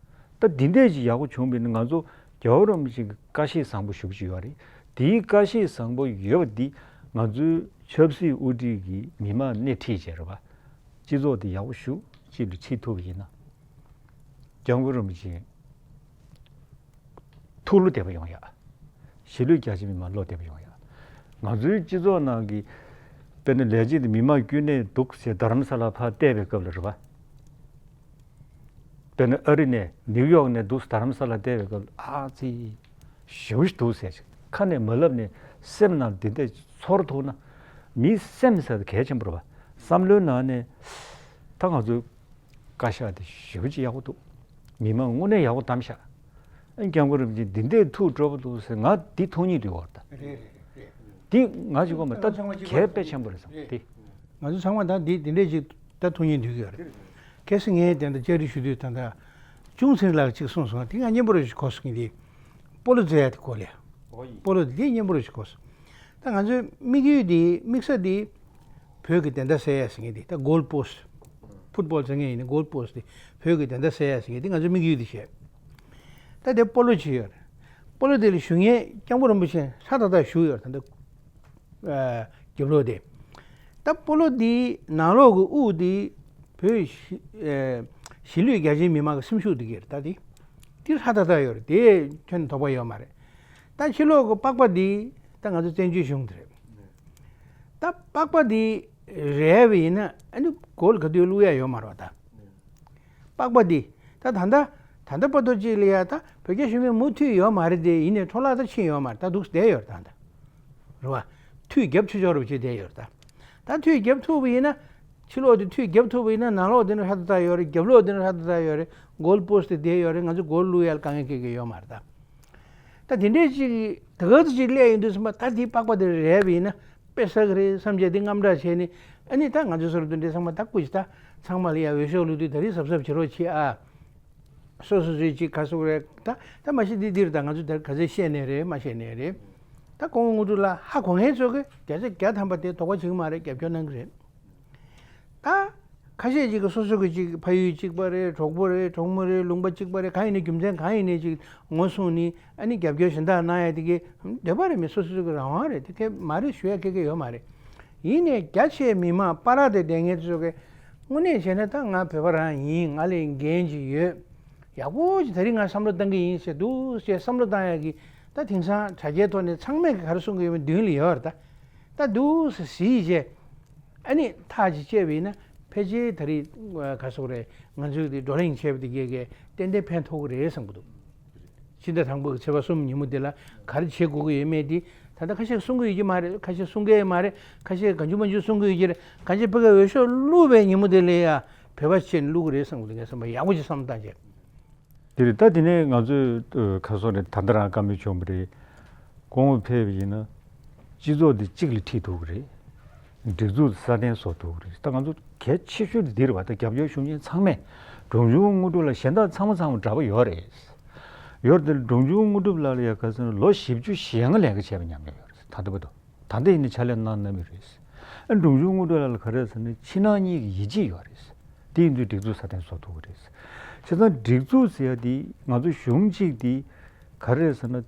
ད་འདི་འདྲས་ཅིག་ཡག་པོ་བྱུང་བ་ཡིན་ན་ང་ཚོ་རྒྱལ་བ་རིན་པོ་ཆེ་གི་བཀའ་བཞེས་བཟང་པོ་ཞེ་པོ་ཅིག་ཡོད་རེད། དེའི་བཀའ་བཞེས་བཟང་པོ་ཡོད་པ་འདི་ང་ཚོའི་ཆབ་སྲིད་དབུ་ཁྲིད་ཀྱིས་མི་མང་སྣེ་ཁྲིད་བྱས་རེད་བ། སྤྱི་ཚོགས་འདི་ཡག་པོ་ཞེ་པོ་ཅིག་ལ་ཁྲིད་ཐུབ་པ་ཡིན་ན། སྐྱབས་མགོན་རིན་པོ་ཆེ་ཐུགས་བློ་བདེ་པོ་ཡོང་ཡ། གཞིས་ལུས་རྒྱ་ཆེ་མི་མང་བློ་བདེ་པོ་ཡོང་ཡ། ང་ཚོའི་སྤྱི་ཚོགས་ནང་གི་དཔེར་ན་ལས་བྱེད་དེ་མི་མང་དཀྱུས་མ་འདུག་ཟེར་རྡ་རམ་ས་ལ་ཕར་བལྟས་པའི་སྐབས་ལ་རེད་བ། དཔེར་ན་ཨ་རི་ནས་ནིའུ་ཡོག་ནས་འདུག་རྡ་རམ་ས་ལ་བལྟས་པའི་སྐབས་ལ། ཨ་ཙི། ཞེ་པོ་ཞིག་འདུག་ཟེར། ཁ་ནས་མ་ལབ་ནས་སེམས་ནང་འདི་འདྲ་ཚོར་ཐུབ་ན། མིའི་སེམས་ཟེར་དེ་གལ་ཆེན་པོ་རེད་བ། བསམ་བློའི་ནང་ནས་ད་ང་ཚོའི་བཀའ་ཤག་དེ་ཞེ་པོ་ཅིག་ཡག་པོ་འདུག་མི་མང་དངོས་གནས་ཡག་པོ་བདམས་ཤག་ཨ་སྐྱབས་མགོན་རིན་པོ་ཆེ་འདི་འདྲའི་ཐུགས་སྤྲོ་པོ་འདུག་ཟེར། ང་འདི་མཐོང་སྙིང་འདོད་ཡོད་རེད་ད། རེད་རེད་རེད། འདི་ང་ཅིག་གོ་མ་ད་ཁྱད་དཔེ་ཆེན་པོ་རེད་བསམ་འདི། ང་ཚོ་ཚང་མ་ད་འདི་འདི་འདྲས་ཅིག་ད་མཐོང་སྙིང་འདོད་ཀྱི་ཡོད་རེད། གལ་སྲིད་ངས་དེ་འདྲ་བཅར་འདྲི་ཞུ་དུས་ད་ལྟ་ཅུང་ཚེ་རིང་ལགས་ཅིག་གསུངས་སོང་། དེ་ང་སྙན་པོ་རེ་ཞིག་གོ་སོང་གི། འདི་སྤོ་ལོ་རྩེ་ཡ་དེ་སྐོར་ལ་ཡ། སྤོ་ལོ་འདི་སྙན་པོ་རེ་ཞིག་གོ་སོང་། ད་ང་ཚོའི་དམིགས་ཡུལ་འདི་དམིགས་ས་འདི་བོད་ཀྱི་བདེན་མཐའ་གསལ་ཡ་ཟེར་མཁན་འདི་ད་གོལ་པོ་སི་ཊི། ཕུཊ་བོལ་ཟེར་མཁན་ཡིན་ན་གོལ་པོ་སི་ཊི་འདི་བོད་ཀྱི་བདེན་མཐའ་གསལ་ཡ་ཟེར་མཁན་འདི་ང་ཚོའི་དམིགས་ཡུལ་འདི་བྱས། ད་དེ་སྤོ་ལོ་བྱེད་ཡོད་རེད། སྤོ་ལོ་དེ་ལ་ཞུགས་མཁན་སྐྱབས་མགོན་རིན་པོ་ཆེ་ཧྲ་ཏག་ཏག་བཞུགས་ཡོད་རེད་ད་ལྟ། ཨ་རྒྱབ་ལོགས་དེ། ད་སྤོ་ལོ་འདི་ནང་ལོགས་ཀྱི་དབུགས་འདི་བོད་གཞིས་ཨ་གཞིས་ལུས་རྒྱ་ཆེའི་མི་མང་གི་སེམས་ཤུགས་འདི་ག་རེད་ད། དེ་དེ་ཧྲ་ཏག་ཏག་ཡོད་རེད། དེ་ཁྱོན་ནས་དོགས་པ་ཡོད་མ་རེད། ད་ཕྱི་ལོགས་ཀྱི་པགས་པ་འདི་ད་ང་ཚོ་བཙན་བྱོལ་གཞུང་དེ་རེད། ད་པགས་པ་འདི་རལ་བ་ཡིན་ན་ཨ་ནི་གོལ་ག་དུས་བླུག་ཡ་ཡོད་མ་རེད་བ་ད། པགས་པ་འདི་ད་ད་ལྟ་ད་ལྟ་བར་དུ་ཅིག་ལ་ཡ་ད་བོད་རྒྱ་ཞུ་མི་མུ་མཐུད་ཡོད་མ་རེད་དེ། ཡིན་ནའི་འཕྲོ་བརླག་ད་ཕྱིན་ཡོད་མ་རེད། ད་འདུག་བསྡད་ཡོད་རེད་ད་ད། རེད་བ། མཐུད་རྒྱབ་ཆོག་ཆོག་རུ་བྱེད་བསྡད་ཡོད་རེད་ད། ད་མཐུད་རྒྱབ་ཐུབ་པ་ཡིན་ན། ཕྱི་ལོགས་དེ་མཐུད་རྒྱབ་ཐུབ་པ་ཡིན་ན་ནང་ལོགས་དེ་ནི་ཧྲ་ཏག་ཏག་ཡོད་རེད། རྒྱབ་ལོགས་དེ་ནི་ཧྲ་ཏག་ཏག་ཡོད་རེད། གོལ་པོ་སི་ཊི་དེ་བསྡད་ཡོད་རེད། ང་ཚོ་གོལ་བླུག་ཡ་ལ་དཀའ་ངལ་འཁེལ་གི་ཡོད་མ་རེད་ད། ད་དེ་འདྲས་ཅིག་ད་ག་ཚོད་ཅིག་སླེབས་ཡོང་དུས་ཙམ་པ་ད་དེའི་པགས་པ་དེ་རལ་བ་ཡིན་ན་དཔེ་བསགས་གི་རེད་བསམ་བྱས་དེ་དངངས་སྐྲག་བྱས་ནས། ཨ་ནི་ད་ང་ཚོ་བཟོ་འདྲ་དེ་འདྲས་ཚང་མ་ད་སྐུ་མཁྱེན་ད་ཚང་མ་ལ་ཡ་འོས་ཤོག་བླུགས་དུས་ད་རེས་གཟབ་གཟབ་བྱེད་རོགས་བྱེད་ཨ། སོ་སོ་སོའི་ཅིག་ག་ཟེར་དགོས་རེད་ད། ད་མ་གཞི་འདི་འདིར་ད་ང་ཚོ་དེར་ག་ཚོད་བཤད་ནའི་རེད་མ་བཤད་ནའི་རེད། ད་སྐུ་ངོ་དངོས་གྲུབ་ལགས་ཧ་གོ་མཁན་ཚོ་གིས་བརྒྱ་ཆ་བརྒྱ་ཐམ་པ་དེ་དོགས་པ་བྱེད་ཀྱི་མ་རེད། རྒྱབ་སྐྱོར་གནང་གི་རེད། ད་ཁ་ཤས་ཅིག་གིས་སོ་སོ་གི་ཅིག་ཕ་ཡུལ་གཅིག་པ་རེད། གྲོགས་པོ་རེད། གྲོགས་མོ་རེད། ལུང་པ་གཅིག་པ་རེད། གང་ཡིན་ནའི་རྒྱུ་མཚན་གང་ཡིན་ནའི་ཅིག་ངོ་སྲུང་ནས་ཨ་ནི་རྒྱབ་སྐྱོར་གཞན་དག་གནང་ཡ་དེ་གི་འདོད་པ་རེད། མི་སོ་སོ་སོ་གི་རང་དབང་རེད། དེ་གས་མ་རེད་ཞུ་ཡ་ག་གེ་ཡོད་མ་རེད། ཡིན་ནའི་རྒྱ་ཆེའི་མི་མང་པ་ར་དེ་བསྡད་མཁན་ཚོ་གིས་དངོས་གནས་བྱས་ན་ད་ང་བོད་པ་རང་ཡིན། ང་ལ་འགན་ཅིག་ཡོད། ཡག་པོ་ཅིག་ད་རིང་ང་བསམ་བློ་བཏང་གི་ཡིན་ཟེར་འདུག་ཟེར་བསམ་བློ་བཏང་ཡག་གི་ད་དེང་སང་དྲ་རྒྱའི་ཐོག་ནས་ཚང་མས་ག་རེ་གསུང་གི་ཡོད་མེད་མདུན་ལ་ཡོད་རེད་ད། ད་འདུག་སེ་གཟིགས་བྱས། ཨ་ནི་ཐག་ཅིག་བཅད་པ་ཡིན་ན་ཕལ་ཆེར་ད་རེས་ག་རེ་ཟེར་དགོས་རེད། ང་ཚོས་དེ་བགྲོ་གླེང་བྱས་པ་དེ་གས་གས་ཏན་ཏན་ཕན་ཐོགས་ཀྱི་རེད་བསམ་གྱི་འདུག་ཕྱི་ཟླ་དང་པོ་གི་ཚེས་པ་གསུམ་ཉིན་མོ་དེ་ལ་ག་རེ་བྱེད་དགོས་ཀྱི་ཡོད་མེད་དེ་ད་ལྟ་ཁ་ཤས་གསུང་གི་ཡོད་ཀྱི་མ་རེད། ཁ་ཤས་གསུང་གི་ཡོད་མ་རེད། ཁ་ཤས་གང་བྱུང་མང་བྱུང་གསུང་གི་ཡོད་ཀྱི་རེད། གང་ཅི་ཕ་གིར་འོས་ཤོག་བླུགས་པའི་ཉིན་མོ་དེ་ལ་ཡ་བོད་པ་ཆེད་ནས་བླུགས་ཀྱི་རེད་བསམ་གྱི་འདུག་ངས་བསམ་པ་ཡག་པོ་ཅིག་བསམ་བློ་བཏང་བྱས། དེ་རེད། ད་དེ་ནས་ང་ཚོས་ཁ་སོ་རེད། ད་ལྟ་རང་བཀའ་མོལ་བྱུང་བ་རེད། སྐུ་ངོ་ཕེབས་པ་ཡིན་ན་སྤྱི་ཚོགས་འདི་གཅིག་ལ་ཁྲིད་ཐུབ་ཀྱི་རེད། སྒྲིག་འཛུགས་སྲ་བརྟན་བཟོ་ཐུབ་ཀྱི་རེད། ད་ང་ཚོ་གལ་ཆེ་ཤོས་དེ་འདི་རེད་བ། ད་རྒྱབ་སྐྱོར་ཞུ་མཁན་ཚང་མས་འབྲོང་ཆུང་དངོས་གྲུབ་ལ་གཞན་དག་ཚང་མ་ཚང་མ་འདྲ་པོ་ཡོད་རེད། ཡོད་རེད་དེ་འབྲོང་ཆུང་དངོས་གྲུབ་ལགས་ལ་ཡ་ག་ཟེར་ན་ལོ་བཞི་བཅུ་ཞེ་ལྔ་ལས་ཀ་བྱས་པ་ཉམས་མྱོང་ཡོད་རེད། ད་ལྟ་བར་དུ། ད་ལྟ་ཡིན་ན་ཕྱག་ལས་གནང་གནང་མུས་རེད། ཨ་འབྲོང་ཆུང་དངོས་གྲུབ་ལགས་ལ་ག་རེ་ཟེར་ན་ཕྱི་ནང་གཉིས་ཀྱི་ཡིད་ཆེས་ཡོད་རེད། དེ་ཡིན་དུས་སྒྲིག་འཛུགས་སྲ་བརྟན་བཟོ་ཐུབ་ཀྱི་རེད། བྱས་ཙང་སྒྲིག་འཛུགས་ཟེར་ཡ་དེ་ང་ཚོ་གཞུང་གཅིག་དེ་ག་རེ་ཟེར་ན་ད་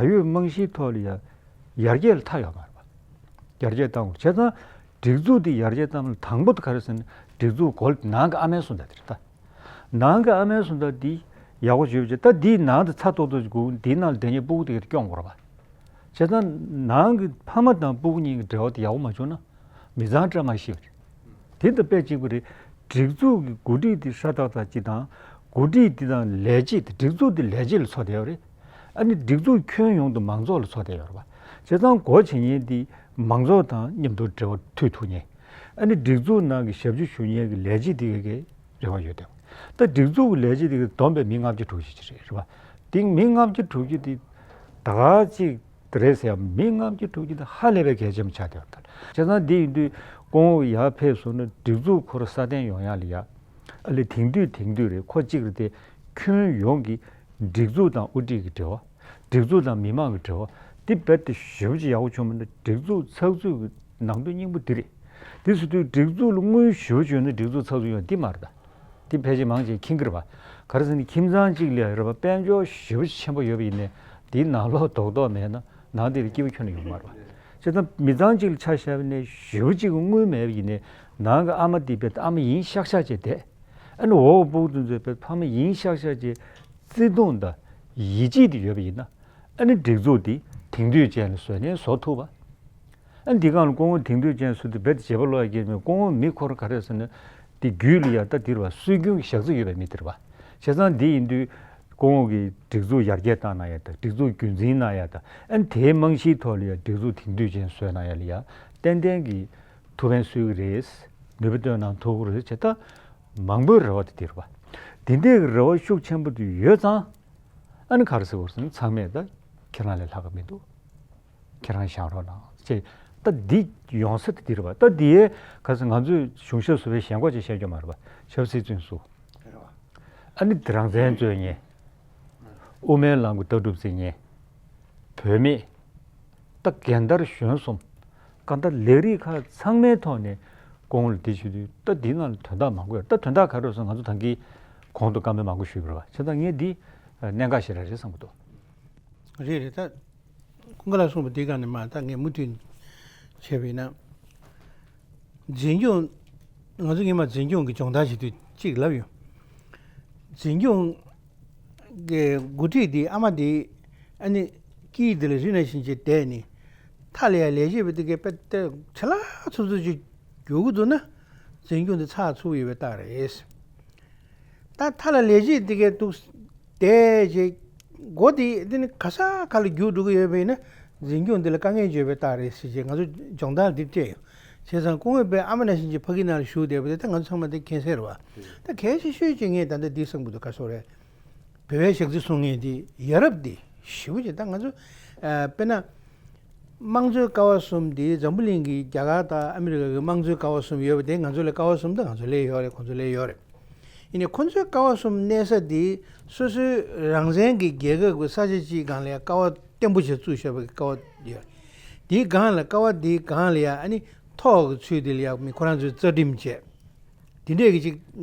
ཡོད་རྨང་གཞིའི་ཐོག་ལ་ཡ་ཡར་རྒྱས་ལ་མཐའ་ཡོད་མ་རེད་པ། ཡར་རྒྱས་བཏང་དགོས། བྱས་ཙང་སྒྲིག་འཛུགས་དེ་ཡར་རྒྱས་བཏང་ལ་དང་པོ་དེ་ག་རེ་ཟེར་ན་སྒྲིག་འཛུགས་གོ་ལ་ནང་གི་ཨ་མའི་སུ་འདྲ་དེ་རེད་ད། ནང་གི་ཨ་མའི་སུ་འདྲ་འདི་ཡག་པོ་བྱོས་བྱས། ད་འདིའི་ནང་དུ་ཚ་ཏོག་ཏོག་ཅིག་སྒུག་འདིའི་ནང་ལ་བསྡད་མཁན་སྤུ་གུ་དེ་གར་སྐྱོང་དགོས་རེད་པ། བྱས་ཙང་ནང་གི་ཕ་མ་དང་སྤུ་གུ་གཉིས་ཀྱི་འབྲེལ་བ་དེ་ཡག་པོ་མ་བྱུང་ན་མི་ཚང་བཀྲ་མ་ཤིས་པ་རེད། དེ་དང་དཔེ་གཅིག་པ་རེད། སྒྲིག་འཛུགས་ཀྱི་འགོ་ཁྲིད་དེ་ཧྲ་ཏག་ཏག་ཅིག་དང་། འགོ་ཁྲིད་དེ་དང་ལས་བྱེད་དེ་སྒྲིག་འཛུགས་དེ་ལས་བྱེད་ལ་འཚོ་བསྡད་ཡོད་རེད། ཨ་ནི་སྒྲིག་འཛུགས་ཁྱོན་ཡོངས་དུ་མང་ཚོགས་ལ་འཚོ་བསྡད་ཡོད་རེད་པ། བྱས་ཙང་སྒོ་འབྱེད་མཁན་དེ་མང་ཚོགས་དང་མཉམ་དུ་འབྲེལ་བ་མཐུད་ཐུབ་མཁན། ཨ་ནི་སྒྲིག་འཛུགས་ནང་གི་ཞབས་ཕྱི་ཞུ་མཁན་གྱི་ལས་བྱེད་དེ་གའི་རེ་བ་ཡོད་དེ། ད་སྒྲིག་འཛུགས་ཀྱི་ལས་བྱེད་དེ་གའི་བསྡོམས་པས་མི་ལྔ་བཅུ་དྲུག་ཅུ་ཅིག་རེད། རེད་པ། དེ་མི་ལྔ་བཅུ་དྲུག་ཅུ་དེ་ད་ག་ཅིག་རེད་ཟེར་ཡ། མི་ལྔ་བཅུ་དྲུག་ཅུ་དེ་ཧ་ལས་པའི་གལ་ཆེན་པོ་ཆགས་བསྡད་ཡོད་རེད། བྱས་ཙང་འདི་ཡིན་དུས་སྐུ་ངོ་ཡར་ཕེབས་སོང་ན་སྒྲིག་འཛུགས་ཁོ་རང་སྲ་བརྟན་ཡོང་ཡ་ལ་ཡ། ཨ་ལས་དེང་དུས་དེང་དུས་རེད། ཁོ་གཅིག་རེད་དེ། ཁྱོན་ཡོངས་ཀྱི་སྒྲིག་འཛུགས་དང་དབུ་ཁྲིད་ཀྱི་འབྲེལ་བ། སྒྲིག་འཛུགས་དང་མི་མང་གི་འབྲེལ་བ། འདི་རྦད་དེ་ཞེ་པོ་ཅིག་ཡག་པོ་བྱུང་མིན་ན། སྒྲིག་འཛུགས་ཚགས་ཚུད་ཀྱི་ནང་དོན་སྙིང་པོ་འདི་རེད། དེ་ཟེར་དུས་སྒྲིག་འཛུགས་ལ་དངུལ་ཞེ་པོ་བྱུང་ན་སྒྲིག་འཛུགས་ཚགས་ཚུད་ཡོང་འདི་མ་རེད་ད། འདི་ཕལ་ཆེར་མང་ཆེ་མཁྱེན་གྱི་རེད་པ། ག་རེ་ཟེར་ན་ཁྱིམ་ཚང་གཅིག་ལ་རེད་པ། དཔལ་འབྱོར་ཞེ་པོ་ཅིག་ཆེན་པོ་ཡོད་པ་ཡིན་ནའི་འདིའི་ནང་ལོགས་རྡོག་རྡོག་མེད་ན་ནང་དེ་ལ་སྐྱིད་པོ་ཁྱོན་ནས་ཡོང་མ་རེད་པ། བྱས་ཙང་མི་ཚང་གཅིག་ལ་ཆ་བཞག་པ་ཡིན་ནའི་ཞེ་པོ་ཅིག་གི་དངུལ་མེད་པ་ཡིན་ནའི་ནང་གི་ཨ་མ་འདི་རྦད་དེ་ཨ་མ་ཡིན་ཤག་ཤག་བྱས་བསྡད། ཨ་ནི་འོག་སྤུ་གུ་དེ་ཚོས་རྦད་ཕ་མ་ཡིན་ཤག་ཤག་བྱས་བརྩེ་དུང་དང་ཡིད་ཆེས་དེ་ཡོད་པ་ཡིན་ན། ཨ་ནི་སྒྲིག་འཛུགས་དེ་དེང་དུས་ཅན་ལ་བཟོས་ནས་བཟོ་ཐུབ་པ། ཨ་ནི་འདི་སྒང་ལ་སྐུ་ངོ་དེང་དུས་ཅན་བཟོ་དུས་རྦད་དེ་བྱེད་པ་ལོག་ཡ་གི་མེད། སྐུ་ངོ་མི་ཁོ་རང་ག་རེ་ཟེར་ན་དེ་རྒྱུད་ལ་ཡ་ད་དེ་རེད་པ། སྲོལ་རྒྱུན་གྱི་ཞག་རྩི་ཡོད་པའི་མི་དེ་རེད་པ། བྱས་ཙང་འདི་ཡིན་དུས་སྐུ་ངོ་གིས་སྒྲིག་འཛུགས་ཡར་རྒྱས་བཏང་གནང་ཡ་དང་། སྒྲིག་འཛུགས་རྒྱུན་འཛིན་གནང་ཡ་དང་། ཨ་ནི་དེའི་རྨང་གཞིའི་ཐོག་ལ་ཡ་སྒྲིག་འཛུགས་དེང་དུས་ཅན་བཟོས་གནང་ཡ་ལ་ཡ་ཏན་ཏན་གྱི་ཐུགས་ཕན་གསོས་ཀྱི་རེད། ནུས་པ་བཏོན་གནང་ཐུབ་ཀྱི་རེད་ཅེས་ད་མང་པོའི་རེ་བ་དེ་འདི་རེད་པ། འདི་འདྲའི་རེ་བ་ཤུགས་ཆེན་པོ་དེ་ཡོད་ཙང་། ཨ་ནི་ག་རེ་ཟེར་བ་ཟེར་ན། ཚང་མས་ད་ཁྱེད་རང་ལས་ལྷག་གི་མི་འདུག་ཁྱེད་རང་བཞེངས་རོགས་གནང་ཅེས། ད་འདི་ཡོང་ས་དེ་འདི་རེད་པ། ད་འདི་ཡས་ག་ཚོད་ང་ཚོས་གཞུང་ཞབས་སུ་བའི་ཞེན་ཁོག་ཅིག་བཤད་རྒྱུ་མ་རེད་པ། ཆབ་སྲིད་བཙོན་ཟུར། ཨ་ནི་དེ་རང་བཙན་རྩོད་མཁན། དབུ་མའི་ལམ་གྱི་ལྟ་གྲུབ་རྩོད་མཁན། བུད་མེད། ད་རྒན་དར་གཞོན་གསུམ། གང་ལྟར་ལས་རིགས་ཁག་ཚང་མའི་ཐོག་ནས་སྐུ་ངོ་ལ་འདི་ཞུ་དུས། ད་འདི་ནང་ལ་དོན་དག་མང་པོ་ཡོད། ད་དོན་དག་ག་རེ་རེད་ཟེར་ན། ང་ཚོ་ད་གིན་གོང་དུ་བཀའ་མོལ་མང་པོ་ཞུས་པ་རེད་པ། བྱས་ཙང་ངས་འདི་གནད་འགག་ཞེ་དྲག་རེད་བསམ་གྱི་འདུག་རེད་རེད། ད་ཀུན་དགའ་ལགས་གསུངས་པ་འདི་སྒང་ནས་མར་ད་ངས་མུ་མཐུད་བྱས་པ་ཡིན་ན། འཛིན་སྐྱོང་། ང་ཚོ་སྔོན་མ་འཛིན་སྐྱོང་གི་སྦྱོང་བརྡར་བྱེད་དུས་གཅིག་ལབ་ཡོང་། འཛིན་སྐྱོང་གི་འགོ་ཁྲིད་འདི། ཨ་མ་འདི་ཨ་ནི་དཀྱིལ་འདི་ལ་རི་ནང་བཞིན་ཅིག་བསྡད་ནས། མཐའ་ལ་ཡ་ལས་བྱེད་པ་འདི་གས་དཔེ་ཆ་ལག་འཚུབ་འཚུབ་ཅིག་རྒྱུག་གི་འདུག་ན། འཛིན་སྐྱོང་འདི་ཚགས་ཚུད་ཡོད་པའི་རྟགས་རེད། ད་མཐའ་ལ་ལས་བྱེད་འདི་གས་འདུག་བསྡད་ཅིག་སྒོ་འདི་འདི་ནི་ག་ས་ག་ལ་རྒྱུག་འགྲོ་གི་ཡོད་པ་ཡིན་ན། འཛིན་སྐྱོང་འདི་ལ་དཀའ་ངལ་ཡོད་པའི་རྟགས་རེད་ཟེར་བྱས། ང་ཚོ་སྦྱོང་བརྡར་འདི་སྤྲད་ཡོང་། བྱས་ཙང་སྐུ་ངོ་པའི་ཨ་མ་ནང་བཞིན་གྱི་ཕ་གི་ནང་ལ་བཞུགས་བསྡད་པ་དེ། ད་ང་ཚོ་ཚང་མ་འདི་མཁྱེན་གསལ་རེད་པ། ད་གལ་ཆེ་ཤོས་ཅིག་ངས་ད་ལྟ་འདི་བསམ་གྱི་འདུག་ག་སོག་རེད། བོད་པའི་ཞག་རྩི་སྲུང་མཁན་འདི་ཡ་རབས་འདི་ཞེ་པོ་ཅིག་ད་ང་ཚོ་ཨ་དཔེར་ན། དམངས་གཙོའི་ཀ་བ་གསུམ་འདི། འཛམ་བུ་གླིང་གི་རྒྱ་གར་དང་ཨ་མི་རི་ཀ་གི་དམངས་གཙོའི་ཀ་བ་གསུམ་ཡོད་པ་དེ། ང་ཚོ་ལ་ཀ་བ་གསུམ་དང་། ང་ཚོ་ལ་ཡོད་རེད། ཁོང་ཚོ་ལ་ཡོད་རེད། ཡིན་ནའི་ཁོང་ཚོའི་ཀ་བ་གསུམ་གནས་ས་འདི་སོ་སོའི་རང་བཙན་གྱི་རྒྱལ་ཁབ་ཀྱི་ས་ཆ་གཅིག་སྒང་ལ་ཡ་ཀ་བ་བརྟན་པོ་ཞིག་བཙུགས་བཞག་པའི་ཀ་བ་ཡོད། དེའི་སྒང་ལ། ཀ་བ་དེའི་སྒང་ལ་ཡ་ཨ་ནི་ཐོག་གི་ཚུལ་དེ་ལ་ཡ་མི་ཁོ་རང་ཚོའི་རྩ་ཁྲིམས་བཅས། དེ་འདྲས་ཀྱི་ཅིག་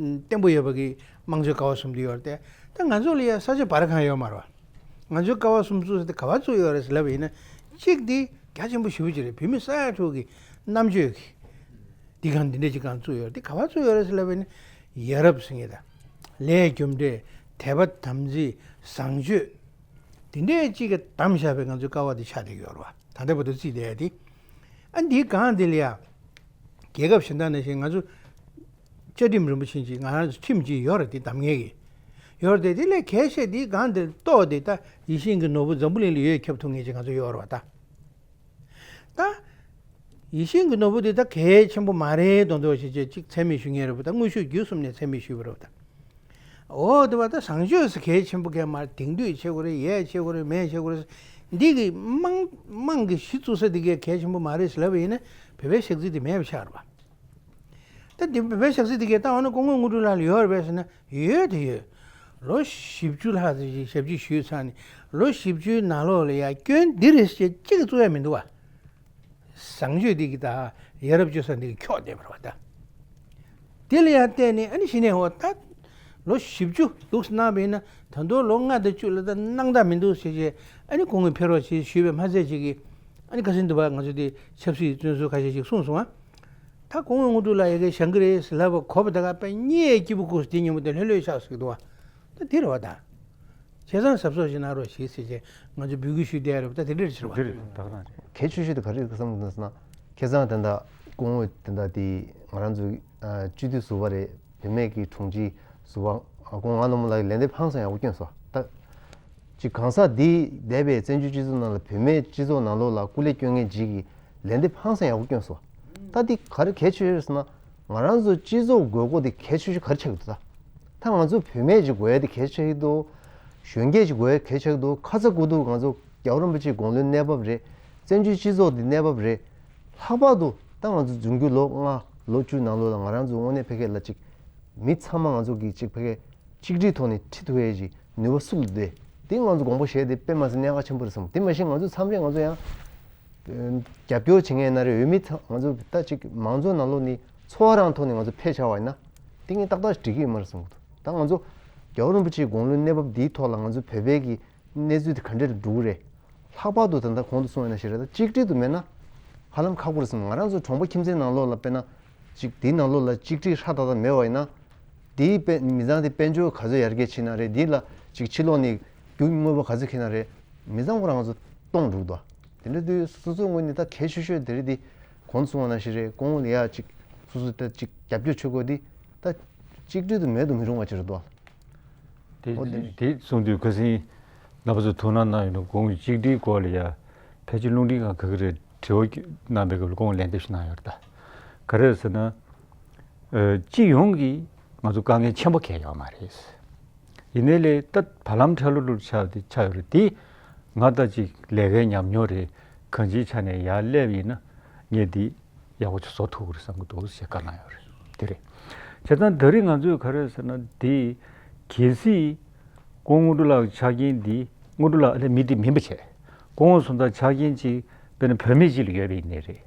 བརྟན་པོ་ཡོད་པ་གི་དམངས་གཙོའི་ཀ་བ་གསུམ་དེ་ཡོད་རེད་དེ། ད་ང་ཚོ་ལ་ཡ་ས་ཆ་འབར་གང་ཡོད་མ་རེད་པ། ང་ཚོའི་ཀ་བ་གསུམ་བཙུགས་ས་དེ་ག་པར་བཙུགས་ཡོད་རེད་ཟེར་ལབ་པ་ཡིན་ན། གཅིག་དེ་རྒྱ་ཆེན་པོ་ཞེ་པོ་ཅིག་རེད། བོད་མི་ས་ཡ་དྲུག་གི་རྣམ་དཔྱོད་ཀྱི་འདི་གང་འདི་འདྲས་ཅིག་གང་བཙུགས་ཡོད་རེད། དེ་ག་པར་བཙུགས་ཡོད་རེད་ཟེར་ལབ་པ་ཡིན་ན། ཡ་རབས་ཟེར་མཁན་དང་། ལས་རྒྱུ་འབྲས། དད་པ་དམ་ཚིག་བཟང་སྤྱོད། དེ་འདྲས་ཅིག་གིས་བསྡམས་བཞག་པའི་ང་ཚོའི་ཀ་བ་དེ་ཆགས་བསྡད་ཡོད་རེད་པ། ད་ལྟ་བར་དུ་བརྩིས་བསྡད་ཡ་དེ། ཨ་འདིའི་སྒང་འདི་ལ་ཡ་རྒྱལ་ཁབ་གཞན་དག་ནང་བཞིན་ང་ཚོ་བཅའ་ཁྲིམས་རིན་པོ་ཆེ་ཅིག་ང་རང་ཚོ་ཁྲིམས་ཅིག་ཡོད་རེད། དེ་བསྡམ་མཁན་གྱི་ཡོད་རེད་དེ། དེ་ལས་གལ་ཆེ་དེའི་སྒང་འདིར་གཏོགས་ཏེ། ད་ཡིད་བཞིན་གྱི་ནོར་བུ་འཛམ་བུ་གླིང་ལ་ཡོད་ཁྱབ་ཐུབ་མཁན་ཅིག་ང་ཚོ་ཡོད་རེད་པ། ད་ད་ཡིད་བཞིན་གྱི་ནོར་བུ་དེ་ད་གལ་ཆེན་པོ་མ་རེད་མདོག་མདོག་བྱས་བྱས་ཅིག་མཚན་སྨད་ཞུ་མཁན་རེད་པ། ད་དངོས་ཤུགས་བརྒྱུད་གསུམ་ནས་མཚན་སྨད་ཞུས་པ་རེད་པ། ད་འོ་དེ་བ་ད་བཟང་སྤྱོད་ཟེར་གལ་ཆེན་པོ་གས་མ་རེད། དེང་དུས་བྱེད་དགོས་རེད། ཡས་བྱེད་དགོས་རེད། མས་བྱེད་དགོས་རེད། འདི་གི་དམངས་དམངས་ཀྱི་གཞི་བཙུགས་ས་འདི་གས་གལ་ཆེན་པོ་མ་རེད་ཟེར་ལབ་པ་ཡིན་ན། བོད་པའི་ཞག་རྩི་འདི་མེད་པ་ཆགས་རེད་པ། ད་འདི་བོད་པའི་ཞག་རྩི་འདི་གས་ད་འོ་ན་སྐུ་ངོ་དངོས་གྲུབ་ལགས་ལ་ཡོད་རེད་པས་ཟེར་ན། ཡོད་དེ་ཡོད། ལོ་བཞི་བཅུ་ལྷག་ཙམ་ཞིག་ཞབས་ཕྱི་ཞུས་ཚར་ནས། ལོ་བཞི་བཅུའི་ནང་ལོགས་ལ་ཡ་སྐྱོན་འདི་རེད་ཟེར་གཅིག་གིས་བཙུགས་ཡ་མི་འདུག་པ། བཟང་སྤྱོད་འདི་གིས་ད་ཡ་རབས་སྤྱོད་བཟང་འདི་གིས་འཁྱོག་བསྡད་པ་རེད་པ། ད་དེ་ལ་ཡ་བལྟས་ནས། ཨ་ནི་གཞི་ནས་འོ་ད་ལོ་བཞི་བཅུ་འདུག་སེ་གནང་བ་ཡིན་ན། ད་དུང་ལོ་ལྔ་དང་བཅུ་ལ་ད་གནང་ཐབས་མི་འདུག་ཟེར་བྱས། ཨ་ནི་སྐུ་ངོས་ཕེབས་རོགས་བྱེད་ཞུས་པས་མ་ཚད་ཅིག་གིས། ཨ་ནི་ཁ་སང་འདི་བ་ང་ཚོ་དེ་ཆབ་སྲིད་བཙོན་ཟུར་ཁ་ཤས་ཤིག་གསུངས་སོང་ང་། ད་སྐུ་ངོ་དངོས་གྲུབ་ལགས་ཡ་གིས་བཞེངས་ཀྱི་རེད་ཟེར་ལབ་པ་གོ་བ་ད་ག་དཔེ་གཉིད་སྐྱིད་པོ་ཁུག་སེ་དེ་ཉིན་མོ་དེ་ལྷོད་ལྷོད་ཆགས་ཟེར་གྱི་འདུག་པ། ད་དེ་རེད་པ། ད་བྱས་ཙང་གཟབ་གཟབ་ཞིག་གནང་རོགས་ཞེས་ཟེར་བྱས་ང་ཚོ་འབོད་སྐུལ་ཞུས་བསྡད་ཡོད་རེད་པ། ད་དེ་འདྲ་རེད་ཟེར་བ། དེ་རེད། ད་ག་རང་རེད། གལ་ཆེ་ཤོས་དེ་ག་རེ་རེད་བསམ་གྱི་འདུག་ཟེར་ན། ཁ་སང་དེ་འདྲ་སྐུ་ངོ་དེ་འདྲ་དེ་ང་རང་ཚོ་ཨ་སྤྱི་འཐུས་ཟུར་པ་རེད། བུད་མེད་ཀྱི་དྲུང་ཆེ་ཟུར་པ་ཨ་སྐུ་ངོ་རྣམ་པ་ལགས་ཀྱིས་ལན་འདེབས་ཧང་སང་ཡག་པོ་བསྐྱོན་སོང་། ད་ཅིག་གང་ཟག་འདི་འདས་པའི་བཙན་བྱོལ་སྤྱི་ཚོགས་ནང་ལ། བུད་མེད་སྤྱི་ཚོགས་ནང་ལོགས་ལ་སྐུ་ལས་བསྐྱོན་མཁན་ཅིག་གིས་ལན་འདེབས་ཧང་སང་ཡག་པོ་བསྐྱོན་སོང་། ད་འདི་ག་རེ་གལ་ཆེ་ཤོས་རེད་ཟེར་ན། ང་རང་ཚོ་སྤྱི་ཚོགས་དགོས་མཁོ་དེ་གལ་ཆེ་ཤོས་ག་རེ་ཆགས་ཀྱི་འདུག་ད་ད་ང་ཚོ་བུད་མེད་ཅིག་དགོས་ཡ་དེ་གལ་ཆེ་གི་འདུག་གཞོན་སྐྱེས་ཅིག་དགོས་ཡ་གལ་ཆེ་གི་འདུག་ཁ་ཚ་དགོས་གཏུགས་ང་ཚོ་རྒྱལ་བ་རིན་པོ་ཆེའི་དགུང་ལོའི་གནས་བབ་རེད། བཙན་བྱོལ་སྤྱི་ཚོགས་འདི་གནས་བབ་རེད། ལྷག་པར་དུ་ད་ང་ཚོ་འབྱུང་འགྱུར་ལོ་ལྔ་ལོ་བཅུ་ནང་ལོགས་ལ་ང་རང་ཚོ་དངོས་གནས་ཕ་གི་ལ་ཅིག་མི་ཚང་མ་ང་ཚོ་གི་ཅིག་ཕ་གི་གཅིག་སྒྲིལ་ཐོག་ནས་ཁྲིད་ཐུབ་ཡ་ཅིག་ནུས་པ་སུ་ལ་འདུག་དེ་ང་ཚོ་དགོངས་པ་བཞེས་དེ་དཔེ་མ་སྲིད་གནད་འགག་ཆེན་པོ་རེད་བསམ། དེ་མ་གཞི་ང་ཚོ་མཚམས་རེ་ང་ཚོ་ཡང་རྒྱབ་སྐྱོར་བྱེད་མཁན་ན་རེ། འོས་མི་ཚང་ང་ཚོ་ད་ཅིག་མང་ཚོགས་ནང་ལོགས་ནས་ཚོར་བ་རང་ཐོག་ནས་ང་ཚོ་ཕེབས་བྱ་བ་ཡིན་ན། དེ་ངས་ཏག་ཏག་འགྲིག་གི་ཡོད་མ་རེད་བསམ་གྱི་འདུག་ད་ང་ཚོ་རྒྱལ་བ་རིན་པོ་ཆེའི་དགུང་ལོའི་གནས་བབ་འདིའི་ཐོག་ལ་ང་ཚོ་བོད་པའི་གི་གནས་ཚུལ་དེ་ག་འདྲ་འགྲོ་གི་རེད། ལྷག་པར་དུ་ད་ལྟ་གོང་དུ་གསུངས་ཡོད་ན་ཞིག་རེད། ད་གཅིག་སྒྲིལ་དུ་མེད་ན་ཧ་ལམ་ཁག་པོ་རེད་བསམ། ང་རང་ཚོ་གྲོང་པ་ཁྱིམ་མཚེས་ནང་ལོགས་ལ་དཔེར་ན་ཅིག་དེའི་ནང་ལོགས་ལ་གཅིག་སྒྲིལ་ཧྲ་ཏག་ཏག་མེད་པ་ཡིན་ན། དེའི་དཔེ་མི་ཚང་དེ་དཔལ་འབྱོར་ག་ཚོད་ཡར་རྒྱས་ཕྱིན་ན་རེད། དེ་ལ་ཅིག་ཕྱི་ལོགས་ནས་རྒྱུ་དངོས་པོ་ག་ཚོད་ཁྱེར་ན་རེད། མི་ཚང་ཁོ་རང་ཚོ་སྟོང་འགྲོ་གི་འདུག་དེ་འདྲ་དུས་སོ་སོའི་ངོས་ནས་ད་གལ་ཆེ་ཤོས་དེ་རེད། དེ་གོང་དུ་གསུངས་པ་ནང་བཞིན་རེད། སྐུ་ངོ་ལ་ཡ་ཅིག་སོ་སོ་ད་ཅིག་རྒྱབ་སྐྱོར་བྱེད་དགོས་དེ། ད་གཅིག་སྒྲིལ་དུ་མེད་དུ་མི་རུང་བ་ཅིག་རེད་འདུག་དེ་འོ་དེ་དེ་གསུངས་དུས་ཁ་སང་རྣམ་པ་ཚོས་ཐུགས་སྣང་གནང་ཡོད་ན། གོང་གི་གཅིག་སྒྲིལ་སྐོར་ལ་ཡ་ཕལ་ཆེར་རླུང་འཕྲིན་ཁང་ག་གི་རེད། དྲི་བ་གནང་པའི་སྐབས་ལ་སྐུ་ངོ་ལན་འདེབས་ཤིག་གནང་ཡོད་རེད། ད་ག་རེ་རེད་ཟེར་ན། ཨ་སྤྱི་ཡོངས་ཀྱིས་ང་ཚོ་དཀའ་ངལ་ཆེན་པོ་གང་ཡང་ཡོད་མ་རེད། ཡིན་ནའི་ལས་ད་བར་ལམ་ཁྲ་ལུ་ལུ་ཆགས་དེ་ཆགས་ཡོད་རེད། དེ་ང་ད་ཅིག་ལས་ཀའི་ཉམས་མྱོང་རེད། གང་ཅིའི་ཆ་ནས་ཡར་སླེབས་ཡིན་ན་ངས་འདི་ཡག་པོ་ཅིག་བཟོ་ཐུབ་ཀྱི་རེད་བསམ་གྱི་འདུག་ཞེས་བཀའ་གནང་ཡོད་རེད། དེ་རེད། བྱས་ཙང་ད་རེས་ང་ཚོས་ག་རེ་ཟེར་ན། འདི་གལ་སྲིད་སྐུ་ངོ་དངོས་གྲུབ་ལགས་ཆ་རྐྱེན་འདི། དངོས་གྲུབ་ལགས་ཨ་ལས་མི་འདི་མིན་པ་བྱས། སྐུ་ངོ་སོང་ཙང་ཆ་རྐྱེན་ཅིག་དཔེར་ན་བུད་མེད་ཅིག་ལ་ཡོད་པ་ཡིན་ནའི་རེད།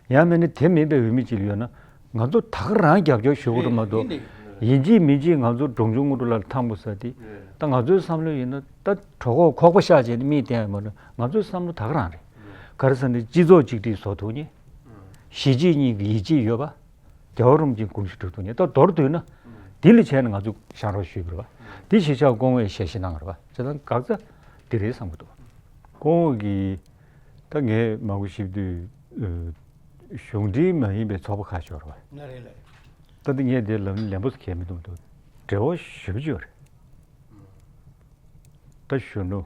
ཡང་མིན་ན་དེ་མིན་པའི་འོས་མི་ཅིག་ལ་ཡོད་ན། ང་ཚོ་ད་ག་རང་རྒྱབ་སྐྱོར་ཞུ་གི་རེད་མ་གཏོགས། ཡིན་གཅིག་མིན་གཅིག་ང་ཚོ་འབྲོང་ཆུང་དངོས་གྲུབ་ལགས་ལ་ཐང་པོ་ཟེར་དེ། ད་ང་ཚོའི་བསམ་བློ་ཡིན་ན། ད་གྲོད་ཁོག་ཁོག་པ་བཤགས་བྱས་ནས་མིག་བསྟན་ཡོད་མ་རེད། ང་ཚོའི་བསམ་བློ་ད་ག་རང་རེད། ག་རེ་ཟེར་ན་སྤྱི་ཚོགས་གཅིག་སྒྲིལ་བཟོ་ཐུབ་མཁན། གཞིས་བྱེས་གཉིས་ཀྱི་ཡིད་ཆེས་ཡོད་པ། རྒྱལ་བ་རིན་པོ་ཆེའི་དགོངས་གཞི་སྒྲུབ་ཐུབ་མཁན། ད་མདོར་བསྡུས་ན། འདི་ལ་བྱས་ན་ང་ཚོ་བཞེངས་རོགས་ཞུས་པ་རེད་པ། འདི་གཞིས་ཆགས་སྐུ་ངོ་ཡིས་ཞལ་བཞེས་གནང་བ་རེད་པ། བྱས་ཙང་འགག་རྩ་འདི་རེད་བསམ་གྱི་འདུག་སྐུ་ངོ་གིས་ད་ངས་མང་པོ་ཞིབ་དུས། ཨ། གཞུང་འབྲེལ་མ་ཡིན་པའི་ཚོགས་པ་ཁག་ཅིག་ཡོད་རེད་པ། ལགས་རེད། ལགས་རེད། ད་འདི་ངས་དེ་ལམ་ལན་པོ་ཟེར་གྱི་མི་འདུག་འདུག་འབྲེལ་བ་ཞེ་པོ་ཅིག་ཡོད་རེད། ད་གཞོན་ནུ།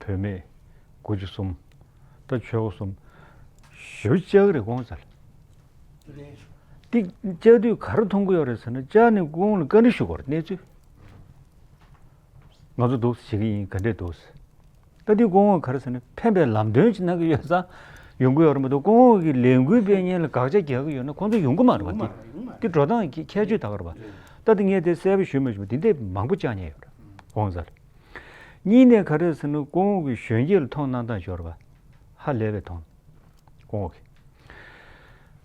བུད་མེད། དགུ་བཅུ་གསུམ། ད་ཆོལ་ཁ་གསུམ། ཞེ་པོ་བཅར་གྱི་རེད། སྐུ་ངོ་རྩ་ལ། རེད། འདི་བཅར་དུས་ག་རེ་མཐོང་གི་ཡོད་རེད་ཟེར་ན། བཅར་ནས་སྐུ་ངོ་ལ་བཀའ་འདྲི་ཞུ་དགོས་རེད། གནས་ཚུལ། ང་ཚོ་འདུག་སེ་བྱེད་ཀྱི་ཡིན། ག་འདྲས་འདུག་སེ། ད་འདི་སྐུ་ངོ་ག་རེ་ཟེར་ན། ཕན་པའི་ལམ་སྟོན་ཅིག་གནང་གི་ཡོད་ཙང་ཡོང་གི་ཡོད་རེད་མ་གཏོགས། སྐུ་ངོ་གི་ལས་འགུལ་སྤེལ་མཁན་ལ་དགག་བྱ་རྒྱག་གི་ཡོད་ན་ཁོང་ཚོ་ཡོང་གི་མ་རེད་པ། ཡོང་གི་མ་རེད། ཡོང་གི་མ་རེད། འདི་འགྲོ་སྟངས་ཀྱི་ཁྱད་ཆོས་ད་ག་རེད་པ། རེད། ད་འདི་ངས་དེ་གསལ་པོ་ཞུ་མ་ཞུ་བ། འདི་འདྲས་མང་པོ་བཅར་མཁན་ཡོད་རེད། སྐུ་ངོ་རྩ་ལ། གཉིས་ནས་ག་རེ་ཟེར་ན། སྐུ་ངོ་གི་གཞོན་སྐྱེས་ལ་མཐོང་གནང་སྟངས་ཅིག་ཡོད་རེད་པ། ཧ་ལས་པའི་མཐོང་། སྐུ་ངོ་གི།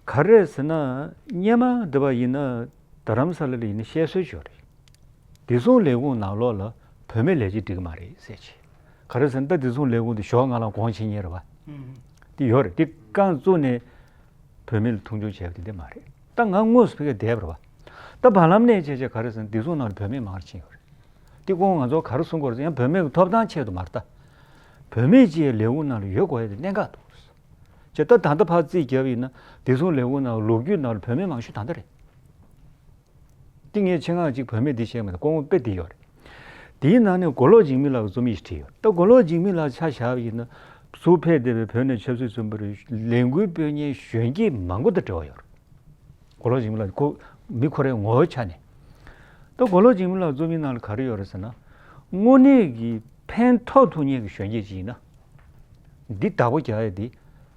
ག་རེ་ཟེར་ན། སྔོན་མ་འདི་པ་ཡིན་ན། རྡ་རམ་ས་ལ་ལ་ཡིན་ན་བཤད་སྲོལ་ཅིག་ཡོད་རེད། བདེ་སྲུང་ལས་ཁུངས་ནང་ལོགས་ལ་བུད་མེད་ལས་བྱེད་འགྲིག་གི་མ་རེད་ཟེར་བྱས། ག་རེ་ཟེར་ན། ད་བདེ་སྲུང་ལས་ཁུངས་དེ་ཞོགས་སྔ་ལངས་དགོང་ཕྱི་ཉལ་རེད་པ། ཨུམ། དེ་ཡོད་རེད། དེ་རྐང་བཙུགས་ནས་བུད་མེད་ལ་མཐོང་ཆུང་བྱས་པ་དེ་འདྲས་མ་རེད། ད་ང་དངོས་སུ་ཕ་གིར་བསྡད་པ་རེད་པ། ད་བར་ལམ་ནས་བྱས་བྱས་ག་རེ་ཟེར་ན། བདེ་སྲུང་ནང་ལ་བུད་མེད་མང་རུ་ཕྱིན་ཡོད་རེད། དེ་སྐུ་ངོ་ང་ཚོར་ག་རེ་གསུང་གི་ཡོད་རེད་ཟེར། ཡང་བུད་མེད་ཀྱི་ཐོབ་ཐང་ཆེད་དུ་མ་རེད་ད། བུད་མེད་ཅིག་ལས་ཁུངས་ནང་ལ་ཡོད་དགོས་ཡ་དེ་གནད་འགག་འདུག་ཟེར། བྱས་ད་ད་ལྟ་ཕར་རྩིས་བརྒྱབ་ཡིན་ན། བདེ་སྲུང་ལས་ཁུངས་ནང་ལོ་རྒྱུས་ནང་ལ་བུད་མེད་མང་ཤོས་ད་ལྟ་རེད། འདི་ངས་ཆེད་མངགས་ཅིག་བུད་མེད་འདི་བཤད་མ་ཐག་སྐུ་ངོ་དཔེ་འདི་ཡོད་རེད། དེའི་ནང་ནས་མགོ་ལོག་འཇིགས་མེད་ལགས་ཀྱི་རྩོམ་ཡིག་ཅིག་བྲིས་ཡོད། ད་མགོ་ལོག་འཇིགས་མེད་ལགས་ཆ་བཞག་པ་ཡིན་ན། ཚུར་ཕེབས་བསྡད་པའི་བོད་ནས་ཆབ་སྲིད་བཙོན་པར་ལས་འགུལ་སྤེལ་མཁན་གཞོན་སྐྱེས་མང་པོ་དང་འབྲེལ་བ་ཡོད་རེད། མགོ་ལོག་འཇིགས་མེད་ལགས་ཁོ་མི་ཁོ་རའི་ངོ་བོའི་ཆ་ནས། ད་མགོ་ལོག་འཇིགས་མེད་ལགས་རྩོམ་ཡིག་ནང་ལ་ག་རེ་ཡོད་རེད་ཟེར་ན། དངོས་གནས་ཀྱི་ཕན་ཐོགས་ཐུབ་མཁན་གྱི་གཞོན་སྐྱེས་ཅིག་ཡིན་ན། འདི་བདག་པོ་རྒྱག་ཡ་དེ།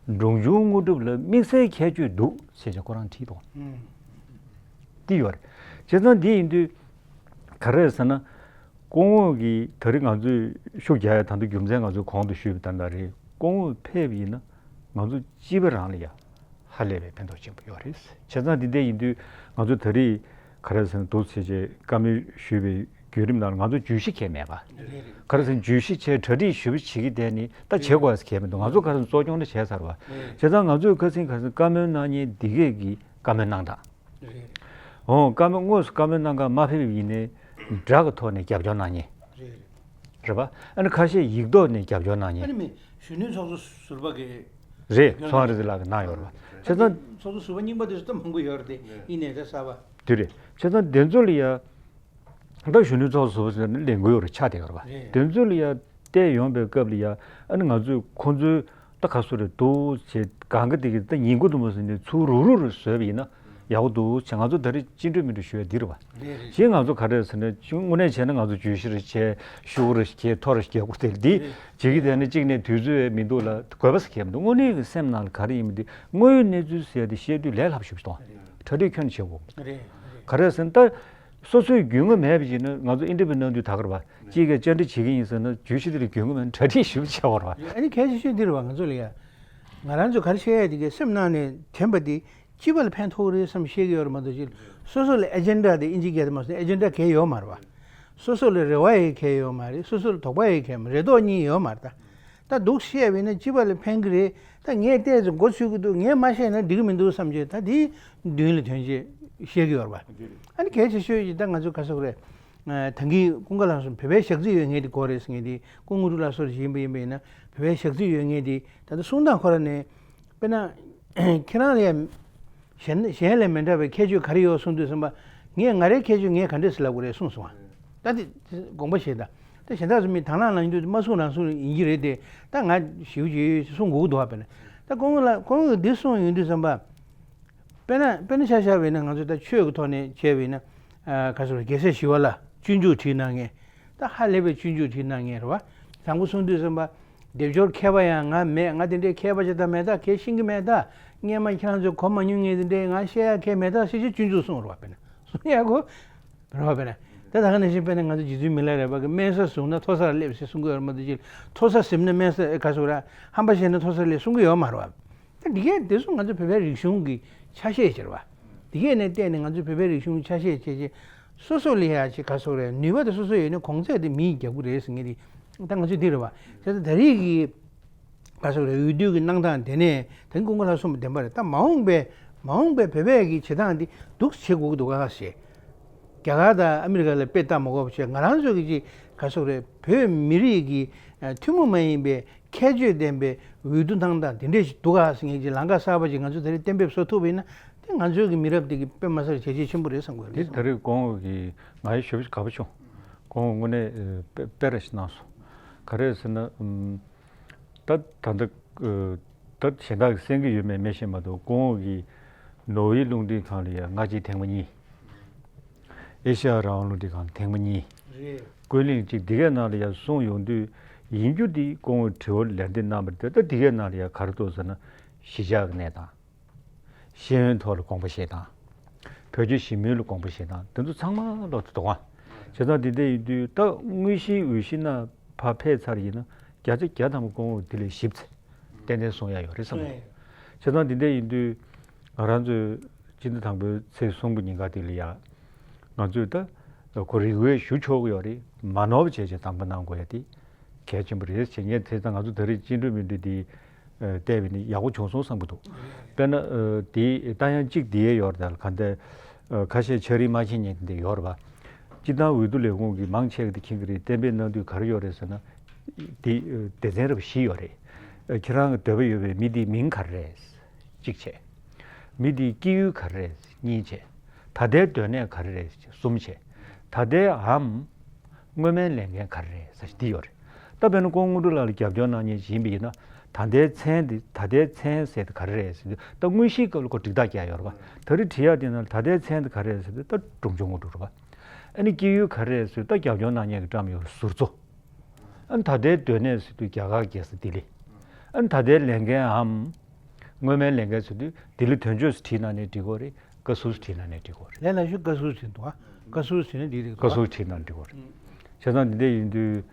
འབྲོང་ཆུང་དངོས་གྲུབ་ལ་དམིགས་བསལ་ཁྱད་ཆོས་འདུག་ཟེར་བྱས་ཁོ་རང་བྲིས་འདུག་ཨུམ། འདི་ཡོད་རེད། བྱས་ཙང་འདི་ཡིན་དུས་ག་རེ་རེད་ཟེར་ན། སྐུ་ངོ་གིས་ད་རེས་ང་ཚོས་ཤུགས་རྒྱག་ཡ་ད་ལྟ་རྒྱུ་མཚན་ང་ཚོས་གོང་དུ་ཞུས་པ་ལྟར་རེད། སྐུ་ངོ་ཕེབས་ཡིན་ན་ང་ཚོ་སྤྱི་པ་རང་ལ་ཡ་ཧ་ལས་པའི་ཕན་ཐོགས་ཆེན་པོ་ཡོད་རེད། བྱས་ཙང་འདི་འདྲ་ཡིན་དུས་ང་ཚོ་ད་རེས་ག་རེ་ཟེར་ན། འདུག་སེ་བྱས་བཀའ་མོལ་ཞུས་པའི་བརྒྱུད་རིམ་ནང་ལ་ང་ཚོ་བརྗོད་གཞི་གང་ཡང་མེད་པ། རེད་རེད། ག་རེ་ཟེར་ན། བརྗོད་གཞི་བྱས་གྲ་སྒྲིག་ཞེ་པོ་བྱེད་ཀྱི་བསྡད་ནས་ད་བྱེད་དགོས་ཟེར་གང་ཡང་མི་འདུག་ང་ཚོ་ག་རེ་ཟེར་ན། གཙོ་སྐྱོང་འདྲ་བྱས་ཚར་བ། རེད། བྱས་ཙང་ང་ཚོས་ཁ་སང་ག་རེ་ཟེར་ན། བཀའ་མོལ་གནང་མཁན་འདི་གས་ཀྱིས་བཀའ་མོལ་གནང་སྟངས། རེད་རེད། འོ། བཀའ་མོལ་དངོས་སུ་བཀའ་མོལ་གནང་ག་མ་ཕེབས་པ་ཡིན་ནའི་སྒྲ་གི་ཐོག་ནས་རྒྱབ་སྐྱོར་གནང་མཁན། རེད་རེད། རེད་པ། ཨ་ནི་ཁ་ཤས་ཡིག་ཐོག་ནས་རྒྱབ་སྐྱོར་གནང་མཁན། ཨ་ནི་མི་གཞོན་ནུའི་ཚོགས་གཙོ་ཟུར་པ་གིས། རེད། རྒྱབ་སྐྱོར། ཚོང་རི་ལགས་ཀྱིས་གནང་ཡོད་རེད་པ། བྱས་ཙང་ཚོགས་གཙོ་ཟུར་པ་རྙིང་པ་དེ་ཚོ་ད་མང་པོ་ཡོད་རེད་དེ། ཡིན་ནའི་ད་གསར་པ། དེ་རེད། བྱས་ཙང་དེ་ཚོ་ལ་ཡ། ད་གཞོན་ནུའི་ཚོགས་གཙོ་ཟུར་པ་ཟེར་ནས་ལས་འགུལ་ཡོད་རེད། ཆགས་བསྡད་ཡོད་རེད་པ། རེད། དེ་ཚོ་ལ་ཡ་བལྟས་ཡོང་པའི་སྐབས་ལ་ཡ། ཨ་ནི་ང་ཚོས་ཁོང་ཚོའི་ད་ག་རེ་ཟེར་རེད། འདུག་སེ་གང་ག་དེ་གི་ད་ཉིན་གུང་དུ་མ་ཟིན་ནས་ཚུར་རུག་རུག་རེ་བཟོས་པ་ཡིན་ན་ཡག་པོ་འདུག་ཟེར། ང་ཚོ་ད་རེས་བཅིངས་འགྲོལ་མི་འགྲོ་ཞུ་ཡ་འདི་རེད་པ། རེད་རེད། གཞན་ང་ཚོ་ག་རེ་ཟེར་ན། དངོས་གནས་བྱས་ན་ང་ཚོ་བརྗོད་གཞི་རེ་བྱས། ཤོག་བུ་རེ་བྱས། ཐོ་རེ་བྱས། སྒོར་དེ་འདི། རེད། བྱེད་ཀྱི་བསྡད་ན་གཅིག་ནས་དུས་ཚོད་མི་འདུག་ལ་དགོས་པ་ཟེར་གང་ཡང་མི་འདུག་དངོས་གནས་ཀྱི་སེམས་ནང་ལ་ག་རེ་ཡིན་མིན་དེ། དངོས་ཡོད་གནས་ཚུལ་ཟེར་ཡ་དེ་བཤད་དུས་ལས་སླ་པོ་ཞེ་པོ་ཅིག་མཐོང་། རེད། གྲ་སྒྲིག་ཁྱོན་ནས་བྱེད་དགོས། རེད་རེད། ག་རེ་ཟེར་ན། ད་སོ་སོའི་རྒྱུས་མངའ་མེད་པ་ཡིན་ན། ང་ཚོ་ཨིན་ཊར་བིའུ་གནང་དུས་ད་ག་རེད་པ། གཅིག་གིས་བཅར་འདྲི་བྱེད་ཀྱི་ཡིན་ཟེར་ན། བརྗོད་གཞི་དེ་ལ་རྒྱུས་མངའ་མེད་ན་གྲ་སྒྲིག་ཞེ་པོ་བྱེད་དགོས་རེད་པ། ཨ་ནི་གལ་ཆེ་ཤོས་འདི་རེད་པ། ང་ཚོ་ལ་ཡ། ང་རང་ཚོ་ག་རེ་བཤད་ཡ་དེ་གའི་སེམས་ནང་ནས་དྲན་པ་དེ། སྤྱི་པ་ལ་ཕན་ཐོགས་རེད་བསམ་བཤད་ཀྱི་ཡོད་རེད་མ་གཏོགས། ཅིག་སོ་སོ་ལ་ཨེ་ཇེན་ཌ་དེ་ཨིན་ཇི་སྐད་དུ་མ་སོང་ཨེ་ཇེན་ཌ་གང་ཡང་ཡོད་མ་རེད་པ། སོ་སོ་ལ་རེ་བ་ཡང་གང་ཡང་ཡོད་མ་རེད། སོ་སོ་ལ་དོགས་པ་ཡང་གང་ཡང་མ་རེད། རེ་དོགས་གཉིས་ཡོད་མ་རེད་ད། ད་འདུག་བཤད་པ་ཡིན་ན་སྤྱི་པ་ལ་ཕན་གྱི་རེད། ད་ངས་ཏོག་ཙམ་མགོ་ཚོས་ཀྱི་འདུག་ངས་མ་བཤད་ན་འགྲིག་གི་མི་འདུག་བསམ་བྱས། ད་དེའི་མདུན་ལ་ཐོན་བྱས་བཤད་ཀྱི་ཡོད་རེད་པ། ཨ་ནི་གལ་ཆེ་ཤོས་ཅིག་ད་ང་ཚོ་ག་རེ་ཟེར་དགོས་རེད། ད་གིན་ཀུན་དགའ་ལགས་སུ་བོད་པའི་ཞག་རྩི་ཡོད་མཁན་དེ་དགོས་རེད་ཟེར་མཁན་དེ། སྐུ་ངོ་དངོས་གྲུབ་ལགས་སོགས་ཡིན་པ་ཡིན་པ་ཡིན་ན། བོད་པའི་ཞག་རྩི་ཡོད་མཁན་དེ་ད་ལྟ་གསུང་སྟངས་ཁོ་རང་ནས། དཔེར་ན། ཁྱེད་རང་ལ་ཡང་གཞན་གཞན་ལས་མི་འདྲ་བའི་ཁྱད་ཆོས་ག་རེ་ཡོད་གསུངས་དུས་ཙམ་པ། ངས་ང་རའི་ཁྱད་ཆོས་ངས་ག་འདྲས་ཟེར་ལབ་དགོས་རེད་གསུངས་སོང་ང་། ད་དེ་དགོངས་པ་བཞེས་དང་། ད་གཞན་དག་ཚོ་མི་དང་བླངས་གནང་དུས་མ་གསུང་རང་གསུང་ཡིན་གྱི་རེད་དེ། ད་ང་ཞེ་པོ་ཅིག་གསུང་དགོས་ཀྱི་འདུག་ཨ། དཔེར་ན་ད་སྐུ་ངོ་ལགས་སྐུ་ངོ་གིས་འདི་གསུངས་ཡོང་དུས་ཙམ་པ། དཔེར་ན་དཔེར་ན་ཆ་བཞག་པ་ཡིན་ན། ང་ཚོ་ད་ཆོས་ཀྱི་ཐོག་ནས་བྱས་པ་ཡིན་ན། ཨ། ག་རེ་ཟེར། རྒྱལ་སྲས་ཞི་བ་ལྷ་སྤྱོད་འཇུག་བྲིས་གནང་མཁན། ད་ཧ་ལས་པའི་སྤྱོད་འཇུག་བྲིས་གནང་མཁན་རེད་བ། དང་པོ་གསུང་དུས་ཙམ་པ། སྡེབ་སྦྱོར་མཁས་པ་ཡང་ང་མེད། ང་དེ་འདྲའི་མཁས་པ་ཅིག་ད་མེད། ད་གལ་ཤེས་ཀྱི་མེད། ད་སྔས་མ་ཁྱེད་རང་ཚོས་གོ་མ་མྱོང་མཁན་དེ་འདྲའི་ང་བཤད་ཡ་གལ་མེད། ད་ཤེས་བྱ་སྤྱོད་འཇུག་གསུང་རེད་བ། དཔེར་ན་གསུང་ཡ་གོ་རེད་བ། དཔེར་ན་ད་ད་ག་ནང་བཞིན་དཔེར་ན་ང་ཚོ་རྗེ་བཙུན་མི་ལ་རས་པ་གི་དམན་ས་བཟུང་ན་མཐོ་སར་སླེབས་ཟེར་གསུང་གི་ཡོད་རེད་མ་གཏོགས། ཅིག་མཐོ་ས་ཟིན་ན་དམན་ས་ག་སོགས་ར། ཧམ་པ་བཤད་ན་མཐོ་སར་སླེབས་གསུང་གི་ཡོད་མ་རེད་བ། ད་འདི་གས་དེ་ཚོ་ང་ཚོ་བོད་པའི་རིག་གཞུང་གི་ཆ་ཤས་ཅིག་རེད་བ། འདི་གས་ནས་བལྟས་ནས་ང་ཚོ་བོད་པའི་རིག་གཞུང་ཆ་ཤས་བྱས་བྱས། སོ་སོ་ལ་ཡ་ཅིག་ག་སོགས་རེད། ནུས་པ་དེ་སོ་སོ་ཡོད་ནས་གོང་ཚད་དེ་མིས་རྒྱག་གི་རེད་ཟེར་མཁན་དེ་ད་ང་ཚོས་འདི་རེད་བ། བྱས་ཙང་ད་རེས་ཀྱི་ག་སོགས་རེད། འོས་བསྡུ་གི་གནང་སྟངས་དེ་ནས་ད་ཀུན་དགའ་ལགས་གསུངས་པ་བདེན་པ་རེད། ད་མ་འོངས་པའི་མ་འོངས་པའི་བོད་པའི་གི་བྱེད་སྟངས་འདི་འདུག་བྱེད་དགོས་ཀྱི་འདུག་ག་ཞེས། རྒྱ་གར་དང་ཨ་མི་རི་ཀ་ལ་དཔེ་ལྟ་མ་དགོས་པ་བྱས། ང་རང་ཚོ་གི་ཅིག་ག་སོགས་རེད། བོད་མི་རིགས་ཀྱི་ཨ་ཐུན་མོང་མ་ཡིན་པའི་ཁྱད་ཆོས་ལྡན་པའི་འོས་བསྡུ་གནང་སྟངས་དེ་འདྲས་ཞིག་འདུག་ག་ཟེར་མཁན་གྱི་ལམ་ཁ་གསར་པ་ཅིག་ང་ཚོས་ད་རེས་གཏན་འབེབས་བཟོ་ཐུབ་པ་ཡིན་ན། དེ་ང་ཚོའི་གི་མི་རབས་འདི་གི་དཔེ་མ་སྲིད་བྱས་རྗེས་ཆེན་པོ་རེད་བསམ་གི་ཡོད། དེ་ད་རེས་གོང་འོག་གི་ང་ཡི་ཞབས་ཕྱི་ག་པ་བྱུང་། གོང་འོག་དངོས་གནས་ཨ་དཔེ་དཔེ་ར་ཞིག་གནང་སོང་། ག་རེ་ཟེར་ན་ཨམ། ད་ད་ལྟ་ཨ་ད་གཞན་དག་གིས་གསན་གྱི་ཡོད་མེད་མི་ཤེས་མ་གཏོགས། གོང་འོག་གི་ནོར་ཝེ་རླུང་འཕྲིན་ཁང་ལ་ཡ་སྔ་རྗེས་ཐེངས་མ་གཉིས། ཨེ་ཤ་ཡ་རང་དབང་རླུང་འཕྲིན་ཁང་ཐེངས་མ་གཉིས། རེད། ཀུན་གླེང་གཅིག་འདི་གའི་ནང་ལ་ཡ་གསུངས་ཡོང་དུས། ཡིན་རྒྱུ་འདི་སྐུ་ངོ་དྲི་བ་ལན་འདེབས་གནང་བ་རེད། ད་འདི་གའི་ནང་ལ་ཡ་ག་རེ་འདུག་ཟེར་ན། གཞིས་ཆགས་ཀྱི་གནས་སྟངས། ཤེས་ཡོན་ཐོག་ལ་དགོངས་པ་བཞེས་སྟངས། བོད་རྒྱ་ཞི་མོལ་ལ་དགོངས་པ་བཞེས་སྟངས། དེ་ཚོ་ཚང་མ་ལོག་ཏུ་འདུག་ག་བྱས་ཙང་འདི་འདྲ་ཡིན་དུས། ད་དངོས་གཞིའི་འོས་གཞི་ནང་ཕར་ཕེབས་ཚར་ཡིན་ན། བརྒྱ་ཆ་བརྒྱ་ཐམ་པ་སྐུ་ངོ་འདི་ལས་ཞིབ་ཚེ་ཏན་ཏན་གསུང་ཡ་ཡོད་རེད་བསམ་གི་འདུག་བྱས་ཙང་འདི་འདྲ་ཡིན་དུས། ང་རང་ཚོས་སྤྱི་ཟླ་དང་པོའི་ཚེས་གསུམ་གྱི་ཉིན་ཀ་དེ་ལ་ཡ། ང་ཚོས་ད་ཁོ་རེ་ཝེ་ཞུ་ཆོག་གི་ཡོད་རེད། མ་ནོར་བ་བྱས་བྱས་དང་པོ་གནང་དགོས་ཡ་དེ་གལ་ཆེན་པོ་རེད་ཅེས། ངས་དེ་ད་ང་ཚོ་ད་རེས་བཅིངས་འགྲོལ་མི་འགྲོ་དེ་བལྟས་པ་ཡིན་ན་ཡག་པོ་བྱུང་སོང་བསམ་གྱི་འདུག་དཔེར་ན་ཨ་དེ་ལྟ་ཡང་གཅིག་དེ་ཡོད་རེད། ད་ག་འདྲ་ཨ་ཁ་ཤས་ཕྱག་རིས་མ་ཁྱེར་མཁན་དེ་འདྲ་ཡོད་རེད་པ། སྤྱིར་བཏང་འོས་བསྡུ་ལས་ཁུངས་ཀྱི་མང་ཆེ་གི་དེ་མཁྱེན་གྱི་རེད། གཏན་འབེབས་གནང་དུས་ག་རེ་ཡོད་རེད་ཟེར་ན། དེ་ཨ་སྡེ་ཚན་རབ་བཞི་ཡོད་རེད། ཨ་ཁྱེད་རང་གི་འདོད་པ་ཡོད་པའི་མི་དེའི་མིང་ག་རེ་རེད། གཅིག་བྱས། མི་དེའི་སྐྱེས་ཡུལ་ག་རེ་རེད། གཉིས་བྱས། ད་ལྟའི་སྡོད་གནས་ག་རེ་རེད། གསུམ་བྱས། ད་ལྟའི་འམ་སྔོན་མའི་ལས་འགན་ག་རེ་རེད་ཟེར་འདི་ཡོད་རེད། ད་དཔེར་ན་སྐུ་ངོ་དངོས་གྲུབ་ལགས་ལ་རྒྱབ་སྐྱོར་གནང་མཁན་ཞིག་ཡིན་པ་ཡིན་ན། ད་ལྟའི་མཚན་དེ། ད་ལྟའི་མཚན་ཟེར་དེ་ག་རེ་རེད་ཟེར་དུས། ད་དངོས་གཞིའི་སྐབས་ལ་ཁོ་འགྲིག་རྟགས་རྒྱག་ཡོད་རེད་པ། ད་རེས་བྲིས་ཡག་དེ་ནང་ད་ལྟའི་མཚན་དེ་ག་རེ་རེད་ཟེར་དུས། ད་སྒྲོམ་གཞུང་དངོས་གྲུབ་རེད་པ། ཨ་ནི་སྐྱེས་ཡུལ་ག་རེ་རེད་ཟེར་དུས། ད་རྒྱབ་སྐྱོར་གནང་མཁན་གྱི་བཀྲམ་ཡོད་རེད། ཟུར་གཙོ། ཨ་ནི་ད་ལྟའི་སྡོད་གནས་ཟེར་དུས་རྒྱ་གར་རྒྱལ་ས་ལྡི་ལི། ཨ་ནི་ད་ལྟའི་ལས་འགན་འམ། སྔོན་མའི་ལས་འགན་ཟེར་དུས་ལྡི་ལི་དོན་གཅོད་ཟེར་བྲིས་གནང་ནའི་འགྲིག་གི་རེད། བཀའ་ཟུར་ཟེར་བྲིས་གནང་ནའི་འགྲིག་གི་རེད། ལས་སླ་ཤོས་བཀའ་ཟུར་ཟེར་འདུག་ཨ། བཀའ་ཟུར་ཟེར་ན་འགྲིག་རེད་འདུག་ཨ། བཀའ་ཟུར་བྲིས་གནང་འགྲིག་གི་རེད། བྱས་ཙང་འདི་འདྲ་ཡིན་དུས།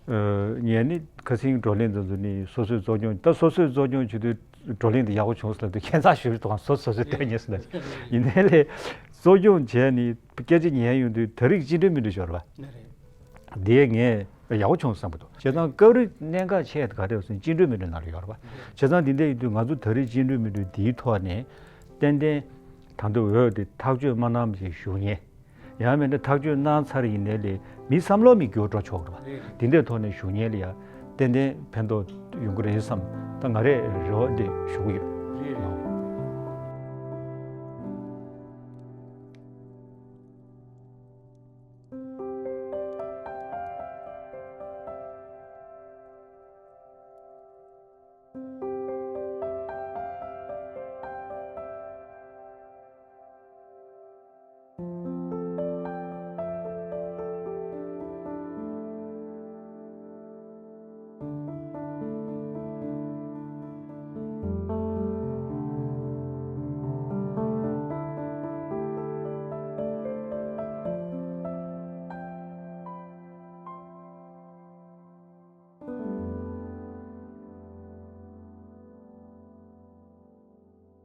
ཨ་ངས་ནི་ཁ་སང་བགྲོ་གླེང་དེ་ཚོ་ནི་སོ་སོས་གཙོ་སྐྱོང་། ད་སོ་སོས་གཙོ་སྐྱོང་བྱེད་དུས་བགྲོ་གླེང་དེ་ཡག་པོ་བྱུང་ཟེར་ལབ་དུས་ཁྱད་མཚར་ཞིག་རེད་འདུག་ཨ། སོ་སོ་སོས་ལྟོས་ཉན་ཟེར་ལབ། ཡིན་ནའི་ལས་གཙོ་སྐྱོང་བྱས་ནས་སྐད་ཆ་ཉན་ཡོང་དུས་ད་རེས་བཅིངས་འགྲོལ་མི་འགྲོ་ཤོར་བ། འདི་ངས་ཡག་པོ་བྱུང་བསམ་གྱི་འདུག་བྱས་ཙང་སྐབས་རེ་གནད་འགག་ཆེ་ག་རེ་ཡོད་ཟེར་ན་བཅིངས་འགྲོལ་མི་འགྲོ་ནང་ལ་ཡོད་རེད་པ། བྱས་ཙང་འདི་འདྲ་ཡིན་དུས་ང་ཚོ་ད་རེས་བཅིངས་འགྲོལ་མི་འགྲོ་འདིའི་ཐོག་ནས་ཏན་ཏན་ད་ལྟ་འོས་དེ་ཐག་གཅོད་མ་གནང་བ་ཞིག་ཞུ་མཁན། ཡང་མིན་ན་ཐག་གཅོད་གནང་ཚར་ཡིན་ནའི་ལས་མི་བསམ་བློ་མི་འགྱུར་འགྲོ་ཆོག་གི་རེད་པ། འདི་འདྲའི་ཐོག་ནས་ཞུ་མཁན་ལ་ཡ་ཏན་ཏན་ཕན་ཐོགས་ཡོང་གི་རེད་བསམ། ད་ང་རས་རེ་བ་འདི་ཞུ་གི་ཡོད། རེད་རེད།